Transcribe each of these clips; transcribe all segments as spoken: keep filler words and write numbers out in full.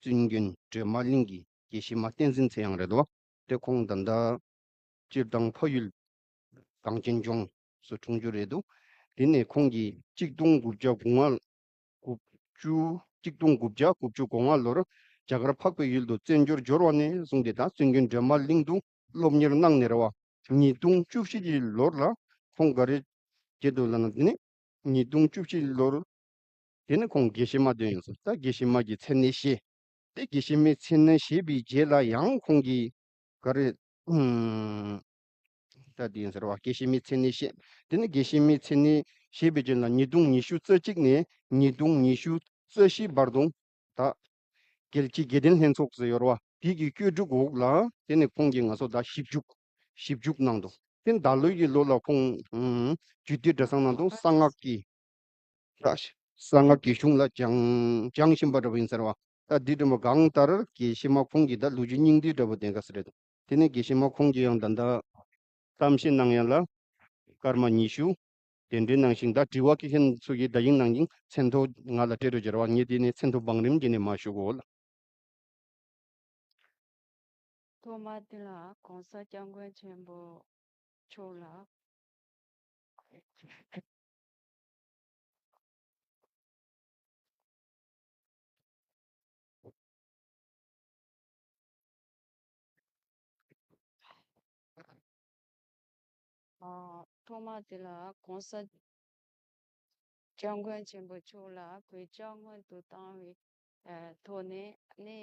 བཙུན་དགོན་སྒྲོལ་མ་གླིང་གི་དགེ་བཤེས་མ་བསྟན་འཛིན་ཚེ་དབྱངས་རེད་འདུག་བ། དེ་ཁོང་ད་ལྟ་སྤྱིར་བཏང་ཕ་ཡུལ་གངས་ཅན་ལྗོངས་སུ་འཁྲུངས་རྒྱུ་རེད་འདུག་དེ་ནས་ཁོང་གིས་གཅིག་སྟོང་དགུ་བརྒྱ་དགུ་ལྔ། དགུ་བཅུ། གཅིག་སྟོང་དགུ་བརྒྱ་དགུ་བཅུ་གོ་ལྔ་ལོར་རྒྱ་གར་འཕགས་པའི་ཡུལ་དུ་བཙན་བྱོལ་འབྱོར་བ་ནས་བཟུང་སྟེ་ད་བཙུན་དགོན་སྒྲོལ་མ་གླིང་དུ་སློབ་གཉེར་གནང་ནས་རེད་བ། ཉིས་སྟོང་བཅུ་བཞི་གི་ལོར་ལ་ཁོང་ག་རེ་བྱེད་འདུག་ལབ་ན། དེ་ནས་ཉིས་སྟོང་བཅུ་བཞི་ལོར་དེ་ནས་ཁོང་དགེ་བཤེས་མ་འདོན་ཡོང་སོང་། ད་དགེ་བཤེས་མ་གི་མཚན་གནས་བཞེས། དེ་དགེ་བཤེས་མའི་མཚན་གནས་བཞེས་པའི་རྗེས་ལ་ཡང་ཁོང་གིས་ག་རེ། ཨུམ། ད་དེ་ཡིན་ཟེར་བ། དགེ་བཤེས་མའི་མཚན་གནས་བཞེས། དེ་ནས་དགེ་བཤེས་མའི་མཚན་གནས་བཞེས་པའི་རྗེས་ལ་ཉིས་སྟོང་ཉི་ཤུ་རྩ་གཅིག་ནས་ཉིས་སྟོང་ཉི་ཤུ་རྩ་བཞི་བར་དུ་ད་རྒྱལ་སྤྱིའི་དགེ་ལྡན་ལྷན་ཚོགས་ཟེར་ཡོད་རེད་བ། དེ་གི་བཀོད་སྒྲིག་འོག་ལ་དེ་ནས་ཁོང་གིས་ང་ཚོ་ད་ཞིབ་འཇུག་ཞིབ་འཇུག་གནང་འདུག་དེ་ད་ལོའི་གི་ལོ་ལ་ཁོང་ཨུམ་རྒྱུད་སྡེ་གྲྭ་ཚང་ནང་དུ་གསང་སྔགས་ཀྱི། ད་གསང་སྔགས་ཀྱི་གཞུང་ལ་སྦྱང་སྦྱང་བཞིན་པ་འདྲ་པོ་ཡིན་ཟེར་བ། ད་འདི་འདྲ་མོ་གང་ལྟར་དགེ་བཤེས་མ་ཁོང་གིས་ད་ལོ་རྒྱུས་སྙིང་བསྡུས་འདྲ་པོ་དེ་འདྲ་ཟེར་རེད། དེ་ནས་དགེ་བཤེས་མ་ཁོང་གིས་ཡང་ད་ལྟ་གཏམ་བཤད་གནང་ཡ་ལ་སྐར་མ་ཉི་ཤུ་གདན་འདྲེན་གནང་ཞིང་། ད་དྲི་བ་སྐད་མཁན་ཚོ་གིས་ད་ཡིན་གནང་ཞིང་མཚན་ཐོ་ང་ལ་སྤྲད་རོགས་བྱེད་རོགས། ངས་དེ་ནས་མཚན་ཐོ་བང་རིམ་བྱས་ནས་མར་ཞུ་གོ་ལ། ཐོག་མ་དེ་ལ་གོང་ས་སྐྱབས་མགོན་ཆེན་པོ་མཆོག་ལ། ཨ། ཐོག་མ་དེ་ལ་གོང་ས་སྐྱབས་མགོན་ཆེན་པོ་མཆོག་ལ་གུས་ཕྱག་སྔོན་དུ་བཏང་བའི་ཨ་ཐོག་ནས་ནི།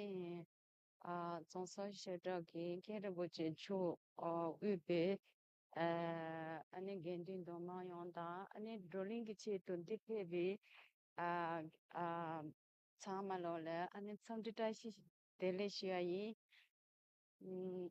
ཨ། རྫོང་སར་བཤད་གྲྭ་གི་མཁན་རིན་པོ་ཆེ་མཆོག་ཨ་དབུས་པའི་ཨ་ཨ་ནི་དགེ་འདུན་མདོ་སྨད་ཡོངས་དང་། ཨ་ནི་བགྲོ་གླེང་གི་ཆེད་དུ་འདིར་ཕེབས་པའི་ཨ་ཨ་ཚང་མ་ལོག་ལ་ཨ་ནི་འཚམས་འདྲི་བཀྲ་ཤིས་བདེ་ལེགས་ཞུ་ཡ་ཡིན།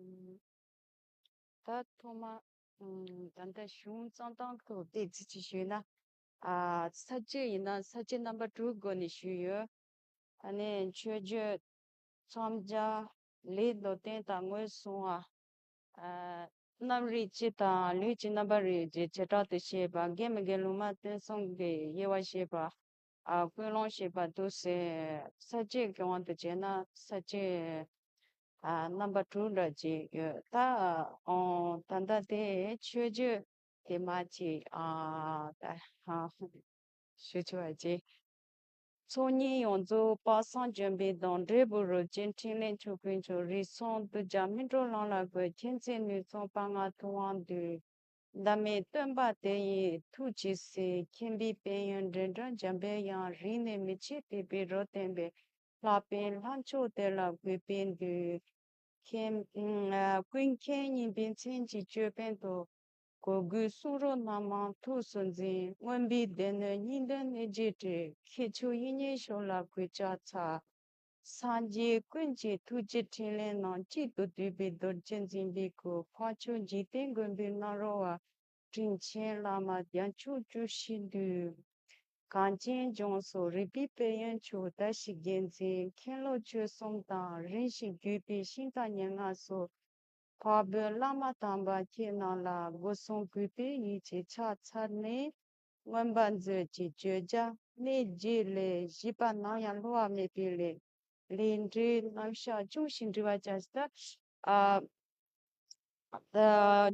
ཨུམ། ད་ཐོག་མ། ད་ལྟ་གཞུང་རྩོམ་སྟངས་ཐོག་བལྟས་ཚུལ་གྱིས་ཞུས་ན། ཨ། ས་བཅད་ཡིན་ན་ས་བཅད་རྣམ་པ་དྲུག་སྒོ་ནས་ཞུས་ཡོད། ཨ་ནི་མཆོད་བརྗོད། མཚམས་སྦྱར། ལས་མདོར་བསྟན་དང་ངོས་བཟུང་བ། ཨ། རྣམ་རིག་སྤྱི་དང་ལུས་ཀྱི་རྣམ་པར་རིག་བྱེ་བྲག་ཏུ་བཤད་པ། དགེ་མི་དགེ་ལུང་མ་བསྟན་གསུམ་གྱི་དབྱེ་བ་བཤད་པ། ཨ། ཀུན་སློང་བཤད་པ་འདུག་ཟེར། ས་བཅད་ཀྱི་དབང་དུ་བྱས་ན་ས་བཅད། ཨ། རྣམ་པ་དྲུག་འདྲ་ཅིག་ཡོད། ད་ཨོ་ད་ལྟ་དེ་མཆོད་བརྗོད་དེ་མ་ཅིག་ཨ། ད་ཨ་ཞུ་ཆོག་པ་ཅིག་ཚོགས་གཉིས་ཡོངས་རྫོགས་དཔག་བསམ་ལྗོན་པའི་མདངས། འབྲས་བུ་རོ་གཅིག་འཕྲིན་ལས་མཆོག་ཀུན་འབྱུང་། རིགས་གསུམ་གདུལ་བྱ་སྨིན་གྲོལ་ལམ་ལ་བཀོད། མཁྱེན་བརྩེ་ནུས་གསུམ་དཔའ་ངར་ཐུབ་དབང་འདུས། བླ་མེད་སྟོན་པ་དེ་ཡི་ཐུགས་ཀྱི་སྲས། མཁྱེན་པའི་དཔལ་ཡོན་འབྲིང་སྒྲོན་འཇམ་པའི་དབྱངས། རིང་ནས་མི་ཕྱེད་ཕེབས་པའི་རོ་བསྟན་པའི། ལྷག་པའི་ལྷ་མཆོག་དེ་ལ་གུས་པས་འདུད། མཁྱེན། ཨ། ཀུན་མཁྱེན་སྙིང་པོའི་མཚན་གྱི་ཅོད་པན་དུ། གོས་གུས་གསུང་རབ་རྣམ་མང་ཐུགས་སུ་འཛིན། མངོན་པའི་སྡེ་སྣོད་སྙིང་དོན་གནད་བརྒྱད་བྲིས། མཁས་མཆོག་དབྱིག་གཉེན་ཤོག་ལ་གུས་ཕྱག་འཚལ། སངས་རྒྱས་ཀུན་གྱི་ཐུགས་ཀྱི་ཕྲིན་ལས་རྣམས། གཅིག་ཏུ་བསྡུས་པའི་རྡོ་རྗེ་འཛིན་པའི་སྐུ། འཕགས་མཆོག་འཇིག་རྟེན་མགོན་པོའི་རྣམ་རོལ་པ། དྲིན་ཆེན་བླ་མ་བརྒྱ་མཆོག་བཅུ་བཞི་འདུས། གངས་ཅན་ལྗོངས་སུ་རིག་པའི་དཔལ་ཡོན་མཆོག་བཀྲ་ཤིས་རྒྱལ་མཚན། མཁན་སློབ་ཆོས་གསུམ་དང་རིམ་བཞིན་བརྒྱུད་པའི་ཤིང་རྟ་ཉེར་ལྔ་སོགས། འཕགས་བོད་བླ་མ་དམ་པ་ཁྱེད་རྣམས་ལ། སྒོ་གསུམ་གུས་པས་ཡིད་ཆེས་ཕྱག་འཚལ་ནས། མངོན་པ་མཛོད་ཀྱི་བརྗོད་བྱ་གནད་བརྒྱད་ལས་བཞི་པ་ནམ་ཡང་བསླུ་བ་མེད་པའི་ལས། ལས་འབྲས་རྣམ་གཞག་ཅུང་ཞིག་འབྲི་བར་བྱ་ཞིང་། ད། ཨ། ད་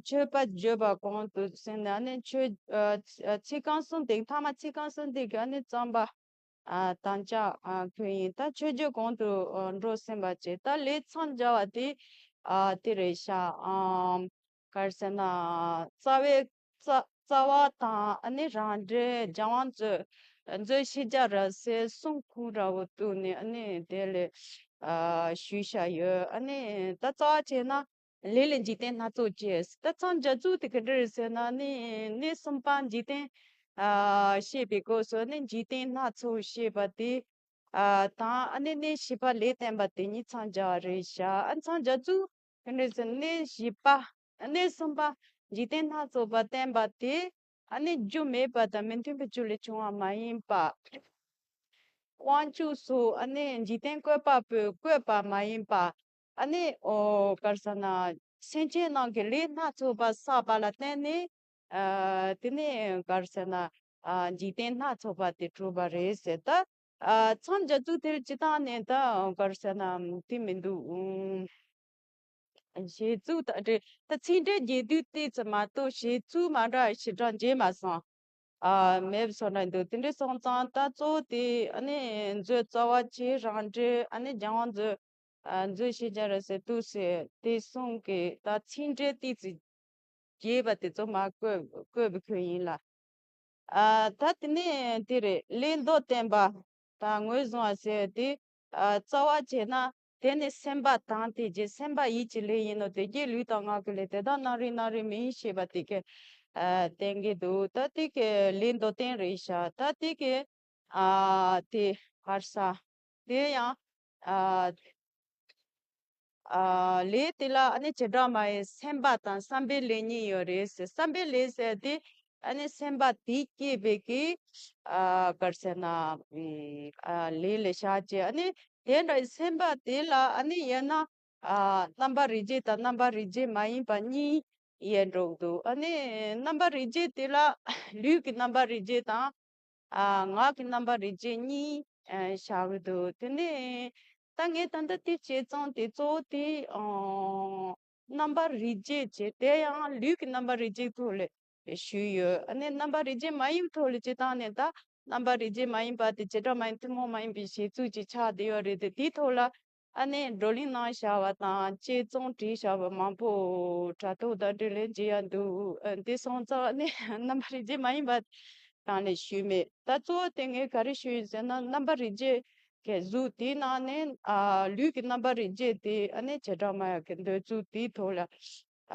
མཆོད་པ་བརྗོད་པ་གོང་དུ་སོང་ནས། ཨ་ནི་མཆོད། ཨ། ཚིག་རྐང་གསུམ་དེ། ཐ་མ་ཚིག་རྐང་གསུམ་དེ་གི་ཨ་ནི་རྩོམ་པ། ཨ། དམ་བཅའ། ཨ། ཁོ་ཡིན། ད་མཆོད་བརྗོད་གོང་དུ། ཨ། འགྲོ་ཟིན་པ་བྱས། ད་ལས་མཚམས་སྦྱར་བ་དེ། ཨ། དེ་རེད་ཤག་ཨམ། ག་རེ་ཟེར་ན། རྩ་བའི། རྩ། རྩ་བ་དང་ཨ་ནི་རང་འགྲེལ། སྦྱང་བ་མཛོད། མཛོད་ཤེས་བྱ་རབ་གསལ་གསུམ་ཁུངས་འདྲ་བོ་བཏུགས་ནས་ཨ་ནི་དེ་ལས། ཨ། ཞུས་བཞག་ཡོད། ཨ་ནི་ད་རྩ་བ་བྱས་ན། ལས་ལས་འཇིག་རྟེན་སྣ་ཚོགས་སྐྱེ། ད་མཚམས་སྦྱར་ཚུལ་དེ་ག་འདྲ་རེད་ཟེར་ན། ནི་གནས་གསུམ་པ་འཇིག་རྟེན། ཨ། བཤད་པའི་སྐབས་སུ་ནི་འཇིག་རྟེན་སྣ་ཚོགས་བཤད་པ་དེ། ཨ། དང་ཨ་ནི་གནས་བཞི་པ་ལས་བརྟེན་པ་དེ་གཉིས་མཚམས་སྦྱར་བ་རེད་ཤག་ཨ། མཚམས་སྦྱར་ཚུལ་ག་འདྲ་ཟེར་ན། གནས་བཞི་པ། གནས་གསུམ་པ་འཇིག་རྟེན་སྣ་ཚོགས་པ་བསྟན་པ་དེ། ཨ་ནི་རྒྱུ་མེད་པ་དང་མི་མཐུན་པའི་རྒྱུ་ལས་བྱུང་བ་མ་ཡིན་པ། དབང་ཕྱུག་སོགས་ཨ་ནི་འཇིག་རྟེན་བཀོད་པ་པོས་བཀོད་པ་མ་ཡིན་པ། ཨ་ནི་ཨོ་ག་རེ་ཟེར་ན། སེམས་ཅན་རྣམས་ཀྱི་ལས་སྣ་ཚོགས་པ་བསགས་པ་ལ་བརྟེན་ནས། ཨ་དེ་ནས་ག་རེ་ཟེར་ན། ཨ་འཇིག་རྟེན་སྣ་ཚོགས་པ་དེ་གྲུབ་པ་རེད་ཟེར། ད་ཨ་མཚམས་སྦྱར་ཚུལ་དེར་སྤྱིར་བཏང་ནས་ད་ག་རེ་ཟེར་ན་དེ་མི་འདུག་ཨུམ། བྱེད་ཚུལ་དང་འབྲེལ་ད་ཚིག་འགྲེལ་རྒྱས་བསྡུས་ཏོག་ཙམ་མ་གཏོགས་བྱེད་ཚུལ་མ་འདྲ་བ་ཞེ་དྲག་མཇལ་མ་སོང་། ཨ་མེད་པ་བཟོ་འདྲ་འདུག་དེ་འདྲ་སོང་ཙང་ད་གཙོ་བོ་དེ་ཨ་ནི་མཛོད་རྩ་བ་ཆེ་རང་འགྲེལ། ཨ་ནི་རྒྱལ་དབང་མཛོད། ཨ་མཛོད་ཤེས་བྱ་རབ་གསལ་དུ་ཟེར་དེ་གསུམ་གྱི་ད་ཚིག་འགྲེལ་ཏོག་ཙམ་རྒྱས་པ་དེ་ཚོ་མར་བཀོད་བཀོད་པའི་ཁུལ་ཡིན་ལ། ཨ་ད་དེ་ནས་དེ་རེད། ལས་མདོར་བསྟན་པ་དང་ངོས་བཟུང་བ་ཟེར་དེ། ཨ་རྩ་བ་བྱས་ན་དེ་ནི་སེམས་པ་དང་དེ་རྗེས་སེམས་པ་ཡིད་ཀྱི་ལས་ཡིན་ནོ། དེ་རྗེས་ལུས་དང་ངག་གི་ལས་དེ་དག་རྣམ་རིག་རྣམ་རིག་མིན་ཞེས་པ་དེ་གའི་ཨ་བསྟན་གྱི་འདུག་ད་དེ་གའི་ལས་མདོར་བསྟན་རེད་ཤག་ད་དེ་གའི་ཨ་དེ་ཧར་ས་དེ་ཡང་ཨ། ཨ་ལས་དེ་ལ་ཨ་ནི་བྱེ་བྲག་སྨྲ་བའི་སེམས་པ་དང་བསམ་པའི་ལས་གཉིས་ཡོད་རེད་ཟེར། བསམ་པའི་ལས་ཟེར་དེ་ཨ་ནི་སེམས་པ་དེས་བསྐྱེད་པའི་གི་ཨ་ག་རེ་ཟེར་ན། ཨ་ལས་ལ་བཞག་བྱས། ཨ་ནི་དེ་འདྲ་སེམས་པ་དེ་ལ་ཨ་ནི་ཡང་ན་ཨ་རྣམ་པར་རིག་བྱེད་དང་རྣམ་པར་རིག་བྱེད་མ་ཡིན་པ་གཉིས་ཡོད་འགྲོ་གི་འདུག་ཨ་ནི་རྣམ་པར་རིག་བྱེད་དེ་ལ་ལུས་ཀྱི་རྣམ་པར་རིག་བྱེད་དང་། ཨ་ངག་གི་རྣམ་པར་རིག་བྱེད་གཉིས་ཨ་བཞག་གི་འདུག་དེ་ནས་ད་ངས་ད་ལྟ་དེ་བྱས་ཙང་དེ་གཙོ་བོ་དེ་ཨ་རྣམ་པར་རིག་བྱེད་བྱས། དེ་ཡང་ལུས་ཀྱི་རྣམ་པར་རིག་བྱེད་ཐོག་ལ་ཞུས་ཡོད། ཨ་ནི་རྣམ་པར་རིག་བྱེད་མ་ཡིན་ཐོག་ལ་སྤྱིར་བཏང་ནས་ད་རྣམ་པར་རིག་བྱེད་མ་ཡིན་པ་དེ་བྱེ་བྲག་སྨྲ་བའི་ཐུན་མོང་མ་ཡིན་པའི་བྱེད་ཚུལ་ཅིག་ཆགས་བསྡད་ཡོད་རེད་དེ། དེའི་ཐོག་ལ་ཨ་ནི་བགྲོ་གླེང་གནང་བཞག་པ་དང་དཔྱད་རྩོམ་བྲིས་བཞག་པ་མང་པོ་དྲ་ཐོག་དང་འབྲེལ་ལས་མཇལ་ཡ་འདུག་ཨ་དེ་སོང་ཙང་ཨ་ནི་རྣམ་པར་རིག་བྱེད་མ་ཡིན་པ་དང་ལས་ཞུས་མེད། ད་གཙོ་བོ་དེ་ངས་ག་རེ་ཞུས་ཡིན་ཟེར་ན། རྣམ་པར་རིག་བྱེད་ཀྱི་གཟུགས་དེའི་ནང་ནས་ཨ་ལུས་ཀྱི་རྣམ་པར་རིག་བྱེད་དེ་ཨ་ནི་བྱེ་བྲག་སྨྲ་བ་གི་འདོད་ཚུལ་དེའི་ཐོག་ལ་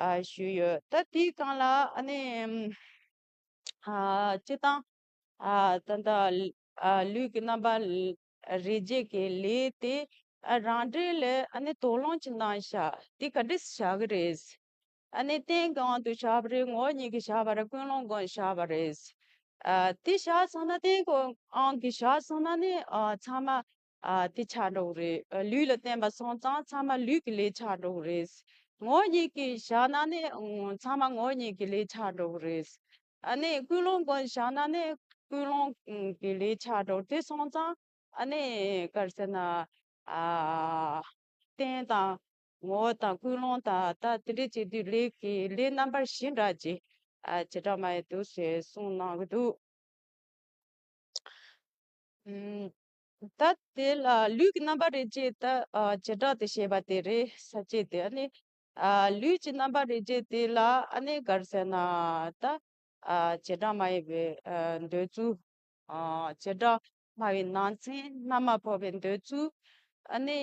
ཨ་ཞུས་ཡོད། ད་དེའི་སྒང་ལ་ཨ་ནི་ཨ་སྤྱིར་བཏང་ཨ་ད་ལྟ་ཨ་ལུས་ཀྱི་རྣམ་པར་རིག་བྱེད་ཀྱི་ལས་དེ་ཨ་རང་འགྲེལ་ལས་ཨ་ནི་དོགས་སློང་ཅིག་གནང་བཞག་དེ་ག་འདྲས་བཞག་གི་རེད། ཨ་ནི་རྟེན་གྱི་དབང་དུ་བཞག་པ་རེད། ངོ་བོ་ཉིད་ཀྱིས་བཞག་པ་རེད། ཀུན་སློང་སྒོ་ནས་བཞག་པ་རེད། ཨ་དེ་བཞག་སོང་ན་རྟེན་གྱི་དབང་གིས་བཞག་སོང་ན་ནི་ཨ་ཚང་མ་ཨ་དེ་ཆགས་འགྲོ་གི་རེད། ཨ་ལུས་ལ་བརྟེན་པ་སོང་ཙང་ཚང་མ་ལུས་ཀྱི་ལས་ཆགས་འགྲོ་གི་རེད། ངོ་བོ་ཉིད་ཀྱིས་བཞག་ན་ནི་ཨ་ཚང་མ་ངོ་བོ་ཉིད་ཀྱི་ལས་ཆགས་འགྲོ་གི་རེད། ཨ་ནི་ཀུན་སློང་སྒོ་ནས་བཞག་ན་ནི་ཀུན་སློང་གི་ལས་ཆགས་འགྲོ། དེ་སོང་ཙང་ཨ་ནི་ག་རེ་ཟེར་ན། ཨ་རྟེན་དང་ངོ་བོ་དང་ཀུན་སློང་དང་ད་དེ་འདྲས་བྱེད་དུས་ལས་ཀྱི་ལས་རྣམ་པར་བཞི་འདྲ་ཅིག་ཨ་བྱེ་བྲག་སྨྲ་བའི་འདུག་ཟེར་གསུངས་གནང་གི་འདུག་ཨུམ། ད་དེ་ལ་ལུས་ཀྱི་རྣམ་པར་རིག་བྱེད་ད་ཨ་བྱེ་བྲག་ཏུ་བཤད་པ་དེ་རེད། ས་བཅད་དེ་ཨ་ནི་ཨ་ལུས་ཀྱི་རྣམ་པར་རིག་བྱེད་དེ་ལ་ཨ་ནི་ག་རེ་ཟེར་ན། ད་ཨ་བྱེ་བྲག་སྨྲ་བའི་ཨ་འདོད་ཚུལ། ཨ་བྱེ་བྲག་སྨྲ་བའི་ནང་ཚན་རྣམ་པར་འཕགས་པའི་འདོད་ཚུལ། ཨ་ནི་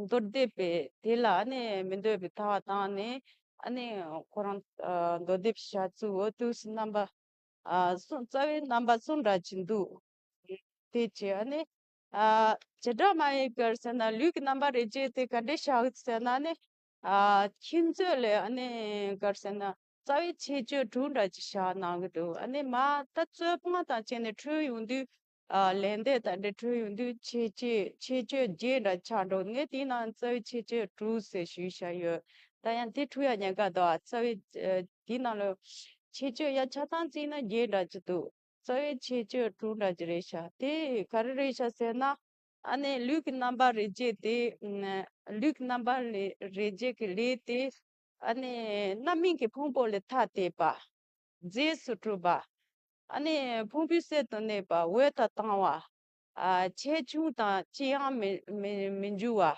མདོ་སྡེ་པས་དེ་ལ་ཨ་ནི་མི་འདོད་པའི་ཐ་བ་བཏང་ནས་ཨ་ནི་ཁོ་རང་ཨ་མདོ་སྡེ་པའི་བྱ་ཚུལ་འོ་དུས་སུ་རྣམ་པ་ཨ་གསུམ། རྩ་བའི་རྣམ་པ་གསུམ་འདྲ་ཅིག་འདུག་དེ་བྱས་ཨ་ནི་ཨ་བྱེ་བྲག་སྨྲ་བའི་ག་རེ་ཟེར་ན་ལུས་ཀྱི་རྣམ་པར་རིག་བྱེད་དེ་ག་འདྲས་བཞག་ཟེར་ན་ནི། ཨ་ཁྱིམ་མཛོད་ལས་ཨ་ནི་ག་རེ་ཟེར་ན་རྩ་བའི་ཁྱད་ཆོས་དྲུག་འདྲ་ཅིག་བཞག་གནང་གི་འདུག་ཨ་ནི་མ་ད་རྩོད་སྤོང་དང་བཅས་ནས་འཁྲུལ་ཡོང་དུས། ཨ་ལན་འདེབས་དང་འདྲ་འཁྲུལ་ཡོང་དུས་ཁྱད་ཆོས་ཁྱད་ཆོས་བརྒྱད་འདྲ་ཆགས་འགྲོ། ངས་དེའི་ནང་རྩ་བའི་ཁྱད་ཆོས་དྲུག་ཟེར་ཞུས་བཞག་ཡོད། ད་ཡང་དེ་འཁྲུལ་ཡ་ཉེན་ཁ་འདུག་ཨ་རྩ་བའི་ཨ་དེའི་ནང་ལ་ཁྱད་ཆོས་ཡ་ཆ་ཚང་བརྩིས་ན་བརྒྱད་འདྲ་ཅིག་འདུག་རྩ་བའི་ཁྱད་ཆོས་དྲུག་འདྲ་ཅིག་རེད་ཤག་དེ་ག་རེ་རེད་ཤག་ཟེར་ན། ཨ་ནི་ལུས་ཀྱི་རྣམ་པར་རིག་བྱེད་དེ། ཨ་ལུས་ཀྱི་རྣམ་པར་ལས་རིག་བྱེད་ཀྱི་ལས་དེ། ཨ་ནི་རྣམ་སྨིན་གྱི་ཕུང་པོ་ལས་ཐ་དད་པ། རྫས་སུ་གྲུབ་པ། ཨ་ནི་ཕུང་པོའི་གསེབ་ཏུ་གནས་པ། འོད་དང་དང་བ། ཨ་ཆེ་ཆུང་དང་ཅི་ཡང་མི་མི་མི་འགྱུར་བ།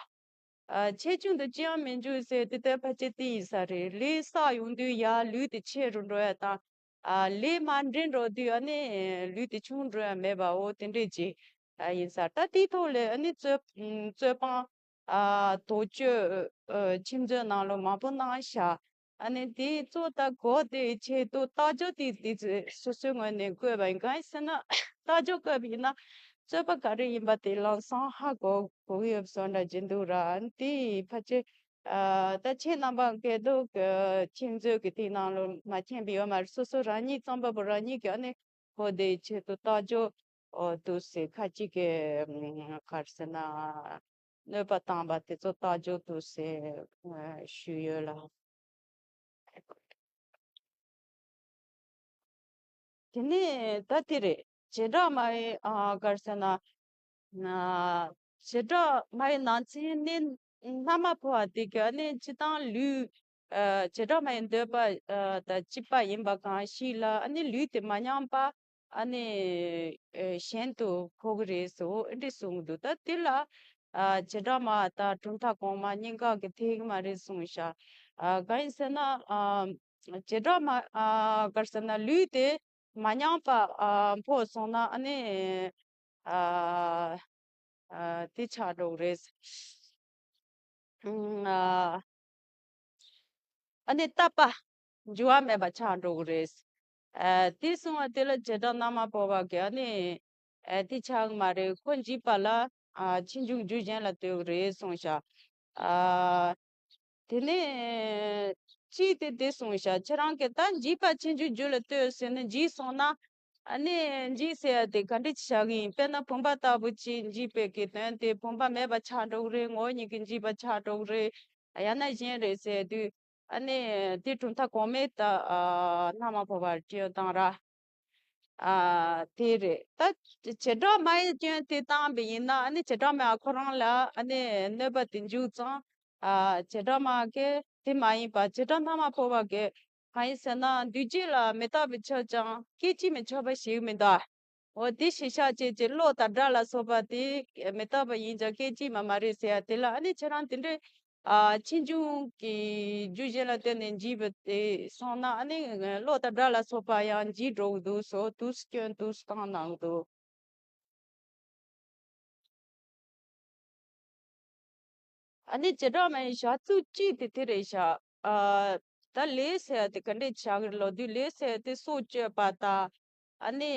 ཨ་ཆེ་ཆུང་དང་ཅི་ཡང་མི་འགྱུར་ཟེར་དེ་ལྟར་ཕལ་ཆེར་དེ་ཡིན་ས་རེད། ལས་བསགས་ཡོང་དུས་ཡར་ལུས་དེ་ཆེ་རུ་འགྲོ་ཡ་དང་། ཨ་ལས་མར་འདྲེན་འགྲོ་དུས་ཨ་ནི་ལུས་དེ་ཆུང་འགྲོ་ཡ་མེད་པ་འོ་དེ་འདྲས་ཅིག་ཨ་ཡིན་ས། ད་དེའི་ཐོག་ལས་ཨ་ནི་རྩོད་རྩོད་སྤོང་ཨ་དོགས་གཅོད་ཨ་ཁྱིམ་མཛོད་ནང་ལ་མང་པོ་གནང་ཤག་ཨ་ནི་དེ་གཙོ་ད་གོ་བདེ་ཆེད་དུ་རྟགས་སྦྱོར་དེ་དེ་ཚོ་སོ་སོའི་ངོས་ནས་བཀོད་པ་ཡིན། གང་ཡིན་ཟེར་ན་རྟགས་སྦྱོར་བཀོད་པ་ཡིན་ན་རྩོད་པ་ག་རེ་ཡིན་པ་དེ་ལམ་སང་ཧ་གོ་གོ་གི་ཡོད་བཟོ་འདྲ་ཅིག་འདུག་ར། ཨ་ནི་དེ་ཕལ་ཆེར་ཨ་ད་ཁྱེད་རྣམ་པ་སྐད་དུ་གི་ཁྱིམ་མཛོད་ཀྱི་དེའི་ནང་ལ་མ་མཁྱེན་པ་ཡོད་མ་རེད། སོ་སོ་རང་ཉིད་རྩོམ་པ་པོ་རང་ཉིད་ཀྱིས་ཨ་ནི་གོ་བདེ་ཆེད་དུ་རྟགས་སྦྱོར་ ཨོ་འདུག་སེ་ཁ་ཅིག་གི་ཨམ་ག་རེ་ཟེར་ན་གནོད་པ་བཏང་བ་དེ་ཚོ་བརྟག་དཔྱད་འདུག་སེ་ཨ་ཞུས་ཡོད་ལ། དེ་ནས་ད་དེ་རེད། བྱེ་བྲག་སྨྲ་བའི་ཨ་ག་རེ་ཟེར་ན། ཨ་བྱེ་བྲག་སྨྲ་བའི་ནང་ཚན་ནི་སྣ་མ་ཕོ་བ་དེ་ག་ནི་སྤྱིར་བཏང་ལུས་ཨ་བྱེ་བྲག་སྨྲ་བའི་འདོད་པ་ཨ་དང་གཅིག་པ་ཡིན་པ་གང་ཞིག་ལ་ཨ་ནི་ལུས་དེ་མ་མཉམ་པ་ཨ་ནི་ཨ་གཞན་དུ་འཕོ་གི་རེད་ཟེར་འོ་ཨེ་འདྲས་གསུངས་འདུག་ད་དེ་ལ་ཨ་བྱེ་བྲག་སྨྲ་བ་དང་གྲུབ་མཐའ་གོང་མ་གཉིས་ཀ་གི་འཐད་ཀྱི་མ་རེད་གསུངས་ཤག་ཨ་གང་ཡིན་ཟེར་ན་ཨ་བྱེ་བྲག་སྨྲ་ཨ་ག་རེ་ཟེར་ན་ལུས་དེ་མ་མཉམ་པ་ཨ་འཕོ་སོང་ན་ཨ་ནི་ཨ་ཨ་དེ་ཆགས་འགྲོ་གི་རེད། ཨ་ཨ་ནི་རྟག་པ་འགྱུར་བ་མེད་པ་ཆགས་འགྲོ་གི་རེད། ཨ་དེ་གསུངས་པ་དེ་ལ་བྱེ་བྲག་སྣ་མ་ཕོ་བ་གི་ཨ་ནི་ཨ་དེ་ཆགས་ཀྱི་མ་རེད། ཁོ་འཇིག་པ་ལ་ཨ་ཕྱིས་འབྱུང་རྒྱུ་གཞན་ལ་ལྟོས་ཀྱི་རེད་གསུངས་ཤག་ཨ་དེ་ནས་གཅིག་དེ་དེ་གསུངས་ཤག་ཁྱེད་རང་གིས་ད་འཇིག་པ་ཕྱིས་འབྱུང་རྒྱུ་ལ་ལྟོས་ཟེར་ནས་འཇིག་སོང་ན། ཨ་ནི་འཇིག་ཟེར་ཡ་དེ་ག་འདྲ་ཅིག་བཞག་གི་ཡིན། དཔེར་ན་བུམ་པ་ལྟ་བུ་ཅིག་འཇིག་པའི་གི་དོན་དེ་བུམ་པ་མེད་པ་ཆགས་འགྲོ་གི་རེད། ངོ་བོ་ཉིད་ཀྱིས་འཇིག་པ་ཆགས་འགྲོ་གི་རེད། ཡང་ན་གཞན་རེད་ཟེར་དུས་ཨ་ནི་དེ་གྲུབ་མཐའ་གོང་མའི་ད་ཨ་སྣ་མ་ཕོ་བར་སྐྱོན་བཏང་ར། ཨ་དེ་རེད། ད་བྱེ་བྲག་སྨྲ་བའི་སྐྱོན་དེ་བཏང་བ་ཡིན་ན་ཨ་ནི་བྱེ་བྲག་སྨྲ་བ་ཁོ་རང་ལ་ཨ་ནི་གནོད་པ་དེ་འཇུག་ཙང་ཨ་བྱེ་བྲག་སྨྲ་བ་གིས་དེ་མ་ཡིན་པ་བྱེ་བྲག་སྣ་མ་ཕོ་བ་གིས་གང་ཡིན་ཟེར་ན་འདུས་བྱས་ལ་མི་རྟག་པ་ཆགས་ཀྱང་སྐད་ཅིག་མི་ཆགས་པ་ཞིག་མི་འདུག་འོ་དེ་ཞིག་ཤག་ཅེས་ཀྱི་གློག་དང་སྒྲ་ལ་སོགས་པ་དེ་མི་རྟག་པ་ཡིན་ཀྱང་སྐད་ཅིག་མ་མ་རེད་ཟེར་ཡ་དེ་ལ་ཨ་ནི་ཁྱེད་རང་དེ་འདྲའི་ཨ་ཕྱིས་འབྱུང་གི་རྒྱུ་གཞན་ལ་བརྟེན་ནས་འཇིག་པ་དེ་སོང་ན་ཨ་ནི་གློག་དང་སྒྲ་ལ་སོགས་པ་ཡང་འཇིག་འགྲོ་གི་འདུག་སོ་དུས་སུ་སྐྱོན་དུས་སུ་བཏང་གནང་གི་འདུག་ཨ་ནི་བྱེ་བྲག་སྨྲ་བའི་བཞག་ཚུལ་གཅིག་དེ་དེ་རེད་ཤག་ཨ་ད་ལས་ཟེར་ཡ་དེ་ག་འདྲས་བྱ་གི་རེད་ལོ། དུས་ལས་ཟེར་ཡ་དེ་སྲོག་གཅོད་པ་དང་ཨ་ནི་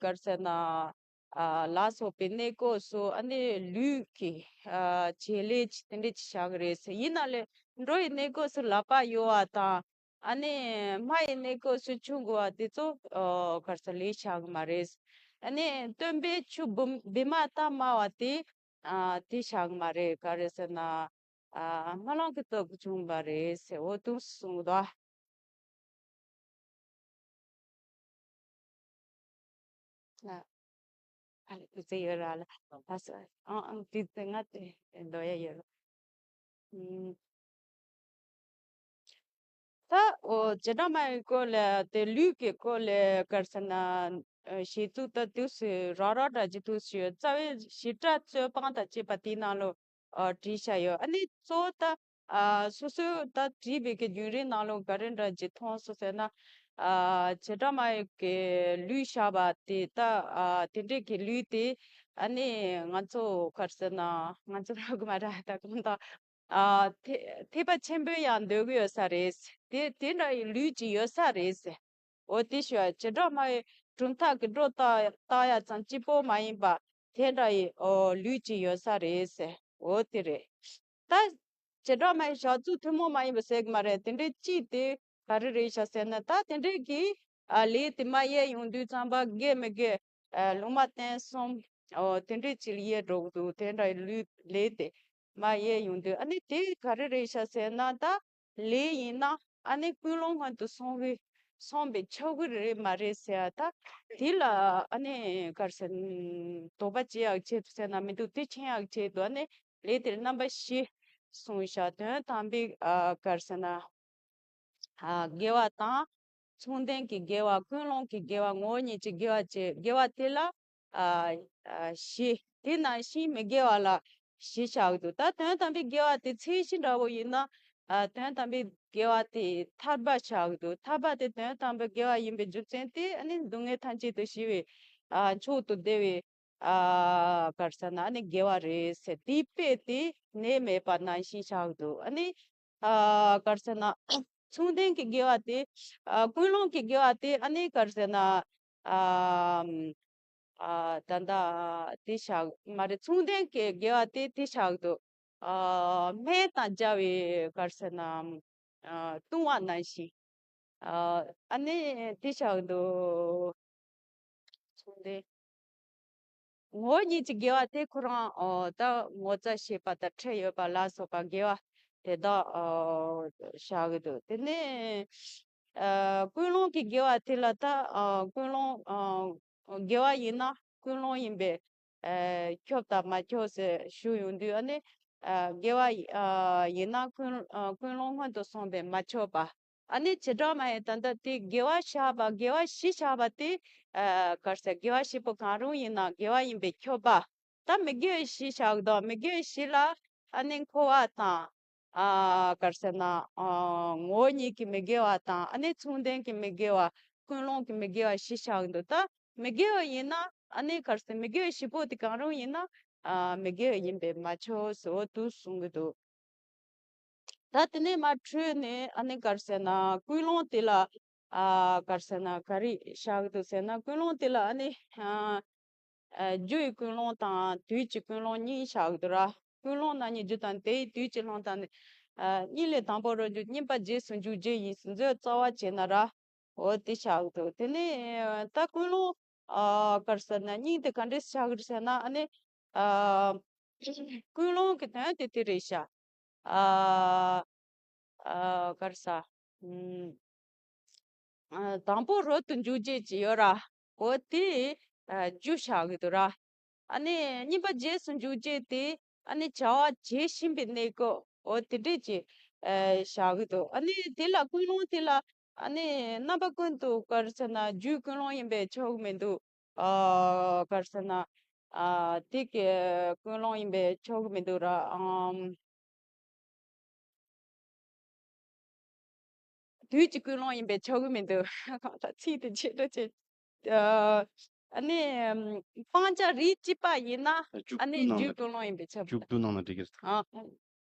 ག་རེ་ཟེར་ན་ཨ་ལ་སོགས་པའི་གནས་སྐབས་སུ་ཨ་ནི་ལུས་ཀྱི་ཨ་བྱེད་ལས་ཅིག་དེ་འདྲས་ཅིག་བྱ་གི་རེད་ཟེར། ཡིན་ན་ལས་འགྲོ་བའི་གནས་སྐབས་སུ་ལག་པ་གཡོ་བ་དང་ཨ་ནི་སྨྲ་བའི་གནས་སྐབས་སུ་ཆུ་འགུལ་བ་དེ་ཚོ་ཨ་ག་རེ་ཟེར་ལས་བྱ་གི་མ་རེད། ཨ་ནི་སྟོན་པས་ཆུ་བི་བི་མ་ལྟར་སྨྲ་བ་དེ་ཨ་དེ་བྱ་གི་མ་རེད། ག་རེ་ཟེར་ན་ཨ་རྨི་ལམ་གྱི་སྟོབས་ཀྱིས་བྱུང་བ་རེད་ཟེར་འོ་དུ་གསུངས་འདུག་ཨ་ཨ་ལེ་དུས་ཚོད་ཡོད་ར་ལ། ཨ་སོ་ཨང་ཨང་དུས་ཚོད་ང་དེ་འདོད་ཡ་ཡོད་ར། ཨུམ། ད་འོ་བྱེ་བྲག་སྨྲ་བའི་སྐོར་ལ་དེ་ལུས་ཀྱི་སྐོར་ལ་ག་རེ་ཟེར་ན་ཨ་བཤད་ཚུལ་ད་དུས་སུ་ར་ར་འདྲ་ཅིག་དུས་སུ་ཡོད། རྩ་བའི་བྱེ་བྲག་རྩོད་སྤོང་དང་བཅས་པ་དེའི་ནང་ལོ་ཨ་བྲིས་བཞག་ཡོད། ཨ་ནི་གཙོ་བོ་ད་ཨ་སོ་སོའི་ད་བྲིས་པའི་གི་རྒྱུན་རིང་ནང་ལོ་ག་རེ་འདྲ་ཅིག་མཐོང་སོང་ཟེར་ན། ཨ་བྱེ་བྲག་སྨྲ་བའི་གི་ལུས་བཞག་པ་དེ་ད་ཨ་དེ་འདྲའི་གི་ལུས་དེ་ཨ་ནི་ང་ཚོ་ག་རེ་ཟེར་ན་ང་ཚོ་ར་གི་མ་ར་ད་གང་ད། ཨ་ཐེ་ཐེག་པ་ཆེན་པོའི་ཡང་འདོད་ཀྱི་ཡོད་ས་རེད། དེ་དེ་འདྲ་ཡི་ལུས་ཀྱི་ཡོད་ས་རེད། འོ་དེ་ཞུ་བ་བྱེ་བྲག་སྨྲ་བའི་གྲུབ་མཐའ་གི་སྒྲོ་བཏགས་བཏགས་ཡ་ཙམ་གཅིག་པོ་མ་ཡིན་པ་དེ་འདྲ་ཡི་འོ་ལུས་ཀྱི་ཡོད་ས་རེད། འོ་དེ་རེད། ད་བྱེ་བྲག་སྨྲ་བའི་བཞག་ཚུལ་ཐུན་མོང་མ་ཡིན་པ་ཟེར་གི་མ་རེད། དེ་འདྲའི་གཅིག་དེ་ག་རེ་རེད་ཤག་ཟེར་ན་ད་དེ་འདྲའི་གི་ཨ་ལས་དེ་མར་དབྱེ་ཡོང་དུས་ཙམ་པ་དགེ་མི་དགེ་ཨ་ལུང་མ་བསྟན་གསུམ་འོ་དེ་འདྲའི་ཅིག་ལ་དབྱེ་འགྲོ་གི་འདུག་དེ་འདྲ་ཡི་ལུས་ལས་དེ། མར་དབྱེ་ཡོང་དུས་ཨ་ནི་དེ་ག་རེ་རེད་ཤག་ཟེར་ན་ད་ལས་ཡིན་ན་ཨ་ནི་ཀུན་སློང་སྔོན་དུ་སོང་བའི་སོང་བའི་ཆོ་ག་རེད་མ་རེད་ཟེར་ཡ་ད་དེ་ལ་ཨ་ནི་ག་རེ་ཟེར་དོགས་པ་བྱེད་ཡག་ཆེད་དུ་ཟེར་ན་མི་འདུག་དེ་མཁྱེན་ཡག་ཆེད་དུ་ཨ་ནི་ལས་དེར་རྣམ་པ་བཞི་གསུངས་ཤག་དོན་དམ་པའི་ཨ་ག་རེ་ཟེར་ན། ཨ་དགེ་བ་དང་། མཚུངས་ལྡན་གྱི་དགེ་བ། ཀུན་སློང་གི་དགེ་བ། ངོ་བོ་ཉིད་ཀྱི་དགེ་བ་བཅས། དགེ་བ་དེ་ལ་ཨ་ཨ་བཞི། དེ་ནང་བཞིན་མི་དགེ་བ་ལ་བཞི་བཞག་འདུག་ད་དོན་དམ་པའི་དགེ་བ་དེ་ཚད་གཞི་འདྲ་བོ་ཡིན་ན་ཨ་དོན་དམ་པའི་དགེ་བ་དེ་ཐར་པ་བཞག་འདུག་ཐར་པ་དེ་དོན་དམ་པའི་དགེ་བ་ཡིན་པའི་རྒྱུ་མཚན་དེ་ཨ་ནི་སྡུག་བསྔལ་ཐམས་ཅད་དུ་ཞི་བའི་ཨ་མཆོག་ཏུ་བདེ་བའི་ཨ་ག་རེ་ཟེར་ན་ཨ་ནི་དགེ་བ་རེད་ཟེར། དེའི་དཔེ་དེ་ནད་མེད་པ་ནང་བཞིན་བཞག་འདུག་ཨ་ནི། ཨ་ག་རེ་ཟེར་ན། མཚུངས་ལྡན་གྱི་དགེ་བ་དེ། ཨ་ཀུན་སློང་གི་དགེ་བ་དེ་ཨ་ནི་ག་རེ་ཟེར་ན། ཨ་ཨ་ད་ལྟ་དེ་བཞག་མ་རེད། མཚུངས་ལྡན་གྱི་དགེ་བ་དེ་དེ་བཞག་འདུག་ཨ་སྨན་དང་སྦྱར་བའི་ག་རེ་ཟེར་ན། ཨ་བཏུང་བ་ནང་བཞིན། ཨ་ཨ་ནི་དེ་བཞག་འདུག་མཚུངས་ལྡན། ངོ་བོ་ཉིད་ཀྱི་དགེ་བ་དེ་ཁོ་རང་ཨོ་ད་ངོ་ཚ་ཤེས་པ་དང་ཁྲེལ་ཡོད་པ་ལ་སོགས་པ་དགེ་བ་དེ་དག་ཨོ་བཞག་གི་འདུག་དེ་ནས་ཨ་ཀུན་སློང་གི་དགེ་བ་དེ་ལ་ད་ཨ་ཀུན་སློང་ཨ་དགེ་བ་ཡིན་ན་ཀུན་སློང་ཡིན་པས་ཨ་ཁྱོབ་དང་མ་ཁྱོབ་ཟེར་ཞུ་ཡོང་དུས། ཨ་ནི་ཨ་དགེ་བ་ཨ་ཡིན་ན་ཀུན་ཨ་ཀུན་སློང་སྔོན་དུ་སོང་བས་མ་ཁྱོབ་པ། ཨ་ནི་བྱེ་བྲག་སྨྲ་བའི་ད་ལྟ་དེ་དགེ་བ་བཞག་པ་དགེ་བ་བཞི་བཞག་པ་དེ་ཨ་ག་རེ་ཟེར། དགེ་བ་བཞི་པོ་གང་རུང་ཡིན་ན་དགེ་བ་ཡིན་པས་ཁྱོབ་པ། ད་མི་དགེ་བའི་བཞི་བཞག་དང་མི་དགེ་བའི་བཞི་ལ་ཨ་ནི་འཁོར་བ་དང་ཨ་ག་རེ་ཟེར་ན་ཨ་ངོ་བོ་ཉིད་ཀྱི་མི་དགེ་བ་དང་ཨ་ནི་མཚུངས་ལྡན་གྱི་མི་དགེ་བ་ཀུན་སློང་གི་མི་དགེ་བ་བཞི་བཞག་འདུག་ད་མི་དགེ་བ་ཡིན་ན་ཨ་ནི་ག་རེ་ཟེར། མི་དགེ་བའི་བཞི་པོ་དེ་གང་རུང་ཡིན་ན་ཨ་མི་དགེ་བ་ཡིན་པས་མ་ཁྱོབ་ཟེར་འོ་དུ་གསུང་གི་འདུག་ད་དེ་ནས་མར་འཕྲོས་ནས་ཨ་ནི་ག་རེ་ཟེར་ན་ཀུན་སློང་དེ་ལ་ཨ་ག་རེ་ཟེར་ན་ག་རེ་བཞག་གི་འདུག་ཟེར་ན། ཀུན་སློང་དེ་ལ་ཨ་ནི་ཨ་ཨ་རྒྱུ་ཡི་ཀུན་སློང་དང་དུས་ཀྱི་ཀུན་སློང་གཉིས་བཞག་གི་འདུག་ར། ཀུན་སློང་ན་ནི་རྒྱུ་དང་དེ་ཡི་དུས་ཀྱི་སློང་དང་ནི། ཨ་གཉིས་ལས་དང་པོ་རང་རྒྱུ་གཉིས་པ་རྗེས་སུ་འཇུག་བྱེད་ཡིན་ཟེར་མཛོད་རྩ་བ་བྱས་ན་ར། འོ་དེ་བཞག་གི་འདུག་དེ་ནས་ད་ཀུན་སློང་ཨ་ག་རེ་ཟེར་ན་སྙིང་དེ་ག་འདྲས་བཞག་གི་རེད་ཟེར་ན། ཨ་ནི་ཨ་ཀུན་སློང་གི་དོན་དེ་དེ་རེད་ཤག་ཨ་ཨ་ག་རེ་ཟ། ཨུམ། ཨ་དང་པོ་རོལ་དུ་འཇུག་བྱེད་ཀྱི་ཡོད་ར། འོ་དེ་ཨ་རྒྱུ་བཞག་གི་འདུག་ར། ཨ་ནི་གཉིས་པ་རྗེས་སུ་འཇུག་བྱེད་དེ་ཨ་ནི་བྱ་བ་བྱེད་བཞིན་པའི་གནས་སྐབས་འོ་དེ་འདྲས་ཀྱི་ཨ་བཞག་གི་འདུག་ཨ་ནི་དེ་ལ་ཀུན་སློང་དེ་ལ་ཨ་ནི་རྣམ་པ་ཀུན་ཏུ་ག་རེ་ཟེར་ན་རྒྱུའི་ཀུན་སློང་ཡིན་པས་ཆོག་གི་མི་འདུག་ཨ་ག་རེ་ཟེར་ན་ཨ་དེ་གི་ཀུན་སློང་ཡིན་པས་ཆོག་གི་མི་འདུག་ར། ཨམ། དུས་ཀྱི་ཀུན་སློང་ཡིན་པས་ཆོག་གི་མི་འདུག་གང་ལྟར་ཚིག་དེ་ཆེ་འགྲོ་ཆེ། ཨ་ནི་སྤང་བྱ་རིགས་གཅིག་པ་ཡིན་ན་མཇུག་ཨ་ནི་བསྡུ་གནང་རྒྱུའི་ལ་ཀུན་སློང་ཡིན་པས་ཆོག་མི་མཇུག་འདུག་བསྡུ་གནང་ན་འགྲིག་གི་རེད། ཨ་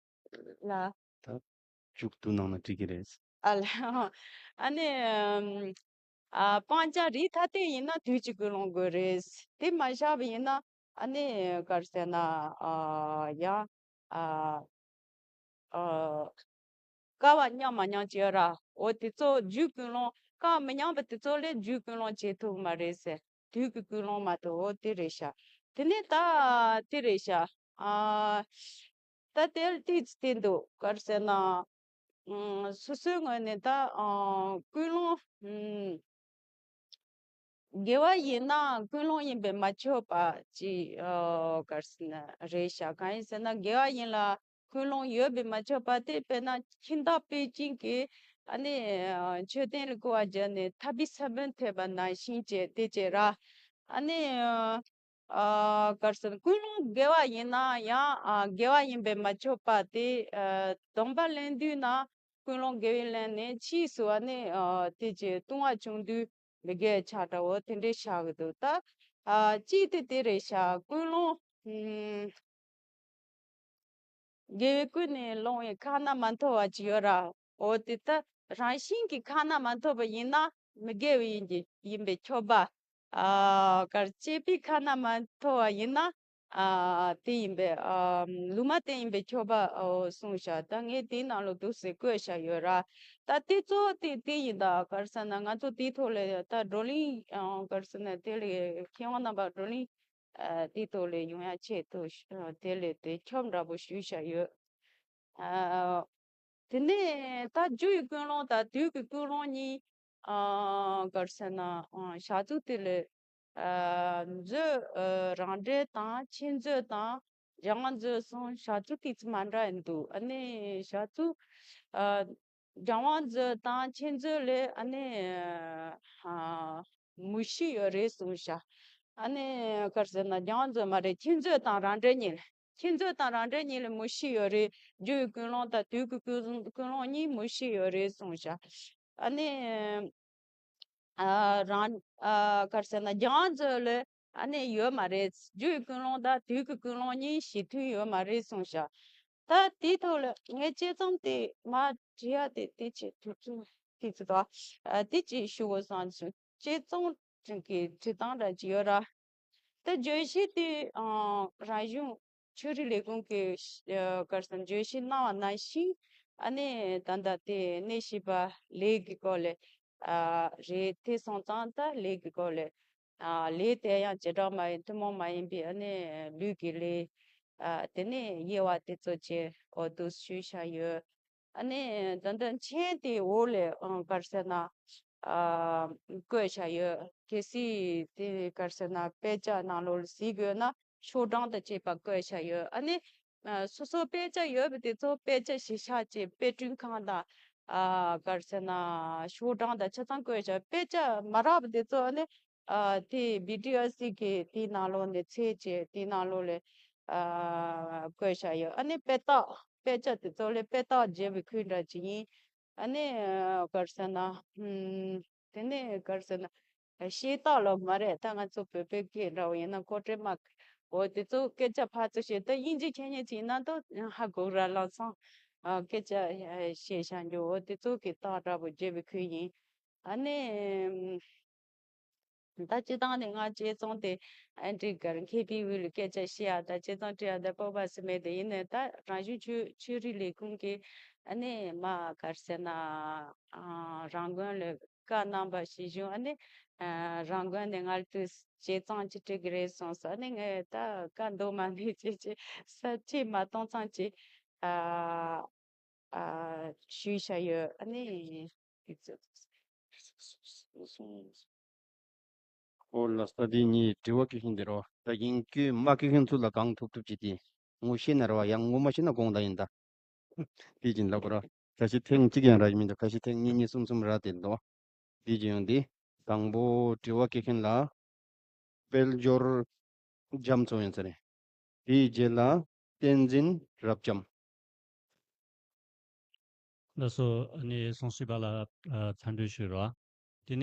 ལ། ད་མཇུག་བསྡུ་གནང་ན་འགྲིག་གི་རེད། ཨ་ལ། ཨ་ནི་ཨ་སྤང་བྱ་རིགས་ཐ་དད་ཡིན་ན་དུས་ཀྱི་ཀུན་སློང་དགོས་རེད། དེ་མ་བཞག་པ་ཡིན་ན་ཨ་ནི་ག་རེ་ཟེར་ན་ཨ་ཡང་ཨ་ཨ་སྐལ་བ་མཉམ་མ་མཉམ་ཅིག་ཡོད་ར། འོ་དེ་ཚོ་རྒྱུའི་ཀུན་སློང་སྐལ་བ་མི་མཉམ་པ་དེ་ཚོ་ལས་རྒྱུའི་ཀུན་སློང་བྱེད་ཐུབ་མ་རེད་ཟེར། དུས་ཀྱི་ཀུན་སློང་མ་གཏོགས། འོ་དེ་རེད་ཤག་དེ་ནས་ད་དེ་རེད་ཤག་ཨ་ད་དེར་ཏིས་དེ་འདུག་ག་རེ་ཟེར་ན། ཨ་སོ་སོའི་ངོས་ནས་ད་ཨ་ཀུན་སློང་ཨ་དགེ་བ་ཡིན་ན་ཀུན་སློང་ཡིན་པས་མ་ཆོག་པ་ཅིག་ཨ་ག་རེ་ཟེར་ན་རེད་ཤག་གང་ཡིན་ཟེར་ན་དགེ་བ་ཡིན་ལ་ཀུན་སློང་ཡོད་པས་མ་ཆོག་པ་དེ་དཔེར་ན་ཁྱིམ་བདག་པེ་ཅིན་གྱིས་ཨ་ནི་ཨ་མཆོད་རྟེན་ལ་བསྐོར་བ་བརྒྱབ་ནས་ཐ་བི་ས་བོན་ཐེབས་པ་ནང་བཞིན་བྱས་དེ་བྱས་ར། ཨ་ནི་ཨ་ཨ་ག་རེ་ཟེར་ན་ཀུན་སློང་དགེ་བ་ཡིན་ན་ཡང་ཨ་དགེ་བ་ཡིན་པས་མ་ཆོག་པ་དེ་ཨ་སྡོམ་པ་ལེན་དུས་ན་ཀུན་སློང་དགེ་བའི་ལན་ནས་ཕྱིས་སུ་ཨ་ནི་ཨ་དེ་ཅི་ལྟུང་བ་བྱུང་དུས་མི་དགེ་ཆགས་འདྲ་བོ་དེ་འདྲའི་བཞག་གི་འདུག་ད་ཨ་གཅིག་དེ་དེ་རེད་ཤག་ཀུན་སློང་ཨུམ། དགེ་བའི་ཀུན་ནས་བསླངས་པའི་ཁ་ན་མ་ཐོ་བ་ཅིག་ཡོད་ར། འོ་དེ་ད་རང་བཞིན་གྱིས་ཁ་ན་མ་ཐོ་བ་ཡིན་ན་མི་དགེ་བའི་ཡིན་གྱི་ཡིན་པས་ཁྱོབ་པ། ཨ་གར་བཅས་པའི་ཁ་ན་མ་ཐོ་བ་ཡིན་ན་ཨ་དེ་ཡིན་པས་ཨ་ལུང་མ་བསྟན་ཡིན་པས་ཁྱོབ་པ་ཨོ་གསུངས་ཤག་ད་ངས་དེའི་ནང་ལོགས་འདུག་སེ་བཀོད་བཞག་ཡོད་ར། ད་དེ་གཙོ་བོ་དེ་དེ་ཡིན་ད་གར་ཟེར་ན་ང་ཚོ་དེའི་ཐོག་ལ་ད་བགྲོ་གླེང་ཨ་གར་ཟེར་ན་དེ་ལས་མཁས་དབང་རྣམ་པ་བགྲོ་གླེང་ཨ་དེའི་ཐོག་ལ་ཡོང་ཡ་ཆེད་དུ་ཨ་དེ་ལས་དེ་ཁྱོབ་འདྲ་པོ་ཞུས་བཞག་ཡོད། ཨ་དེ་ནས་ད་རྒྱུ་ཡི་ཀུན་སློང་དང་དུས་ཀྱི་ཀུན་སློང་གཉིས་ཨ་གར་ཟེར་ན་ཨ་བཞག་ཚུལ་དེ་ལས་ཨ་མཛོད་ཨ་རང་འགྲེལ་དང་མཁྱེན་བརྩེ་དང་སྦྱང་བ་མཛོད་གསུམ་བཞག་ཚུལ་ཏོག་ཙམ་མ་འདྲ་ཡིན་འདུག་ཨ་ནི་བཞག་ཚུལ་ཨ་སྦྱང་བ་མཛོད་དང་མཁྱེན་བརྩེ་ལས་ཨ་ནི་ཨ་མུ་བཞི་ཡོད་རེད་གསུངས་ཤག་ཨ་ནི་གར་ཟེར་ན་སྦྱང་བ་མཛོད་མ་རེད། མཁྱེན་བརྩེ་དང་རང་འགྲེལ་གཉིས་ལ། མཁྱེན་བརྩེ་དང་རང་འགྲེལ་གཉིས་ལ་མུ་བཞི་ཡོད་རེད། རྒྱུ་ཡི་ཀུན་སློང་དང་དུས་ཀྱི་ཀུན་ཀུན་སློང་གཉིས་མུ་བཞི་ཡོད་རེད་གསུངས་ཤག་ཨ་ནི་ཨ་རང་ཨ་གར་ཟེར་ན་སྦྱང་བ་མཛོད་ལ་ཨ་ནི་ཡོད་མ་རེད། རྒྱུ་ཡི་ཀུན་སློང་དང་དུས་ཀྱི་ཀུན་སློང་གཉིས་གཞི་མཐུན་ཡོད་མ་རེད་གསུངས་ཤག་ད་དེའི་ཐོག་ལ་ངས་དཔྱད་རྩོམ་དེ་མར་བྲིས་ཡ་དེ་དེ་ཅིག་དུས་ཚོད་དེ་ཚོད་དང་ཨ་དེ་ཅིག་ཞུ་དགོས་བསམ་བྱུང་། དཔྱད་རྩོམ་གྱི་བྲིས་སྟངས་འདྲ་ཅིག་ཡོད་ར། ད་བརྗོད་གཞི་དེ་ཨ་རང་གཞུང་ཆོས་རིག་ལས་ཁུངས་ཀྱི་ཨ་གར་ཟེར་ན་བརྗོད་གཞི་གནང་བ་ནང་བཞིན་ཨ་ནི་ད་ལྟ་དེ་གནས་བཞི་པ་ལས་ཀྱི་སྐོར་ལས་ཨ་རེད། དེ་སོང་ཙང་ད་ལས་ཀྱི་སྐོར་ལས་ ཨ་ལས་དེ་ཡང་བྱེ་བྲག་མ་ཡིན་ཐུན་མོང་མ་ཡིན་པའི་ཨ་ནི་ལུས་ཀྱི་ལས། ཨ་དེ་ནས་དབྱེ་བ་དེ་ཚོ་བཅས་འོ་དུ་ཞུས་བཞག་ཡོད། ཨ་ནི་ད་ལྟ་མཆན་དེའི་འོག་ལས་ཨང་ག་རེ་ཟེར་ན་ཨ་བཀོད་བཞག་ཡོད། གལ་སྲིད་དེ་ག་རེ་ཟེར་ན་དཔེ་ཆ་ནང་ལོགས་ལ་གཟིགས་དགོས་ན་ཤོག་གྲངས་དང་བཅས་པ་བཀོད་བཞག་ཡོད། ཨ་ནི་ཨ་སོ་སོ་དཔེ་ཆ་ཡོད་པ་དེ་ཚོ་དཔེ་ཆ་གཞི་བཞག་བྱས་དཔེ་སྐྲུན་ཁང་དང་ཨ་ག་རེ་ཟེར་ན་ཤོག་གྲངས་དང་ཆ་ཚང་བཀོད་བཞག་དཔེ་ཆ་མ་རག་པ་དེ་ཚོ་ཨ་ནི་ཨ་དེ་བི་ཊི་ཨར་སི་གི་དེའི་ནང་ལོགས་ནས་ཚད་བྱས་དེའི་ནང་ལོགས་ལས་ཨ་བཀོད་བཞག་ཡོད། ཨ་ནི་དཔེ་རྟགས་དཔེ་ཆ་དེ་ཚོ་ལས་དཔེ་རྟགས་བརྗེ་བའི་ཁུལ་འདྲ་ཅིག་ཡིན། ཨ་ནི་ཨ་ག་རེ་ཟེར་ན་ཨུམ་དེ་ནས་ག་རེ་ཟེར་ན་ཤེས་རྟགས་ལོ་མ་རེད། ད་ང་ཚོ་བོད་པའི་སྐད་འདྲ་བོ་ཡིན་ན་ཀོ་ཊི་མཱག་འོ་དེ་ཚོ་སྐད་ཆ་ཕར་ཚུར་བཤད། ད་དབྱིན་ཇི་མཁྱེན་མཁན་ཅིག་ཡིན་ན་ད་ཧ་གོ་ར་ལམ་སང་ཨ་སྐད་ཆ་ཨ་བཤད་བཞག་རྒྱུ་འོ་དེ་ཚོ་གི་རྟགས་འདྲ་བོ་བརྗེ་བའི་ཁུལ་ཡིན། ཨ་ནི་ད་སྤྱིར་བཏང་ནས་ང་དཔྱད་རྩོམ་དེ་ཨ་འདྲི་གར་མཁས་པའི་འོས་ལ་སྐད་ཆ་བཤད་ཡ་ད་དཔྱད་རྩོམ་བྲིས་ཡ་ད་སྤོབས་པ་སེམས་མེད་དེ་ཡིན་ནའི་ད་རང་གཞུང་ཆོས་ཆོས་རིག་ལས་ཁུངས་ཀྱི་ཨ་ནི་མ་ག་རེ་ཟེར་ན་ཨ་རང་དགོན་ལ་བཀའ་གནང་བ་ཞིག་བྱུང་། ཨ་ནི་ཨ་རང་དགོན་ནས་ང་ལ་དུས་དཔྱད་རྩོམ་ཅིག་བྲིས་ཀྱི་རེད་གསུངས་སོང་། ཨ་ནི་ངས་ད་བཀའ་འདུག་མ་འདུག་ཅེས་ཅེས་ས་ཆེས་མ་གཏོང་ཙམ་ཅིག་ཨ་ཨ་ཞུས་བཞག་ཡོད། ཨ་ནི་དེ་ཚོ། ཨོ་ལ་ས་དེ་གཉིས་དྲི་བ་སྐད་ཤིང་དེ་རོ། ད་ཡིན་སྐྱོན་མ་སྐད་ཤིང་ཚུལ་ལ་གང་ཐུབ་ཐུབ་ཅིག་དེ་ངོ་ཤེས་ན་ར་བ་ཡང་ངོ་མ་ཤེས་ན་དགོངས་དག་ཡིན་ད། དེ་བཞིན་ལབ་ར། ཁ་ཤས་ཐེངས་གཅིག་ཡང་རག་གི་མི་འདུག་ཁ་ཤས་ཐེངས་གཉིས་གཉིས་གསུམ་གསུམ་རག་དེ་འདུག་དེ་བཞིན་ཡང་དེ་དང་པོ་དྲི་བ་སྐད་ཤིང་ལ། དཔལ་འབྱོར་རྒྱ་མཚོ་ཡིན་ས་རེད། དེའི་རྗེས་ལ་བསྟན་འཛིན་རབ་འབྱམས། ལགས་སོ། ཨ་ནི་སོང་སྲིད་པ་ལ་ཨ་འཚམས་འདྲི་ཞུ་རོགས། དེ་ནས་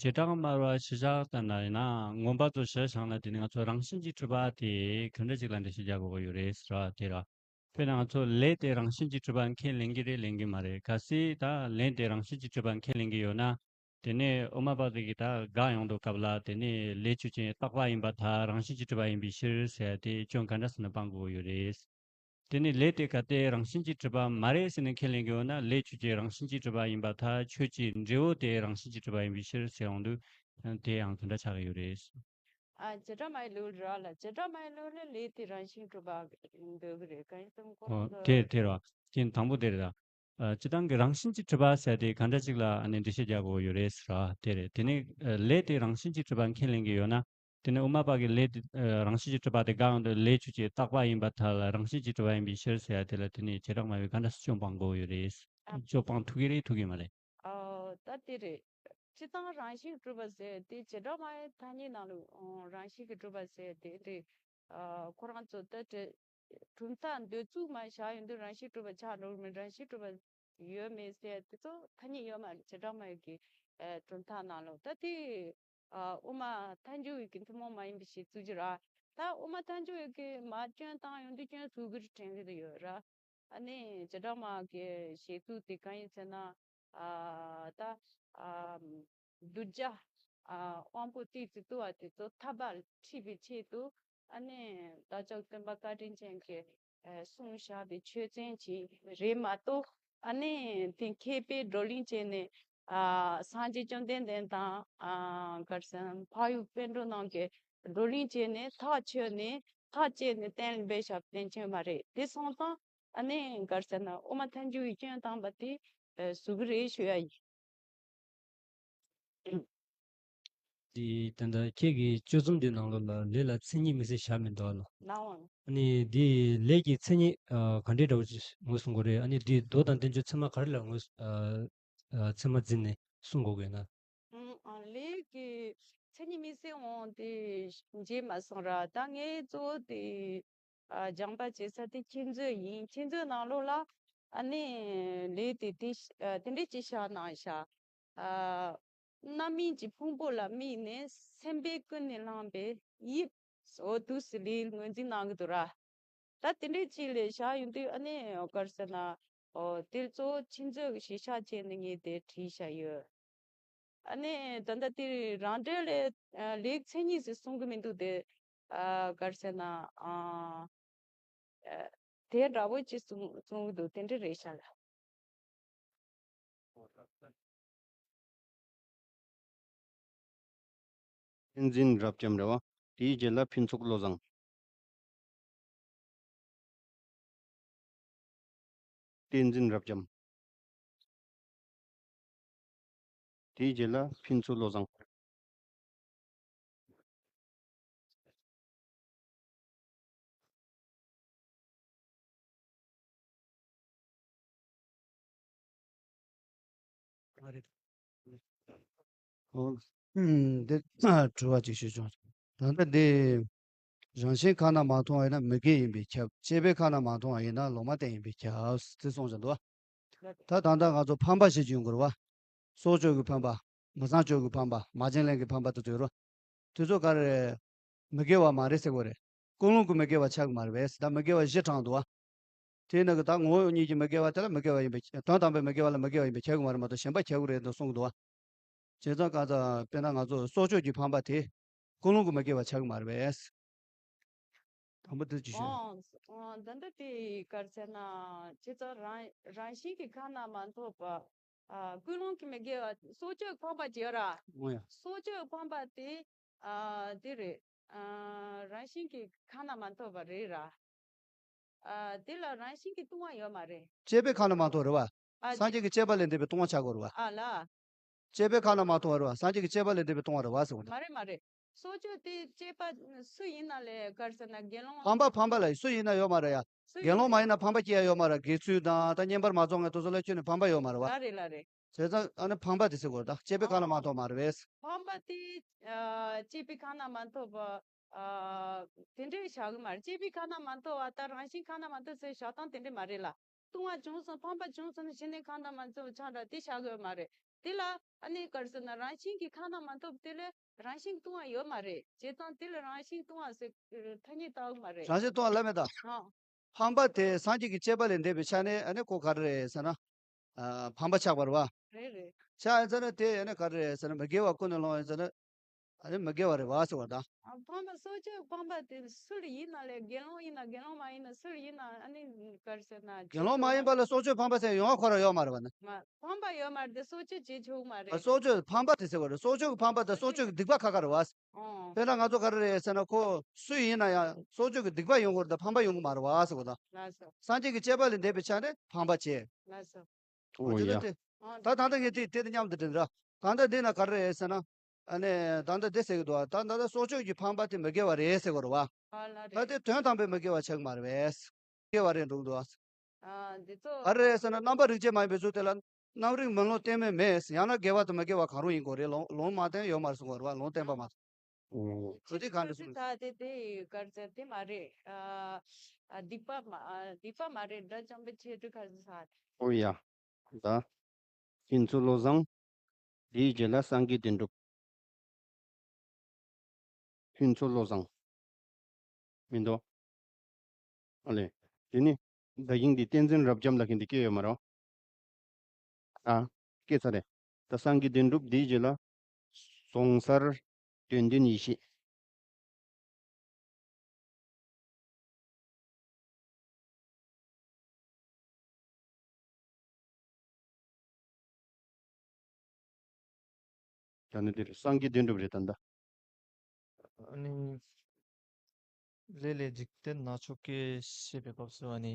བྱེ་བྲག་སྨྲ་བ་གཞི་བཞག་ལྟར་ན་ཡིན་ན་མངོན་པ་མཛོད་གཞིར་བཞག་ན་དེ་ནི་ང་ཚོ་རང་བཞིན་གྱིས་གྲུབ་པ་དེ་ག་འདྲ་ཅིག་ལ་འགྲེལ་བཤད་རྒྱག་དགོས་ཀྱི་ཡོད་རེད་ཟེར་བ་དེ་ར། དཔེར་ན་ང་ཚོ་ལས་དེ་རང་བཞིན་གྱིས་གྲུབ་པ་ཁས་ལེན་གྱི་རེད་ལེན་གྱི་མ་རེད། གལ་སྲིད་ད་ལས་དེ་རང་བཞིན་གྱིས་གྲུབ་པ་ཁས་ལེན་གྱི་ཡོད་ན། དེ་ནས་དབུ་མ་པ་དེ་གིས་ད་དགག་ཡོང་དུས་སྐབས་ལ་དེ་ནས་ལས་ཆོས་ཅན་རྟག་པ་ཡིན་པར་ཐལ། རང་བཞིན་གྱིས་གྲུབ་པ་ཡིན་པའི་ཕྱིར་ཟེར་ཡ་དེ་སྐྱོན་ག་འདྲ་སེ་ནས་སྤང་དགོས་ཀྱི་ཡོད་རེད། དེ་ནས་ལས་དེ་གལ་ཏེ་རང་བཞིན་གྱིས་གྲུབ་པ་མ་རེད་ཟེར་ནས་ཁས་ལེན་གྱི་ཡོད་ན་ལས་ཆོས་ཅན་རང་བཞིན་གྱིས་གྲུབ་པ་ཡིན་པར་ཐལ། ཆོས་ཀྱི་འབྲས་བུ་དེ་རང་བཞིན་གྱིས་གྲུབ་པ་ཡིན་པའི་ཕྱིར་ཟེར་ཡོང་དུས་དེ་ཡང་དེ་འདྲ་ཆགས་ཀྱི་ཡོད་རེད། ཨ་བྱེ་བྲག་སྨྲ་བའི་ལུགས་ར་ལ། བྱེ་བྲག་སྨྲ་བའི་ལུགས་ལ་ལས་དེ་རང་བཞིན་གྲུབ་པ་འདོད་ཀྱི་རེད། གང་ཡིན་ཟེར་ན་ཁོ་ཨོ་རང་དེ་དེ་རེད་བ། དེ་དང་པོ་དེ་རེད་ད། ཨ་སྤྱིར་བཏང་གི་རང་བཞིན་གྱིས་གྲུབ་པ་ཟེར་དེ་ག་འདྲ་ཅིག་ལ་ཨ་ནི་འགྲེལ་བཤད་རྒྱག་དགོས་ཡོད་རེད་ཟེར་བ་དེ་རེད། དེ་ནས་ཨ་ལས་དེ་རང་བཞིན་གྱིས་གྲུབ་པ་ཁས་ལེན་གྱི་ཡོད་ན། དེ་ནས་དབུ་མ་པ་གིས་ལས་དེ་ཨ་རང་བཞིན་གྱིས་གྲུབ་པ་དེ་དགག་ཡོང་དུས་ལས་ཆོས་ཅན་རྟག་པ་ཡིན་པར་ཐལ། རང་བཞིན་གྱིས་གྲུབ་པ་ཡིན་པའི་ཕྱིར་ཟེར་ཡ་དེ་ལ་དེ་ནས་བྱེ་བྲག་སྨྲ་བས་ག་འདྲ་སེ་སྐྱོན་སྤང་དགོས་ཡོད་རེད། ཨ་སྐྱོན་སྤང་ཐུབ་ཀྱི་རེད་ཐུབ་ཀྱི་མ་རེད། ཨོ་ད་དེ་རེད། སྤྱིར་བཏང་རང་བཞིན་གྲུབ་པ་ཟེར་དེ་བྱེ་བྲག་སྨྲ་བའི་ཐ་སྙད་ནང་ལ་ཨོ་རང་བཞིན་གྱིས་གྲུབ་པ་ཟེར་དེ་དེ་ཨ་ཁོ་རང་ཚོ་ད་དེ་གྲུབ་མཐའ་འདོད་ཚུལ་མ་བཞག་ཡོང་དུས་རང་བཞིན་གྲུབ་པ་ཆགས་འགྲོ་གི་མེད། རང་བཞིན་གྲུབ་པ་ཡོད་མེད་ཟེར་དེ་ཚོ་ཐ་སྙད་ཡོད་མ་རེད། བྱེ་བྲག་སྨྲ་བའི་གི་ཨ་གྲུབ་མཐའ་ནང་ལ་ད་དེ་ཨ་དབུ་མ་ཐལ་འགྱུར་བའི་གི་ཐུན་མོང་མ་ཡིན་པའི་གཞི་བཙུགས་ཀྱི་ར། ད་དབུ་མ་ཐལ་འགྱུར་བའི་གི་མ་སྐྱོན་བཏང་ཡོང་དུས་སྐྱོན་ཟུར་གྱི་རེད་དྲན་གྱི་ཡོད་ར། ཨ་ནི་བྱེ་བྲག་སྨྲ་བའི་གཞི་བཙུགས་དེ་གང་ཡིན་ཟེར་ན། ཨ་ད་ཨ་གདུལ་བྱ་ཨ་དབང་པོ་ཏོག་ཙམ་བཏུལ་བ་དེ་ཚོ་ཐར་པར་ཁྲིད་པའི་ཆེད་དུ་ཨ་ནི་བདག་ཅག་སྟོན་པ་བཀའ་དྲིན་ཅན་གྱིས་ཨ་གསུངས་བཞག་པའི་ཆོས་ཚན་ཅིག་རེད་མ་གཏོགས། ཨ་ནི་དེ་མཁས་པའི་བགྲོ་གླེང་བྱས་ནས་ཨ་སངས་རྒྱས་བཅོམ་ལྡན་འདས་དང་ཨ་ག་རེ་ཟེར་འཕགས་ཡུལ་པཎ་གྲུབ་རྣམས་ཀྱིས་བགྲོ་གླེང་བྱས་ནས་ཐག་ཆོད་ནས་ཐག་བཅད་ནས་གཏན་ལ་འབེབས་བཞག་པའི་བསྟན་བཅོས་མ་རེད། དེ་སོང་ཙང་ཨ་ནི་ག་རེ་ཟེར་ན་དབུ་མ་ཐལ་འགྱུར་བའི་སྐྱོན་བཏང་པ་དེ་ཨ་ཟུར་གྱི་རེད་ཞུ་ཡ་ཡིན། དེ་ད་ལྟ་ཁྱེད་ཀྱི་དཔྱད་རྩོམ་དེའི་ནང་ལོགས་ལ་ལས་ལ་མཚན་ཉིད་དམིགས་བསལ་བཞག་མི་འདུག་ཨ་ལོ། ལའང་། ཨ་ནི་དེ་ལས་ཀྱི་མཚན་ཉིད་ཨ་ག་འདྲའི་འདྲ་བོ་ཅིག་ངོས་བཟུང་དགོས་རེད། ཨ་ནི་དེ་མདོ་དང་བསྟན་བཅོས་ཚད་མ་ག་རེ་ལ་ངོས་ཨ་ཨ་ཚད་མ་འཛིན་ནས་གསུང་དགོས་ཀྱི་ན། ཨང་། ཨ་ལས་ཀྱི་མཚན་ཉིད་དམིགས་བསལ་འོང་དེ་མཇལ་མ་སོང་ར། ད་ངས་གཙོ་བོ་དེ་ཨ་སྦྱངས་པ་བྱེད་ས་དེ་མཁྱེན་བརྩེ་ཡིན། མཁྱེན་བརྩེ་ནང་ལོགས་ལ་ཨ་ནི་ལས་དེ་དེ་ཨ་དེ་འདྲས་ཅིག་བཞག་གནང་བཞག་ཨ་རྣམ་སྨིན་གྱི་ཕུང་པོ་ལ་དམིགས་ནས་སེམས་པས་ཀུན་ནས་བསླངས་པའི་དབྱིབས་འོ་དུས་སུ་ལས་ངོས་འཛིན་གནང་གི་འདུག་ར། ད་དེ་འདྲའི་ཅིག་ལས་བཞག་ཡོང་དུས་ཨ་ནི་ག་རེ་ཟེར་ན། ཨོ་དེ་གཙོ་བོ་མཁྱེན་བརྩེ་གི་གཞི་བཞག་བྱས་ནས་ངས་དེ་བྲིས་བཞག་ཡོད། ཨ་ནི་ད་ལྟ་དེ་རང་འགྲེལ་ལས་ཨ་ལེགས་མཚན་ཉིད་ཟེར་གསུང་གི་མི་འདུག་སྟེ། ཨ་ག་རེ་ཟེར་ན། ཨ་ཨ་དེ་འདྲ་བོ་ཅིག་གསུང་གསུང་གི་འདུག་དེ་འདྲ་རེད་ཤག་ལ། བསྟན་འཛིན་རབ་འབྱམས་རེད་བ། དེའི་རྗེས་ལ་ཕུན་ཚོགས་བློ་བཟང་། བསྟན་འཛིན་རབ་འབྱམས། དེའི་རྗེས་ལ་ཕུན་ཚོགས་བློ་བཟང་། ཨོ། ཨུམ། འདི་དྲི་བ་ཅིག་ཞུ་བྱུང་། ད་ལྟ་འདི་རང་བཞིན་ཁ་ན་མ་མཐོང་བ་ཡིན་ན་མི་དགེ་ཡིན་པས་ཁྱབ། སྐྱེས་པའི་ཁ་ན་མ་མཐོང་བ་ཡིན་ན་ལོག་པར་བསྟན་ཡིན་པས་ཁྱབ་ཟེར་གསུངས་བཞག་འདུག་བ། ད་ད་ལྟ་ང་ཚོ་ཕམ་པ་ཞེས་བརྗོད་དགོས་རེད་བ། སྲོག་གཅོད་ཀྱི་ཕམ་པ། མི་ཚངས་སྤྱོད་ཀྱི་ཕམ་པ། མ་བྱིན་ལེན་གྱི་ཕམ་པ་དེ་ཚོ་ཡོད་རེད། དེ་ཚོ་ག་རེ་རེད། མི་དགེ་བ་མ་རེད་ཟེར་དགོས་རེད། ཀུན་སློང་གི་མི་དགེ་བ་ཆགས་ཀྱི་མ་རེད་པས། ད་མི་དགེ་བ་བཞི་དྲངས་འདུག་བ། དེའི་ནང་གི་ད་ངོ་བོ་ཉིད་ཀྱི་མི་དགེ་བ་དེ་ལ་མི་དགེ་བ་ཡིན་པས། དོན་དམ་པའི་མི་དགེ་བ་ལ་མི་དགེ་བ་ཡིན་པས་ཁྱབ་ཀྱི་མ་རེད་མ་གཏོགས་གཞན་པ་ཁྱབ་ཀྱི་རེད་འདུག་གསུངས་འདུག་བ། བྱས་ཙང་གང་ལྟར་དཔེར་ན་ང་ཚོ་སྲོག་གཅོད་ཀྱི་ཕམ་པ་དེ་ཀུན་སློང་གི་མི་དགེ་བ་ཆགས་ཀྱི་མ་རེད་པས། དང་པོ་དེ་ཅི་ཞུ། ཨོ། ཨོ། ད་ལྟ་དེ་ག་རེ་ཟེར་ན། ཁྱེད་ཚོ་རང་རང་བཞིན་གྱི་ཁ་ན་མ་ཐོ་བ། ཨ། ཀུན་སློང་གི་མི་དགེ་བ། སྲོག་གཅོད་ཕམ་པ་བྱེད་ར། ཨོ་ཡ། སྲོག་གཅོད་ཕམ་པ་དེ། ཨ། དེ་རེད། ཨ། རང་བཞིན་གྱི་ཁ་ན་མ་ཐོ་བ་རེད་ར། ཨ། དེ་ལ་རང་བཞིན་གྱིས་ལྟུང་བ་ཡོད་མ་རེད། སྐྱེས་པའི་ཁ་ན་མ་ཐོ་རེད་བ། ཨ། སངས་རྒྱས་ཀྱི་སྐྱེས་པ་ལས་འདས་པའི་ལྟུང་བ་ཆགས་དགོས་རེད་བ། ཨ་ལ། སྐྱེས་པའི་ཁ་ན་མ་ཐོ་བ་རེད་བ། སངས་རྒྱས་ཀྱི་སྐྱེས་པ་ལས་འདས་པའི་ལྟུང་བ་རེད་བ་ཟེར་བ་དང་། མ་རེད་མ་རེད། སྲོག་གཅོད་དེ་སྐྱེས་པ་སུ་ཡིན་ན་ལས་ག་རེ་ཟེར་ན་དགེ་སློང་། ཕམ་པ་ཕམ་པ་ལ་སུ་ཡིན་ན་ཡོད་མ་རེད་ཡ། སུ་དགེ་ཡིན་སློང་མ་ཡིན་ན་ཕམ་པ་སྐྱེ་ཡ་ཡོད་མ་རེད། དགེ་ཚུལ་དང་ད་བསྙེན་པར་མ་རྫོགས་མཁན་དེ་ཚོ་ལ་ཁྱོན་ནས་ཕམ་པ་ཡོད་མ་རེད་བ། ལ་རེད་ལ་རེད། བྱས་ཙང་ཨ་ནི་ཕམ་པ་དེ་ཟེར་དགོས་རེད། ད་སྐྱེས་པའི་ཁ་ན་མ་ཐོ་བ་མ་རེད་པས། ཕམ་པ་དེ། ཨ། སྐྱེས་པའི་ཁ་ན་མ་ཐོ་བ། ཨ། དེ་འདྲའི་བྱ་གི་མ་རེད། སྐྱེས་པའི་ཁ་ན་མ་ཐོ་བ་དང་རང་བཞིན་ཁ་ན་མ་ཐོ་ཟེར་བྱ་སྟངས་དེ་འདྲ་མ་རེད་ལ། ལྟུང་བ་བྱུང་སོང་། ཕམ་པ་བྱུང་སོང་ན་གཞི་ནས་ཁ་ན་མ་ཐོ་ཆགས་འདྲ་དེ་བྱ་གི་མ་རེད། དེ་ལ་ཨ་ནི་ག་རེ་ཟེར་ན་རང་བཞིན་གྱི་ཁ་ན་མ་ཐོ་བ་དེ་ལ་རང་བཞིན་ལྟུང་བ་ཡོད་མ་རེད། བྱས་ཙང་དེ་ལ་རང་བཞིན་ལྟུང་བ་ཟེར་ཐ་སྙད་བཏགས་གི་མ་རེད། རང་བཞིན་ལྟུང་བ་ལབ་མེད་ད། ཨང་། ཕམ་པ་དེ་སངས་རྒྱས་ཀྱི་སྐྱེས་པ་ལས་འདས་པའི་ཆ་ནས་ཨ་ནི་ཁོ་ག་རེ་རེད་ཟེར་ན། ཨ། ཕམ་པ་ཆགས་པ་རེད་བ། རེད་རེད། ཆགས་ཡིན་ཟེར་ན་དེ་ཨ་ནི་ག་རེ་རེད་ཟེར་ན་མི་དགེ་བ་ཀུན་ནས་སློང་ཡིན་ཟེར་ན། ཨ་ནི་མི་དགེ་བ་རེད་བ་ཟེར་བ་དང་། ཨ། ཕམ་པ་སྲོག་གཅོད་ཕམ་པ་དེ་སུ་ལ་ཡིན་ན་ལས་དགེ་སློང་ཡིན་ན་དགེ་སློང་མ་ཡིན་ན་སུ་ལ་ཡིན་ན་ཨ་ནི་ག་རེ་ཟེར་ན། དགེ་སློང་མ་ཡིན་པ་ལ་སྲོག་གཅོད་ཕམ་པ་ཟེར་ཡོང་བ་ཁོ་རང་ཡོད་མ་རེད་བ་ནི། མ། ཕམ་པ་ཡོད་མ་རེད་དེ་སྲོག་གཅོད་བྱེད་ཆོག་མ་རེད། ཨ། སྲོག་གཅོད་ཕམ་པ་དེ་ཟེར་བ་རེད། སྲོག་གཅོད་ཀྱི་ཕམ་པ་དང་སྲོག་གཅོད་ཀྱི་སྡིག་པ་ཁ་ཁ་རེད་བ། ཨོ། དཔེར་ན་ང་ཚོ་ག་རེ་རེད་ཟེར་ན་ཁོ་སུ་ཡིན་ན་ཡང་སྲོག་གཅོད་ཀྱི་སྡིག་པ་ཡོང་གི་རེད་ད་ཕམ་པ་ཡོང་གི་མ་རེད་བ་ཟེར་བ་དང་། ལགས་སོ། སངས་རྒྱས་ཀྱི་སྐྱེས་པ་ལས་འདས་པའི་ཆ་ནས་ཕམ་པ་བྱེད། ལགས་སོ། འོ་ཡ། ད་ད་ལྟ་ངས་དེ་དེ་དང་མཉམ་དུ་དྲན་ར། ད་ལྟ་འདི་ན་ག་རེ་རེད་ཟེར་ན། ཨ་ནི་ད་ལྟ་འདི་ཟེར་གི་འདུག་ད་ད་ལྟ་སྲོག་གཅོད་ཀྱི་ཕམ་པ་དེ་མི་དགེ་བ་རེད་ཟེར་གི་རེད་བ། ཨ་ལ་ད་རེད། དེ་དོན་དམ་པའི་མི་དགེ་བ་ཆགས་མ་རེད་པས། དགེ་བ་རེད་འགྲོ་གི་འདུག་ཨ། ཨ། འདི་ཚོ། ག་རེ་རེད་ཟེར་ན་རྣམ་པ་རིགས་ཅན་མ་ཡིན་པའི་ཚུལ་དེ་ལ་རྣམ་རིག་མིན་ལུང་བསྟན་མིན་མེད། ཡང་ན་དགེ་བ་དང་མི་དགེ་བ་གང་རུང་ཡིན་དགོས་རེད། ལུང་ལུང་མ་བསྟན་ཡོད་མ་རེད་གསུང་གི་རེད་བ། ལུང་བསྟན་པ་མ་གཏོགས། ཨོ། ཁོ་དེ་གང་འདྲ་གསུངས། ད་དེ་དེ་ག་རེ་ཟེར་དེ་མ་རེད། ཨ། ཨ། སྡིག་པ་མ། ཨ། སྡིག་པ་མ་རེད། དགྲ་བཅོམ་པའི་ཆེད་དུ་ག་རེ་ཟེར། ཨོ་ཡ། ད་ཕུན་ཚོགས་བློ་བཟང་། དེའི་རྗེས་ལ་སངས་རྒྱས་བདེན་གྲུབ། ཕུན་ཚོགས་བློ་བཟང་། མི་འདུག་ཨ་ལས། དེ་ནི་ད་ཡིན་འདི་བསྟན་འཛིན་རབ་འབྱམས་ལ་མཁན་འདི་སྐྱེས་ཡོད་མ་རེད། ཨ། སྐྱེས་ཚར་རེད། ད་སངས་རྒྱས་བདེན་གྲུབ་དེའི་རྗེས་ལ། ཟོང་སར་དོན་ལྡན་ཡེ་ཤེས། ད་ནི་འདིར་སངས་རྒྱས་བདེན་གྲུབ་རེད་ད་ལྟ། ཨ་ནི། ལས་ལས་འཇིག་རྟེན་ན་ཆོས་སྐྱེས་ཞེས་པའི་སྐབས་སུ་ཨ་ནི།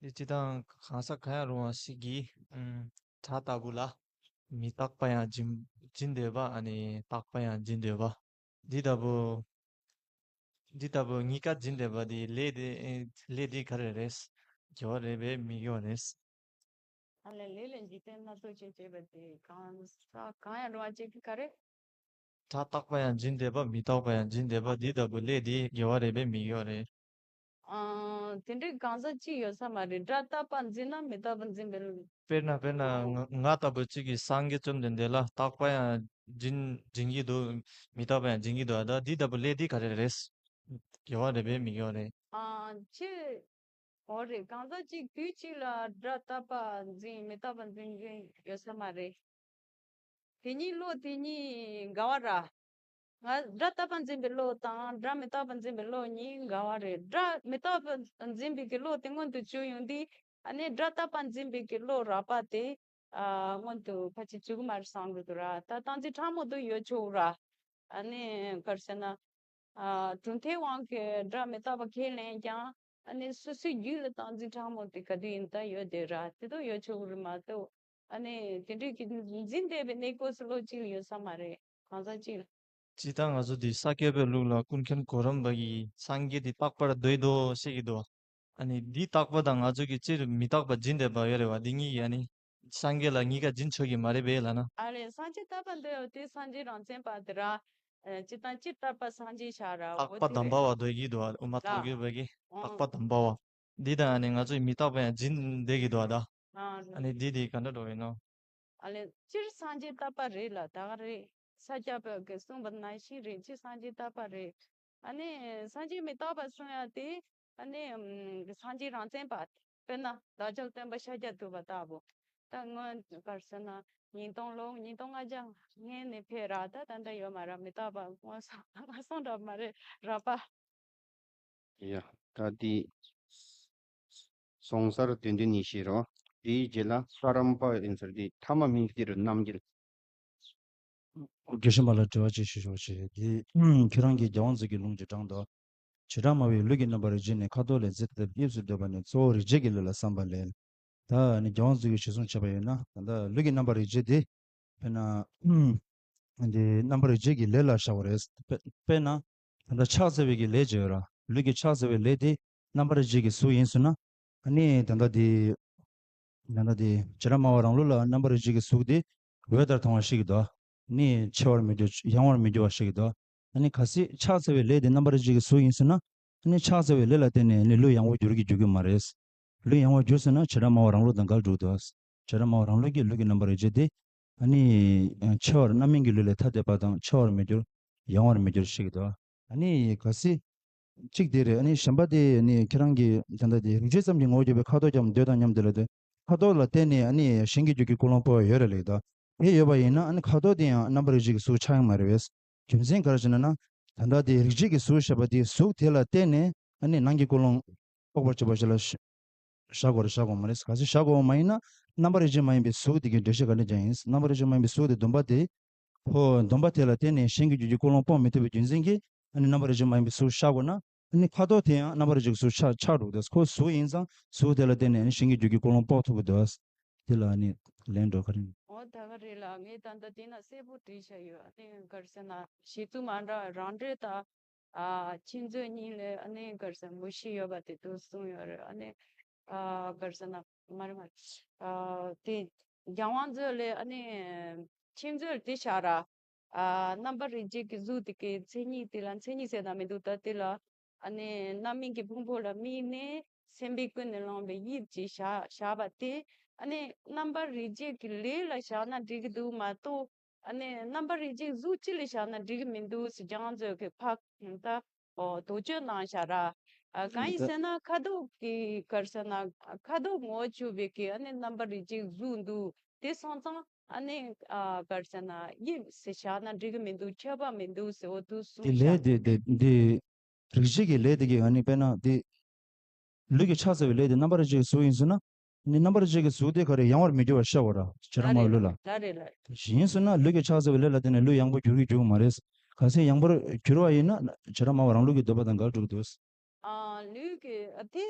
འདི་སྤྱི་དང་གང་ཟག་གང་ཡང་རུང་བ་ཞིག་གིས། ཨུམ། བྲག་ལྟ་བུ་ལ། མི་རྟག་པ་ཡང་འཛིན་འཛིན་འདོད་པ། ཨ་ནི་རྟག་པ་ཡང་འཛིན་འདོད་པ། འདི་ལྟ་བུ། འདི་ལྟ་བུ་གཉིས་ཀ་འཛིན་འདོད་པ་འདི་ལས་དེ། ལས་འདི་ག་རེ་རེད། དགེ་བ་རེད་པས་མི་དགེ་བ་རེད། ཨ་ལས། ལས་ལས་འཇིག་རྟེན་ན་སོགས་ཆེན་བྱེད་པ་དེ་གང་ཟག་གང་ཡང་རུང་བ་གཅིག་གིས་ག་རེ། བྲག་རྟག་པ་ཡང་འཛིན་འདོད་པ། མི་རྟག་པ་ཡང་འཛིན་འདོད་པ། འདི་ལྟ་བུ་ལས་འདི་དགེ་བ་རེད་པས་མི་དགེ་བ་རེད། ཨ། དེ་འདྲའི་གང་ཟག་གཅིག་ཡོད་ས་མ་རེད། བྲག་རྟག་པ་འཛིན་ན་མི་རྟག་པ་འཛིན་པའི། དཔེར་ན་དཔེར་ན་ང་ང་ལྟ་བུ་གཅིག་གིས་སངས་རྒྱས་བཅོམ་ལྡན་འདས་ལ་རྟག་པ་ཡང་འཛིན་འཛིན་གྱི་འདུག་མི་རྟག་པ་ཡང་འཛིན་གྱི་འདུག་ད་འདི་ལྟ་བུ་ལས་འདི་ག་རེ་རེད། དགེ་བ་རེད་པས་མི་དགེ་བ་རེད། ཨ། ཆེ། འོ་རེད། གང་ཟག་གཅིག་དུས་གཅིག་ལ་བྲག་རྟག་པ་འཛིན་མི་རྟག་པ་འཛིན་མཁན་ཡོད་ས་མ་རེད། དེ་གཉིས་བློ་དེ་གཉིས་འགལ་བ་ར། ང་བྲག་རྟག་པ་འཛིན་པའི་བློ་དང་བྲག་མི་རྟག་པ་འཛིན་པའི་བློ་གཉིས་འགལ་བ་རེད། བྲག་མི་རྟག་པ་འཛིན་པའི་གི་བློ་དེ་མངོན་དུ་གྱུར་ཡོང་དུས་ཨ་ནི་བྲག་རྟག་པ་འཛིན་པའི་གི་བློ་རགས་པ་དེ། ཨ། མངོན་དུ་ཕལ་ཆེར་གྱུར་གི་མ་རེད་བསམ་གི་འདུག་ར། ད་སྟངས་འཛིན་ཕྲ་མོ་དུ་ཡོད་ཆོག་ར། ཨ་ནི་ག་རེ་ཟེར་ན། ཨ་གྲུབ་མཐའི་དབང་གིས་སྒྲ་མི་རྟག་པ་ཁས་ལེན་ཀྱང་། ཨ་ནི་སོ་སོའི་རྒྱུད་ལ་སྟངས་འཛིན་ཕྲ་མོ་དེ་ག་དུས་ཡིན་ད་ཡོད་དེ་ར། དེ་དག་ཡོད་ཆོག་གི་རེད་མ་གཏོགས། ཨ་ནི་དེ་འདྲའི་གི་འཛིན་བསྡད་པའི་གནས་སྐབས་སུ་ལོ་གཅིག་ལ་ཡོད་ས་མ་རེད། གང་ཟག་གཅིག་ལ། ཇི་ལྟར་ང་ཚོ་འདི་ས་སྐྱ་པའི་ལུགས་ལ་ཀུན་མཁྱེན་གོ་རམས་པ་གིས་སངས་རྒྱས་འདི་རྟག་པར་སྡོད་དོ་ཟེར་གྱི་འདུག་ཨ་ནི་འདི་རྟག་པ་དང་ང་ཚོ་གི་སྤྱིར་མི་རྟག་པ་སྦྱིན་བསྡད་པ་ཡོད་རེད་བ། འདི་གཉིས་ཀྱིས་ཨ་ནི་སངས་རྒྱས་ལ་གཉིས་ཀ་སྦྱིན་ཆོག་གི་མ་རེད་པས་ལབ་ན། ཨ་རེད། སངས་རྒྱས་རྟག་པར་སྡོད་ཡོད་དེ་སངས་རྒྱས་རང་མཚན་པ་དེ་ར། ཨ་སྤྱིར་བཏང་སྤྱིར་རྟག་པ་སངས་རྒྱས་ཤག་ར། རྟག་པ་དམ་པ་བ་སྡོད་ཀྱི་འདུག་ཨ། དབུ་མ་ཐལ་འགྱུར་བ་གི་རྟག་པ་དམ་པ་བ། འདི་དང་ཨ་ནི་ང་ཚོའི་མི་རྟག་པ་ཡང་སྦྱིན་བསྡད་ཀྱི་འདུག་ཨ་ད། ཨ་ནི་འདི་དེ་ག་འདྲ་འགྲོ་ཡིན་ནོ། ཨ་ལས་སྤྱིར་སངས་རྒྱས་རྟག་པ་རེད་ལ་ད་ག་རེད། ས་སྐྱ་པ་གིས་གསུངས་པ་ནང་བཞིན་རེད། སྤྱིར་སངས་རྒྱས་རྟག་པ་རེད། ཨ་ནི་སངས་རྒྱས་མི་རྟག་པ་གསུང་ཡ་དེ། ཨ་ནི་ཨམ་སངས་རྒྱས་རང་མཚན་པ། དཔེར་ན་བདག་ཅག་སྟོན་པ་ཤཱཀྱ་ཐུབ་པ་ལྟ་བུ། ད་སྔོན་ག་རེ་ཟེར་ན་ཉིས་སྟོང་ལོ་ཉིས་སྟོང་ལྔ་བརྒྱ་སྔོན་ནས་ཕེབས་ར། ད་ད་ལྟ་ཡོད་མ་ར། མི་རྟག་པ་སྔོན་སོང་སྔོན་སོང་འདྲ་མ་རེད་ར་པ། ཡ། ད་དེ་སོང་ཚར་དོན་དོན་ནི་ཤེས་རོགས། དེའི་རྗེས་ལ་ས་རམ་པ་ཡིན་ཟེར་དེ་ཐ་མ་མིང་སྟེ་རུ་རྣམ་འགྱུར། དགེ་བཤེས་མ་ལ་དྲི་བ་ཅིག་ཞུ་ཆོག་ཅེས་དེ། ཁྱེད་རང་གིས་རྒྱལ་དབང་མཛོད་ཀྱི་ལུང་གཅིག་དྲངས་དོ། བྱེ་བྲག་སྨྲ་བའི་ལུགས་ཀྱི་རྣམ་པར་རིག་བྱེད་ནི་ཁ་དོག་ལས་འཛིན་ཐབས་དབྱིབས་སུ་འདོད་པ་ནི་གཙོ་བོ་རིག་བྱེད་ཀྱི་ལུགས་ལ་བསམ་པ་ལས། ད་ནི་རྒྱལ་དབང་མཛོད་ཀྱིས་གཞིར་བཟུང་བྱས་པ་ཡིན་ན་ད་ལྟ་ལུགས་ཀྱི་རྣམ་པར་རིག་བྱེད་དེ། དཔེར་ན། འདི་རྣམ་པར་རིག་བྱེད་ཀྱི་ལས་ལ་བཞག་པ་རེད། དཔེ་དཔེར་ན། ད་ལྟ་ཕྱག་འཚལ་བའི་གི་ལས་ཅིག་ཡོད་ར། ལུས་ཀྱི་ཕྱག་འཚལ་བའི་ལས་དེ་རྣམ་པར་རིག་བྱེད་ཀྱི་གཟུགས་ཡིན་ཟེར་ན། ཨ་ནི་ད་ལྟ་དེ། ད་ལྟ་དེ་བྱེ་བྲག་སྨྲ་བ་རང་ལུགས་ལ་རྣམ་པར་རིག་བྱེད་ཀྱི་གཟུགས་དེ་འོད་ལྟར་མཐོང་བ་ཞིག་གི་འདུག་ནི་ཆེ་བར་མི་འགྱུར་ཡང་བར་མི་འགྱུར་བ་ཞིག་གི་འདུག་ཨ་ནི་གལ་སྲིད་ཕྱག་འཚལ་བའི་ལས་དེ་རྣམ་པར་རིག་བྱེད་ཀྱི་གཟུགས་ཡིན་ཟེར་ན། ཨ་ནི་ཕྱག་འཚལ་བའི་ལས་ལ་བརྟེན་ནས་ནི་ལུས་ཡང་བར་འགྱུར་གྱི་འགྱུར་གྱི་མ་རེད། ལུས་ཡང་བར་འགྱུར་ཟེར་ན་བྱེ་བྲག་སྨྲ་བ་རང་ལུགས་དང་འགལ་འགྲོ་གི་འདུག་བྱེ་བྲག་སྨྲ་བ་རང་ལུགས་ཀྱི་ལུགས་ཀྱི་རྣམ་པར་རིག་བྱེད་དེ། ཨ་ནི། ཆེ་བར་རྣམ་སྨིན་གྱི་ལུས་ལས་ཐ་དད་པ་དང་ཆེ་བར་མི་འགྱུར། ཡང་བར་མི་འགྱུར་ཞིག་གི་འདུག་ཨ་ནི་གལ་སྲིད། གཅིག་དེ་རེད། ཨ་ནི་གཞན་པ་དེ་ནི་ཁྱེད་རང་གིས་ད་ལྟ་དེ་རིག་བྱེད་ཙམ་གྱི་ངོ་བོར་གྱུར་པའི་ཁ་དོག་ཀྱང་འདོད་དང་མཉམ་དེ་ལ་དེ། ཁ་དོག་ལ་བརྟེན་ནས་ཨ་ནི་གཞན་གྱི་རྒྱུད་ཀྱི་ཀུན་སློང་སྤོང་བ་ཡོད་རེད་ལེགས་དོ། དེ་ཡོད་པ་ཡིན་ན་ཨ་ནི་ཁ་དོག་དེ་ཡང་རྣམ་པར་རིག་བྱེད་ཀྱི་གཟུགས་ཆགས་ཡོང་མ་རེད་པས། རྒྱུ་མཚན་ག་རེ་ཟེར་ན་ན། ད་ལྟ་དེ་རིག་བྱེད་ཀྱི་གཟུགས་ཞེས་པ་དེ་གཟུགས་དེ་ལ་བརྟེན་ནས་ཨ་ནི་ནང་གི་ཀུན་སློང་དཔོག་པར་བྱེད་པ་ཞིག་ལ་བཞག་དགོས་རེད་བཞག་དགོས་མ་རེད། གལ་སྲིད་བཞག་དགོས་པ་མ་ཡིན་ན་རྣམ་པར་རིག་བྱེད་མ་ཡིན་པའི་གཟུགས་དེ་གི་འགྲེལ་བཤད་ག་འདྲ་ཀྱང་ཡིན། རྣམ་པར་རིག་བྱེད་མ་ཡིན་པའི་གཟུགས་དེ་སྡོམ་པ་དེ། ཁོ་སྡོམ་པ་དེ་ལ་བརྟེན་ནས་གཞན་གྱི་རྒྱུད་ཀྱི་ཀུན་སློང་སྤོང་མི་ཐུབ་པའི་རྒྱུ་མཚན་གྱིས་ཨ་ནི་རྣམ་པར་རིག་བྱེད་མ་ཡིན་པའི་གཟུགས་བཞག་དགོས་ན་ཨ་ནི་ཁ་དོག་དེ་ཡང་རྣམ་པར་རིག་བྱེད་ཀྱི་གཟུགས་ཆགས་ཆགས་འགྲོ་གི་འདུག་ཁོ་གཟུགས་ཡིན་ཙང་གཟུགས་དེ་ལ་བརྟེན་ནས་ཨ་ནི་གཞན་གྱི་རྒྱུད་ཀྱི་ཀུན་སློང་སྤོང་ཐུབ་ཀྱི་འདུག་དེ་ལ་ཨ་ནི་ལན་འགྲོ་ག་རེ། འོ་ད་ག་རེད་ལ། ངས་ད་ལྟ་དེ་ན་གསལ་པོ་བྲིས་བཞག་ཡོད། ཨ་ནི་ག་རེ་ཟེར་ན་བཤད་ཚུལ་མ་འདྲ་རང་འགྲེལ་དང་། ཨ་ཆོས་མཛོད་གཉིས་ལས་ཨ་ནི་ག་རེ་ཟེར་མུ་བཤད་ཡོད་པ་དེ་དུ་གསུངས་ཡོད་རེད། ཨ་ནི་ཨ་ག་རེ་ཟེར་ན་མ་རེད་མ་རེད། ཨ་དེ་རྒྱལ་དབང་མཛོད་ལས་ཨ་ནི་ཆོས་མཛོད་དེ་བཞག་ར། ཨ་རྣམ་པར་རིག་བྱེད་ཀྱི་གཟུགས་དེ་གའི་མཚན་ཉིད་དེ་ལ་མཚན་ཉིད་ཟེར་ན་མི་འདུག་ད་དེ་ལ་ཨ་ནི་རྣམ་སྨིན་གྱི་ཕུང་པོ་ལ་དམིགས་ནས་སེམས་པས་ཀུན་ནས་བསླངས་པའི་དབྱིབས་ཀྱིས་བཞག་བཞག་པ་དེ། ཨ་ནི་རྣམ་པར་རིག་བྱེད་ཀྱི་ལས་ལ་བཞག་ན་འགྲིག་གི་འདུག་མ་གཏོགས། ཨ་ནི་རྣམ་པར་རིག་བྱེད་གཟུགས་སྤྱི་ལ་བཞག་ན་འགྲིག་གི་མི་འདུག་ཟེར་རྒྱལ་དབང་མཛོད་ཀྱིས་ཕར་ད་འོ་དོགས་གཅོད་གནང་བཞག་ར། ཨ་གང་ཡིན་ཟེར་ན་ཁ་དོག་གི་ག་རེ་ཟེར་ན་ཁ་དོག་ངོ་བོ་ཆུད་པའི་གི་ཨ་ནི་རྣམ་པར་རིག་བྱེད་གཟུགས་འདུག་དེ་སོང་ཙང་ཨ་ནི་ཨ་ག་རེ་ཟེར་ན་དབྱིབས་ཟེར་བཞག་ན་འགྲིག་གི་མི་འདུག་ཁྱབ་པ་མི་འདུག་ཟེར་འོ་དུ་གསུངས་དེ་ལས་བཞག་དེ་དེ་འདི་རིག་བྱེད་ཀྱི་ལས་དེ་གི་ཨ་ནི་དཔེར་ན་དེ། ལུས་ཀྱི་ཕྱག་འཚལ་བའི་ལས་དེ་རྣམ་པར་རིག་བྱེད་ཀྱི་གཟུགས་ཡིན་ཟེར་ན། ནི་རྣམ་པར་རིག་བྱེད་ཀྱི་གཟུགས་དེ་ག་རེ་ཡང་བར་མི་འགྱུར་བར་ཤར་བ་ར། བྱེ་བྲག་སྨྲ་བའི་ལུགས་ལ། ལ་རེད་ལ་རེད། ཡིན་ཟེར་ན་ལུས་ཀྱི་ཕྱག་འཚལ་བའི་ལས་ལ་བརྟེན་ནས་ལུས་ཡང་བར་འགྱུར་གྱི་འགྱུར་གྱི་མ་རེད། གལ་སྲིད་ཡང་བར་འགྱུར་བ་ཡིན་ན་བྱེ་བྲག་སྨྲ་བ་རང་ལུགས་ཀྱི་འདོད་པ་དང་འགལ་འགྲོ་གི་འདུག་ཨ་ལུས་ཀྱི་ཨ་དེ་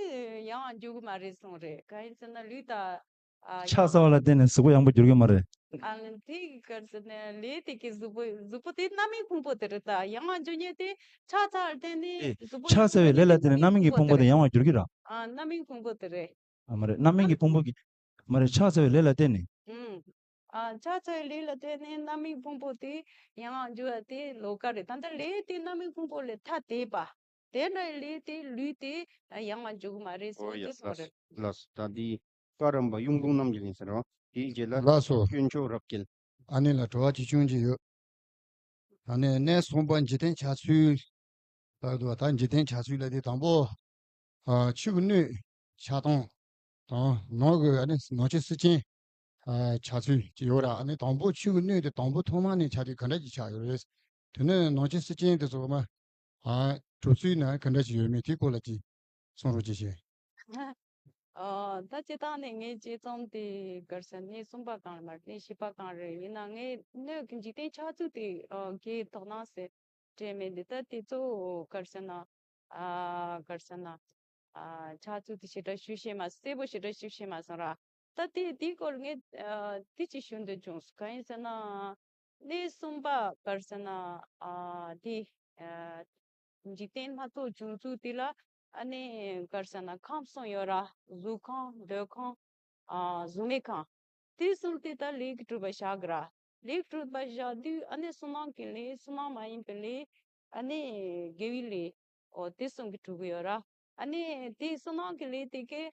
ཡང་འགྱུར་གྱི་མ་རེད་གསུངས་རེད། གང་ཡིན་ཟེར་ན་ལུས་དང་། ཨ་ཕྱག་འཚལ་བ་ལ་བརྟེན་ནས་གཟུགས་པོ་ཡང་བར་འགྱུར་གྱི་མ་རེད། ཨ་ལན་དེ་ག་རེ་ཟེར་ན་ལས་དེ་གི་གཟུགས་པོ་གཟུགས་པོ་དེ་རྣམ་སྨིན་ཕུང་པོ་དེ་རེད་ད། ཡང་ང་འཇུ་ཉེ་དེ་ཕྱག་འཚལ་བརྟེན་ནས་ཨེ་གཟུགས་པོ་ཕྱག་འཚལ་བའི་ལས་ལ་བརྟེན་ནས་རྣམ་སྨིན་གྱི་ཕུང་པོ་དེ་ཡང་བར་འགྱུར་གྱི་ར། ཨ་རྣམ་སྨིན་ཕུང་པོ་དེ་རེད། ཨ་མ་རེད། རྣམ་སྨིན་གྱི་ཕུང་པོ་གི། མ་རེད། ཕྱག་འཚལ་བའི་ལས་ལ་བརྟེན་ནས། ཨུམ། ཨ་ཕྱག་འཚལ་བའི་ལས་ལ་བརྟེན་ནས་རྣམ་སྨིན་ཕུང་པོ་དེ་ཡང་བ་འཇུ་བ་དེ་ལོགས་ཀ་རེད། ད་ལྟ་ལས་དེ་རྣམ་སྨིན་ཕུང་པོ་ལས་ཐ་དད་པ། དེ་འདྲ་ལས་དེ་ལུས་དེ་ཡང་བ་འཇུ་གི་མ་རེད་ཟེར་ཨོ་ཡ་དེ་སོགས་ལགས་རེད། ལགས་ད་འདི་བཀའ་རམས་པ་གཡུང་དྲུང་རྣམ་རྒྱལ་ཡིན་ཟེར་བ་དེའི་རྗེས་ལ་ལགས་སོ། དཀོན་མཆོག་རབ་རྒྱལ། ཨ་ནི་ལ་དྲི་བ་ཅིག་ཅུང་ཅིག་ཡོད། ཨ་ནི་གནས་གསུམ་པ་འཇིག་རྟེན་ཆགས་ཚུལ། ལྟར་དུ་ད་འཇིག་རྟེན་ཆགས་ཚུལ་ལ་དེ་དང་པོ། ཨ་ཆུ་གི་སྣོད་ཆགས་སྟངས་དང་ནང་གི་ཨ་ནི་ནང་ཆུ་སྲི་ཅན་ཨ་ཆགས་ཚུལ་ཅིག་ཡོད་ར། ཨ་ནི་དང་པོ་ཆུ་གི་སྣོད་དེ་དང་པོ་ཐོག་མ་ནས་ཆགས་དུས་ག་འདྲ་ཅིག་ཆགས་ཡོད་རེད། དེ་ནས་ནང་ཆུ་སྲི་ཅན་དེ་ཚོ་མ་ཨ་གྲུབ་ཚུལ་ན་ག་འདྲ་ཅིག་ཡོད་མེད་དེའི་སྐོར་ལ་ཅིག་གསུང་རོགས་ཅིག་བྱས། ཨ། ད་སྤྱིར་བཏང་ནས་ངའི་དཔྱད་རྩོམ་དེ་ག་རེ་ཟེར། གནས་གསུམ་པ་གང་རེད་མ་རེད། གནས་བཞི་པ་གང་རེད། ཡིན་ན་ངས་སྣོད་ཀྱི་འཇིག་རྟེན་ཆགས་ཚུལ་དེ་ཨ་གའི་དོ་སྣང་ཟེར་སྤྲད་མེད་འདི། ད་དེ་ཚོ་ག་རེ་ཟེར་ན། ཨ། ག་རེ་ཟེར་ན། ཨ། ཆགས་ཚུལ་དེ་ཞེ་དྲག་ཞིབ་ཤེས་མ། གསལ་པོ་ཞེ་དྲག་ཞིབ་ཤེས་མ་སོང་ར། ད་དེ་དེའི་སྐོར་ངས་ཨ་དེ་ཅིག་ཞུ་འདོད་བྱུང་། གང་ཡིན་ཟེར་ན། གནས་གསུམ་པ་ག་རེ་ཟེར་ན། ཨ། དེ་ཨ་འཇིག་རྟེན་སྣ་ཚོགས་བྱུང་ཚུལ་དེ་ལ་ཨ་ནི་ག་རེ་ཟེར་ན་ཁམས་གསུམ་ཡོད་ར། གཟུགས་ཁམས། འདོད་ཁམས། ཨ། གཟུགས་མེད་ཁམས། དེ་གསུམ་དེ་ད་ལས་ཀྱིས་གྲུབ་པ་བཞག་གི་ར། ལས་ཀྱིས་གྲུབ་པ་བཞག་དུས་ཨ་ནི་བསོད་ནམས་ཀྱི་ལས། བསོད་ནམས་མ་ཡིན་པའི་ལས། ཨ་ནི་དགེ་བའི་ལས། འོ་དེ་གསུམ་གྱིས་གྲུབ་ཀྱི་ཡོད་ར། ཨ་ནི་དེ་བསོད་ནམས་ཀྱི་ལས་དེ་གའི་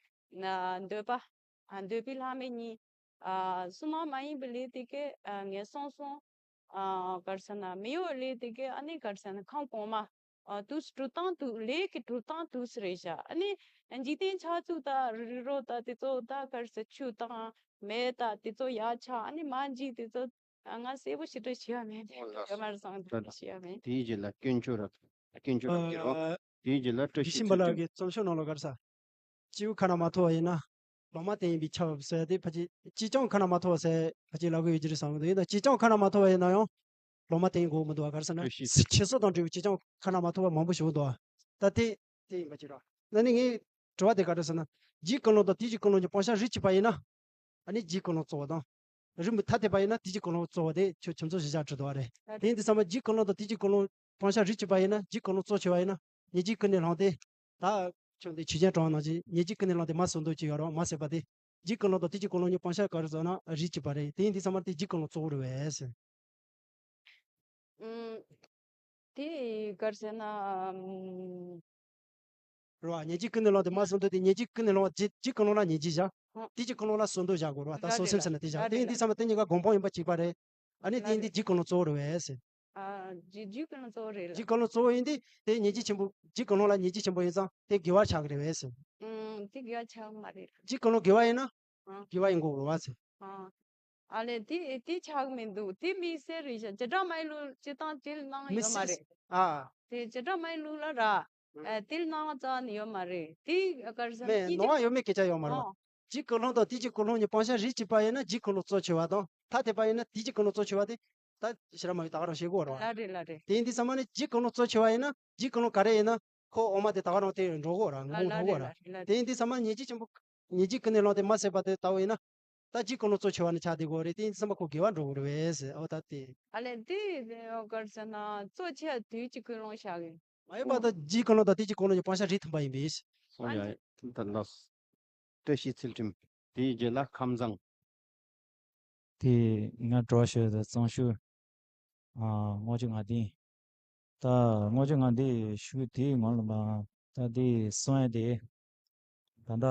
ན་འདོད་པ། ཨ། འདོད་པའི་ལྷ་མོ་གཉིས། ཨ། བསོད་ནམས་མ་ཡིན་པའི་ལས་དེ་གའི་ཨ་ངན་སོང་གསུམ། ཨ། ག་རེ་ཟེར་ན། མི་གཡོ་བའི་ལས་དེ་གའི་ཨ་ནི་ག་རེ་ཟེར་ན་ཁམས་གོང་མ། ཨ། དུས་སུ་གྲུབ་སྟངས་དུས། ལས་ཀྱི་གྲུབ་སྟངས་དུས་སུ་རེད་བཞག་ཨ་ནི་འཇིག་རྟེན་ཆགས་ཚུལ་དང་རི་རོ་དང་དེ་ཚོ་དང་ག་རེ་ཟེར། ཆུ་དང་མེ་དང་དེ་ཚོ་ཡར་ཆགས། ཨ་ནི་མར་འཇིག་དེ་ཚོ་ང་གསལ་པོ་ཞེ་དྲག་ཤེས་ཡ་མེད། ཨོ་ལགས་སོ། ཡོད་མ་རེད་བསམ། ད་ཤེས་ཡ་མེད། དེའི་རྗེས་ལ་དཀོན་མཆོག་རབ། དཀོན་མཆོག་རབ་ཀྱི་རོ། ཨ། དེའི་རྗེས་ལ་བཀྲ་ཤིས་ཚུལ་ཁྲིམས། ཤིང་པ་ལགས་ཀྱི་རྩོམ་ཤོག་ནང་ལ་ག་རེ་ཟེར། སྐྱེས་བུ་ཁ་ན་མ་ཐོ་བ་ཡིན་ན་ལོ་མ་བསྟེན་ཡིན་པས་ཁྱབ་ཟེར་ཏེ། ཕལ་ཆེར་སྐྱེས་ཆུང་ཁ་ན་མ་ཐོ་བ་ཟེར་ཕལ་ཆེར་ལབ་ཀྱི་ཡོད་ཀྱི་རེད་བསམ་གྱི་འདུག་ཡིན་ན་སྐྱེས་ཆུང་ཁ་ན་མ་ཐོ་བ་ཡིན་ན་ཡང་ལོ་མ་བསྟེན་དགོས་མི་འདུག་བ། ག་རེ་ཟེར་ན། བཀྲ་ཤིས་ཚུལ་ཁྲིམས། ཁྱད་གསོད་དང་འབྲེལ་བའི་སྐྱེས་ཆུང་ཁ་ན་མ་ཐོ་བ་མང་པོ་ཞིག་འདུག་ད་དེ་དེ་ཡིན་པ་ཅིག་རེད། ན་ནིང་ངའི་དྲི་བ་དེ་ག་རེ་ཟེར་ན། རྗེའི་ཀུན་སློང་དང་དུས་ཀྱི་ཀུན་སློང་གཉིས་སྤང་བྱ་རིགས་གཅིག་པ་ཡིན་ན། ཨ་ནི་རྗེའི་ཀུན་སློང་གཙོ་བོ་དང་། རིགས་མཐའ་ཐད་པ་ཡིན་ན་དུས་ཀྱི་ཀུན་སློང་གཙོ་བོ་དེ་ཁྱོད་ཁྱིམ་ཚང་བཞི་བཞག་བྲིས་འདུག་བ་རེད། དེ་ཡིན་དུས་ཙམ་པ་རྗེའི་ཀུན་སློང་དང་དུས་ཀྱི་ཀུན་སློང་སྤང་བྱ་རིགས་གཅིག་པ་ཡིན་ན། རྗེའི་ཀུན་སློང་གཙོ་ཆེ་བ་ཡིན་ན། ཉེར་གཅིག་ཀུན་ནས་བསླངས་ཏེ། ད་ཁྱོད་འདི་ཆོས་ཅན་གྲགས་པ་ནང་བཞིན་ཉེར་གཅིག་ཀུན་ནས་བསླངས་ཏེ་མ་བསད་འདོད་ཅིག་ཡོད་རེད་བ། མ་བསད་པ་དེ། རྗེའི་ཀུན་སློང་དང་དུས་ཀྱི་ཀུན་སློང་གཉིས་སྤང་བྱ་ག་རེ་ཟེར་ན་རིགས་གཅིག་པ་རེད། དེ་ཡིན་དུས་ཙམ་པ་དེ་རྗེའི་ཀུན་སློང་གཙོ་བོ་རེད་བས། ཨུམ། དེ་ག་རེ་ཟེར་ན། ཨུམ། རེད་བ། ཉེར་གཅིག་ཀུན་ནས་བསླངས་ཏེ་མ་བསད་འདོད་དེ། ཉེར་གཅིག་ཀུན་ནས་བསླངས་པ། རྗེ་རྗེའི་ཀུན་སློང་ལ་ཉེར་གཅིག་བཞག་ཨ། དུས་ཀྱི་ཀུན་སློང་ལ་བསད་འདོད་བཞག་དགོས་རེད་བ། ད་ལ་སོ་སེམས་ཟེར་ན་དེ་བཞག་ལ་དེ་ཡིན་དུས་ཙམ་པ་དེ་གཉིས་ཀ་སྒོམ་སྤང་ཡིན་པ་གཅིག་པ་རེད། ཨ་ནི་དེ་ཡིན་དུས་རྗེའི་ཀུན་སློང་གཙོ་བོ་རེད་བས་ཟེར། ཨ། རྗེ་རྗེའི་ཀུན་སློང་གཙོ་བོ་རེད་ལ། རྗེའི་ཀུན་སློང་གཙོ་བོ་ཡིན་དུས་དེ་ཉེར་གཅིག་ཆེན་པོ། རྗེའི་ཀུན་སློང་ལ་ཉེར་གཅིག་ཆེན་པོ་ཡིན་ཙང་དེ་དགེ་བ་ཆགས་ཀྱི་རེད་བས་ཟེར། ཨུམ། དེ་དགེ་བ་ཆགས་མ་རེད། རྗེའི་ཀུན་སློང་དགེ་བ་ཡིན་ན། ཨ། དགེ་བ་ཡིན་དགོས་རེད་བ་ཟེར། ཨ། ཨ་ལས་དེ་དེ་ཆགས་མི་འདུག་དེ་དམིགས་བསལ་རེད་ཤག་བྱེ་བྲག་སྨྲ་བའི་ལུགས་སྤྱིར་བཏང་དེ་ལ་སྣང་ཡོད་མ་རེད། ཨ། དེ་བྱེ་བྲག་སྨྲ་བའི་ལུགས་ལ་ར། ཨ། དེ་ལ་སྣང་བ་རྩ་ནས་ཡོད་མ་རེད། དེ་ག་རེ་ཟེར་ན། མེད། སྙིང་རྗེ། སྣང་བ་ཡོད་མེད་སྐད་ཆ་ཡོད་མ་རེད་བ། ཨ། རྗེའི་ཀུན་སློང་དང་དུས་ཀྱི་ཀུན་སློང་གཉིས་སྤང་བྱ་རིགས་གཅིག་པ་ཡིན་ན་རྗེའི་ཀུན་སློང་གཙོ་ཆེ་བ་དང་། ཐ་དད་པ་ཡིན་ན་དུས་ཀྱི་ཀུན་སློང་གཙོ་ཆེ་བ་དེ་ད་ཕྱི་ར་མ་ཡོད་ད་ག་རང་ཤེས་དགོས་རེད་བ། ལ་རེད། ལ་རེད། དེ་ཡིན་དུས་ཙམ་པ་ནི་རྗེའི་ཀུན་སློང་གཙོ་ཆེ་བ་ཡིན་ན། རྗེའི་ཀུན་སློང་ག་རེ་ཡིན་ན་ཁོ་འོ་མ་དེ་ད་ག་རང་དེ་འགྲོ་གོ་ར། ལ་ངོ་ལ་འགྲོ་གོ་རེད། ར། ལ་རེད། ལ་རེད། དེ་ཡིན་དུས་ཙམ་པ་ཉེར་གཅིག་ཆེན་པོ། ཉེར་གཅིག་ཀུན་ནས་བསླངས་ཏེ་མ་བསད་པ་དེ་ལྟ་བུ་ཡིན་ན། ད་རྗེའི་ཀུན་སློང་གཙོ་ཆེ་བ་ནི་ཆགས་བསྡད་གོ་རེད། དེ་ཡིན་དུས་ཙམ་པ་ཁོ་དགེ་བ་འགྲོ་གི་རེད་བས་ཟེར། འོ་ད་དེ། ཨ་ལས་དེ་ག་རེ་ཟེར་ན་གཙོ་ཆེ་བ་དུས་ཀྱི་ཀུན་སློང་བཞག་གི། མ་ཡིན་པ་ད་རྗེའི་ཀུན་སློང་དང་དུས་ཀྱི་ཀུན་སློང་གཉིས་སྤང་བྱ་རིགས་མཐུན་པ་ཡིན་པས། ཨོ་ཡ། ད་ལགས། བཀྲ་ཤིས་ཚུལ་ཁྲིམས། དེའི་རྗེས་ལ་ཁམས་བཟང་། དེ་ང་དྲི་བ་ཞུ་ཡ་ད་གཙང་ཤུ། ཨ། དངོས་གཞི་ང་འདི། ད་དངོས་གཞི་ང་འདི་ཞུ་དེའི་ངོ་ལ་མ། ད་དེ་གསུང་ཡ་དེ། ད་ལྟ་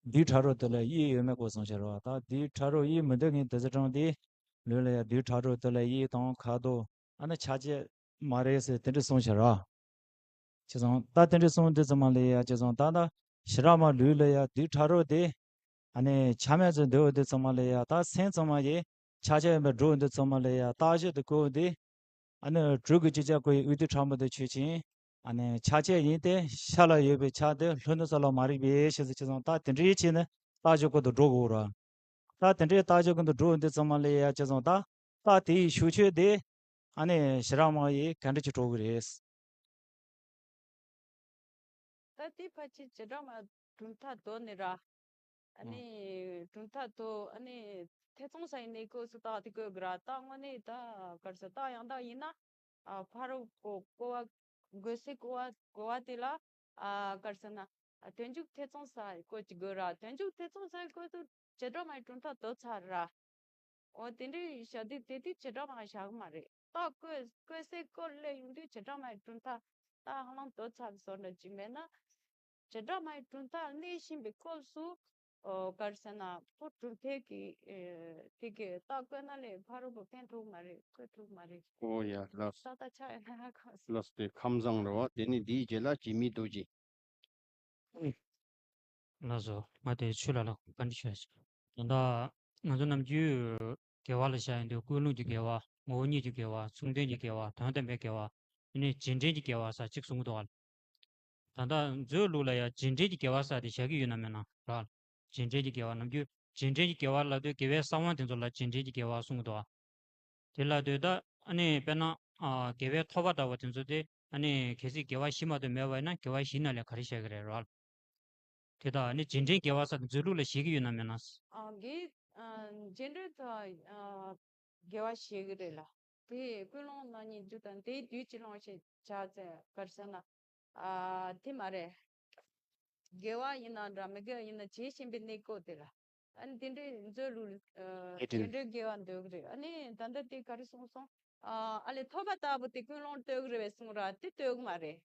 རྡུལ་ཕྲ་རབ་དེ་ལ་དབྱིབས་ཡོད་མེད་སྐོར་གསུངས་བཞག་རེད་བ། ད་རྡུལ་ཕྲ་རབ་དབྱིབས་མི་འདུག་མཁན་དེ་ཚོ་དྲངས་ཏེ། ལུས་ལ་ཡ་རྡུལ་ཕྲ་རབ་དེ་ལ་དབྱིབས་དང་ཁ་དོག་ཨ་ནི་ཆ་བྱད་མ་རེད་ཟེར་དེ་འདྲ་གསུངས་བཞག་རེད་བ། བྱས་ཙང་ད་དེ་འདྲ་གསུངས་དུས་ཙམ་པ་ལ་ཡ། བྱས་ཙང་ད་ལྟ་ཕྱི་ར་མ་ལུས་ལ་ཡ་རྡུལ་ཕྲ་རབ་དེ་ཨ་ནི་ཆ་མེད་ཚོ་འདུག་དུས་ཙམ་པ་ལ་ཡ། ད་སེམས་ཙམ་པ་ཡི་ཆ་བྱད་ཡིན་པ་འགྲོ་དུས་ཙམ་པ་ལ་ཡ། རྟགས་ཤུགས་དེ་བཀོད་དེ། ཨ་ནི་དྲོད་ཀྱི་ཅི་ཆ་བཀོད་ཡི་དབུས་དུས་ཕྲ་མོ་དེ་ཆོས་ཅན། ཨ་ནི་ཆ་བྱད་ཡིན་ཏེ་ཤ་ལ་ཡོད་པའི་ཆ་དེ་ལྷོ་ནུབ་ས་ལ་མ་རིག་པའི་ཕྱིར་ཟེར། བྱས་ཙང་ད་དེ་འདྲའི་ཆ་ནི་རྟགས་ཤུགས་ཀུན་ཏུ་འགྲོ་དགོས་ར། ད་དེ་འདྲའི་རྟགས་ཤུགས་ཀུན་ཏུ་འགྲོ་དུས་ཙམ་པ་ལ་ཡ། བྱས་ཙང་ད་རྟགས་དེ་ཡི་ཤུགས་ཆོད་དེ་ཨ་ནི་ཕྱི་ར་མ་ཡི་ག་འདྲ་ཅིག་གྲུབ་ཀྱི་རེད། ད་དེ་ཕལ་ཆེར་བྱེ་བྲག་སྨྲ་གྲུབ་མཐའ་དོན་ནི་ར། ཨ་ནི་གྲུབ་མཐའ་དོན། ཨ་ནི་ཐེ་ཚོམ་ཟ་ཡི་གནས་སྐབས་སུ་རྟགས་དེ་བཀོད་དགོས་ར། རྟགས་དངོས་གནས་ད་ག་རེ་ཟེར། རྟགས་ཡང་དག་ཡིན་ན། ཨ། ཕ་རོལ་པོ་གོ་བ། གོ་སའི་གོ་བ། གོ་བ་དེ་ལ། ཨ། ག་རེ་ཟེར་ན། ཨ། དོན་འཇུག་ཐེ་ཚོམ་ཟ་ཡི་སྐོར་ཅིག་དགོས་ར། དོན་འཇུག་ཐེ་ཚོམ་ཟ་ཡི་སྐོར་དུ་བྱེ་བྲག་སྨྲ་གྲུབ་མཐའ་དོན་ཚར་ར། འོ་དེ་འདྲའི་བྱ་དུས་དེ་དུས་བྱེ་བྲག་སྨྲ་བཞག་གི་མ་རེད། རྟགས་བཀོད། བཀོད་སའི་སྐོར་སླེབས་ཡོང་དུས་བྱེ་བྲག་སྨྲ་གྲུབ་མཐའ་ད་ཧ་ལམ་དོན་ཚར་བཟོ་འདྲ་ཅིག་མེད་ན། བྱེ་བྲག་སྨྲ་གྲུབ་མཐའ་གནས་བཞིན་པའི་སྐབས་སུ། ཨོ། ག་རེ་ཟེར་ན། ཕོ་གྲུབ་མཐའི་གི། ཨེ། དེ་གི་རྟགས་བཀོད་ན་ལས་ཕ་རོལ་པོ་ཕན་ཐོགས་མ་རེད། བཀོད་ཐུབ་མ་རེད། ཨོ་ཡ། ལགས། ད་ལྟ་ཆ་ཡོད་ན་ཡ་གོ། ལགས་སོ། དེ་ཁམས་བཟང་རེད་བ། དེ་ནི་དེའི་རྗེས་ལ་འཇིགས་མེད་རྡོ་རྗེ། ལགས་སོ། ང་དེ་ཆོས་ལ་ལ་བཀའ་འདྲི་ཞུ་ཡ་ཞིག་ད་ལྟ་ང་ཚོ་ནམ་རྒྱུན་དགེ་བ་ལ་བཞག་ཡོང་དུས་ཀུན་སློང་གི་དགེ་བ། ངོ་བོ་ཉིད་ཀྱི་དགེ་བ། མཚུངས་ལྡན་གྱི་དགེ་བ། དོན་དམ་པའི་དགེ་བ། ཨ་ནི་རྗེས་དྲན་གྱི་དགེ་བ་ཟེར་གཅིག་གསུང་གི་འདུག་ག། ད་ལྟ་མཛོད་ལུགས་ལ་ཡང་རྗེས་དྲན་གྱི་དགེ་བ་ཟེར་དེ་བཞག་གི་ཡོད་ན་མེད་ན་ར། རྗེས་དྲན་གྱི་དགེ་བ་ནམ་རྒྱུན་རྗེས་དྲན་གྱི་དགེ་བ་ལབ་དུས་དགེ་བའི་གསང་བ་དེ་ཚོ་ལ་རྗེས་དྲན་གྱི་དགེ་བ་གསུང་གི་འདུག་ཨ། དེ་ལབ་དུས་ད་ཨ་ནི་དཔེར་ན་ཨ་དགེ་བའི་ཐོབ་པ་ལྟ་བུ་དེ་ཚོ་དེ་ཨ་ནི་གལ་སྲིད་དགེ་བ་བཞི་མ་གཏོགས་མེད་པ་ཡིན་ན་དགེ་བ་བཞིའི་ནང་ལས་ག་རེ་བཞག་གི་རེད་ར། དེ་དག་ཨ་ནི་རྗེས་དྲན་དགེ་བ་ཟེར་དེ་མཛོད་ལུགས་ལ་བཞག་གི་ཡོད་ན་མེད་ན། ཨ་དགེ་ཨ་རྗེས་དྲན་དང་ཨ་དགེ་བ་བཞག་གི་རེད་ལ། དེ་ཀུན་སློང་རྣམ་གཉིས་རྒྱུ་དང་དེའི་དུས་ཀྱི་སློང་བྱེད་བྱ་ཚེ་གར་ཟེར་ན། ཨ་དེ་མ་རེད། དགེ་བ་ཡིན་ན་འདྲ་མི་དགེ་བ་ཡིན་ན་བྱེད་བཞིན་པའི་གནས་སྐབས་དེ་ལ། ཨ་ནི་དེ་འདྲའི་མཛོད་ལུགས་ཨ་ཨེ་དེ་དྲན། འདྲའི་དགེ་བ་འདོད་ཀྱི་རེད། ཨ་ནི་ད་ལྟ་དེ་ག་རེ་གསུངས་སོང་། ཨ་ཨ་ལས་ཐོབ་པ་ལྟ་བུ་དེ་ཀུན་སློང་ལྟོས་ཀྱི་རེད་པས་གསུངས་ར་དེ་ལྟོས་ཀྱི་མ་རེད།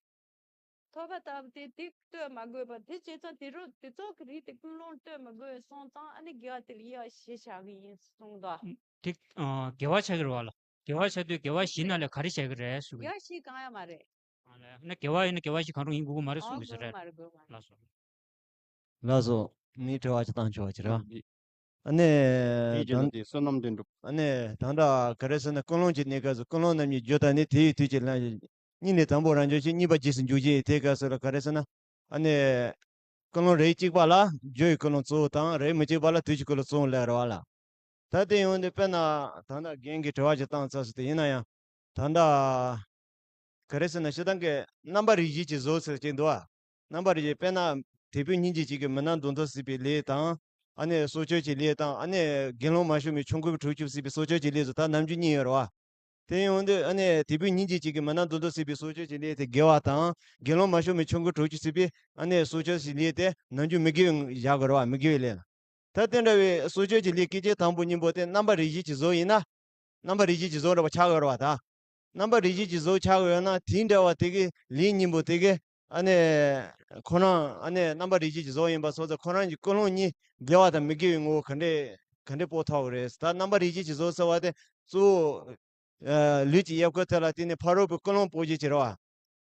ཐོབ་པ་ལྟ་བུ་དེ་དེ་ལྟོས་མ་དགོས་པ་དེ་བྱས་ཙང་དེ་རུ་དེ་ཚོགས་ཀྱི་རིགས་དེ་ཀུན་སློང་ལྟོས་མ་དགོས་པས་སོང་ཙང་ཨ་ནི་དགེ་བ་དེ་ལ་ཡ་ཞེས་བྱ་གི་ཡིན་གསུངས་དོ། དེ་ཨ་དགེ་བ་ཆགས་ཀྱི་རེད་བ་ལ། དགེ་བ་ཆགས་དུས་དགེ་བ་བཞི་ནང་ལས་ག་རེ་བྱ་གི་རེད་ཞུ་གི་ཡིན། དགེ་བ་བཞི་གང་ཡང་མ་རེད། ཨ་ལས་ན་དགེ་བ་ཡིན་ན་དགེ་བ་བཞི་གང་རུང་ཡིན་དགོས་ཀྱི་མ་རེད་གསུང་གི་ཟེར་རེད། ལགས་སོ། ལགས་སོ། ངས་དྲི་བ་ཅིག་བཏང་ཆོག་ཅིག་ར། ཨ་ནི་དེའི་རྗེས་ལ་དེ་བསོད་ནམས་ལྡན་འགྲུབ། ཨ་ནི་ད་ལྟ་ག་རེ་ཟེར་ན་ཀུན་སློང་གི་གནས་སྐབས་སུ་ཀུན་སློང་རྣམ་གཉིས་རྒྱུ་དང་ནི་དེ་ཡི་དུས་ཀྱི་ལན། གཉིས་ནི་དང་པོ་རང་བྱུང་ཕྱིར་གཉིས་པ་རྗེས་སུ་འཇུག་ཅིང་དེའི་སྐབས་སུ་ལ་ག་རེ་ཟེར་ན། ཨ་ནི་ཀུན་སློང་རིགས་གཅིག་པ་ལ་རྒྱུ་ཡི་ཀུན་སློང་གཙོ་བོ་དང་རིགས་མི་གཅིག་པ་ལ་དུས་ཀྱི་ཀུན་སློང་གཙོ་བོ་ལ་རེད་བ་ལ། ད་དེ་ཡོང་དུས་དཔེར་ན་ད་ལྟ་རྒན་གྱིས་དྲི་བ་ཅིག་བཏང་ཚར་སོང་དེ་ཡིན་ན་ཡང་། ད་ལྟ་ག་རེ་ཟེར་ན་སྤྱིར་བཏང་གི་རྣམ་པ་རིགས་བཞི་གི་གཟུགས་ཟེར་གྱི་འདུག་ཨ། རྣམ་པ་རིགས་བཞི་དཔེར་ན་དད་པའི་སྙིང་རྗེ་གཅིག་གིས་མི་རྣམས་དོན་དུ་གཟིགས་པའི་ལས་དང་། ཨ་ནི་སྲོག་གཅོད་ཀྱི་ལས་དང་ཨ་ནི་དགེ་སློང་མ་བྱོན་པའི་ཆོམ་རྐུན་གྲོགས་བྱེད་སྲིད་པའི་སྲོག་གཅོད་ཀྱི་ལས་སུ་ད་རྣམ་འགྱུར་གཉིས་ཡོད་རེད་བ། དེ་ཡོང་དུས་ཨ་ནི་དད་པའི་སྙིང་རྗེ་གཅིག་གིས་མི་རྣམས་དོན་དུ་གཟིགས་པའི་སྲོག་གཅོད་ཀྱི་ལས་དེ་དགེ་བ་དང་། དགེ་སློང་མ་བྱོན་པའི་ཆོམ་རྐུན་གྲོགས་བྱེད་སྲིད་པའི་ཨ་ནི་སྲོག་གཅོད་ཀྱི་ལས་དེ་རྣམ་འགྱུར་མི་དགེ་བའི་བཞག་དགོས་རེད་བ། མི་དགེ་བའི་ལས་ལ། ད་དེ་འདྲ་བའི་སྲོག་གཅོད་ཀྱི་ལས་སྐད་ཅིག་དང་པོ་གཉིས་པོ་དེ་རྣམ་པ་རིགས་བཞི་གི་གཟུགས་ཡིན་ན། རྣམ་པ་རིགས་བཞི་གི་གཟུགས་འདྲ་བ་ཆགས་ཡོད་རེད་བ་ད། རྣམ་པ་རིགས་བཞི་གི་གཟུགས་ཆགས་ཡོད་ན་དེ་འདྲ་བ་དེ་གི་ལས་གཉིས་པོ་དེ་གི་ཨ་ནི་ཁོ་རང་ཨ་ནི་རྣམ་པ་རིགས་བཞི་གི་གཟུགས་ཡིན་པ་སོང་ཙང་ཁོ་རང་གི་ཀུན་སློང་གཉིས་དགེ་བ་དང་མི་དགེ་བའི་ངོ་བོ་ག་འདྲས་ག་འདྲས་དཔོག་ཐུབ་ཀྱི་རེད། ད་རྣམ་པ་རིགས་བཞི་གི་གཟུགས་ཟེར་བ་དེ་གཙོ་བོ་ཨ་ལུས་ཀྱི་དབྱར་ཁུག་དེ་ལ་བརྟེན་ནས་ཕ་རོལ་པོའི་ཀུན་སློང་དཔོག་བྱེད་ཀྱི་རེད་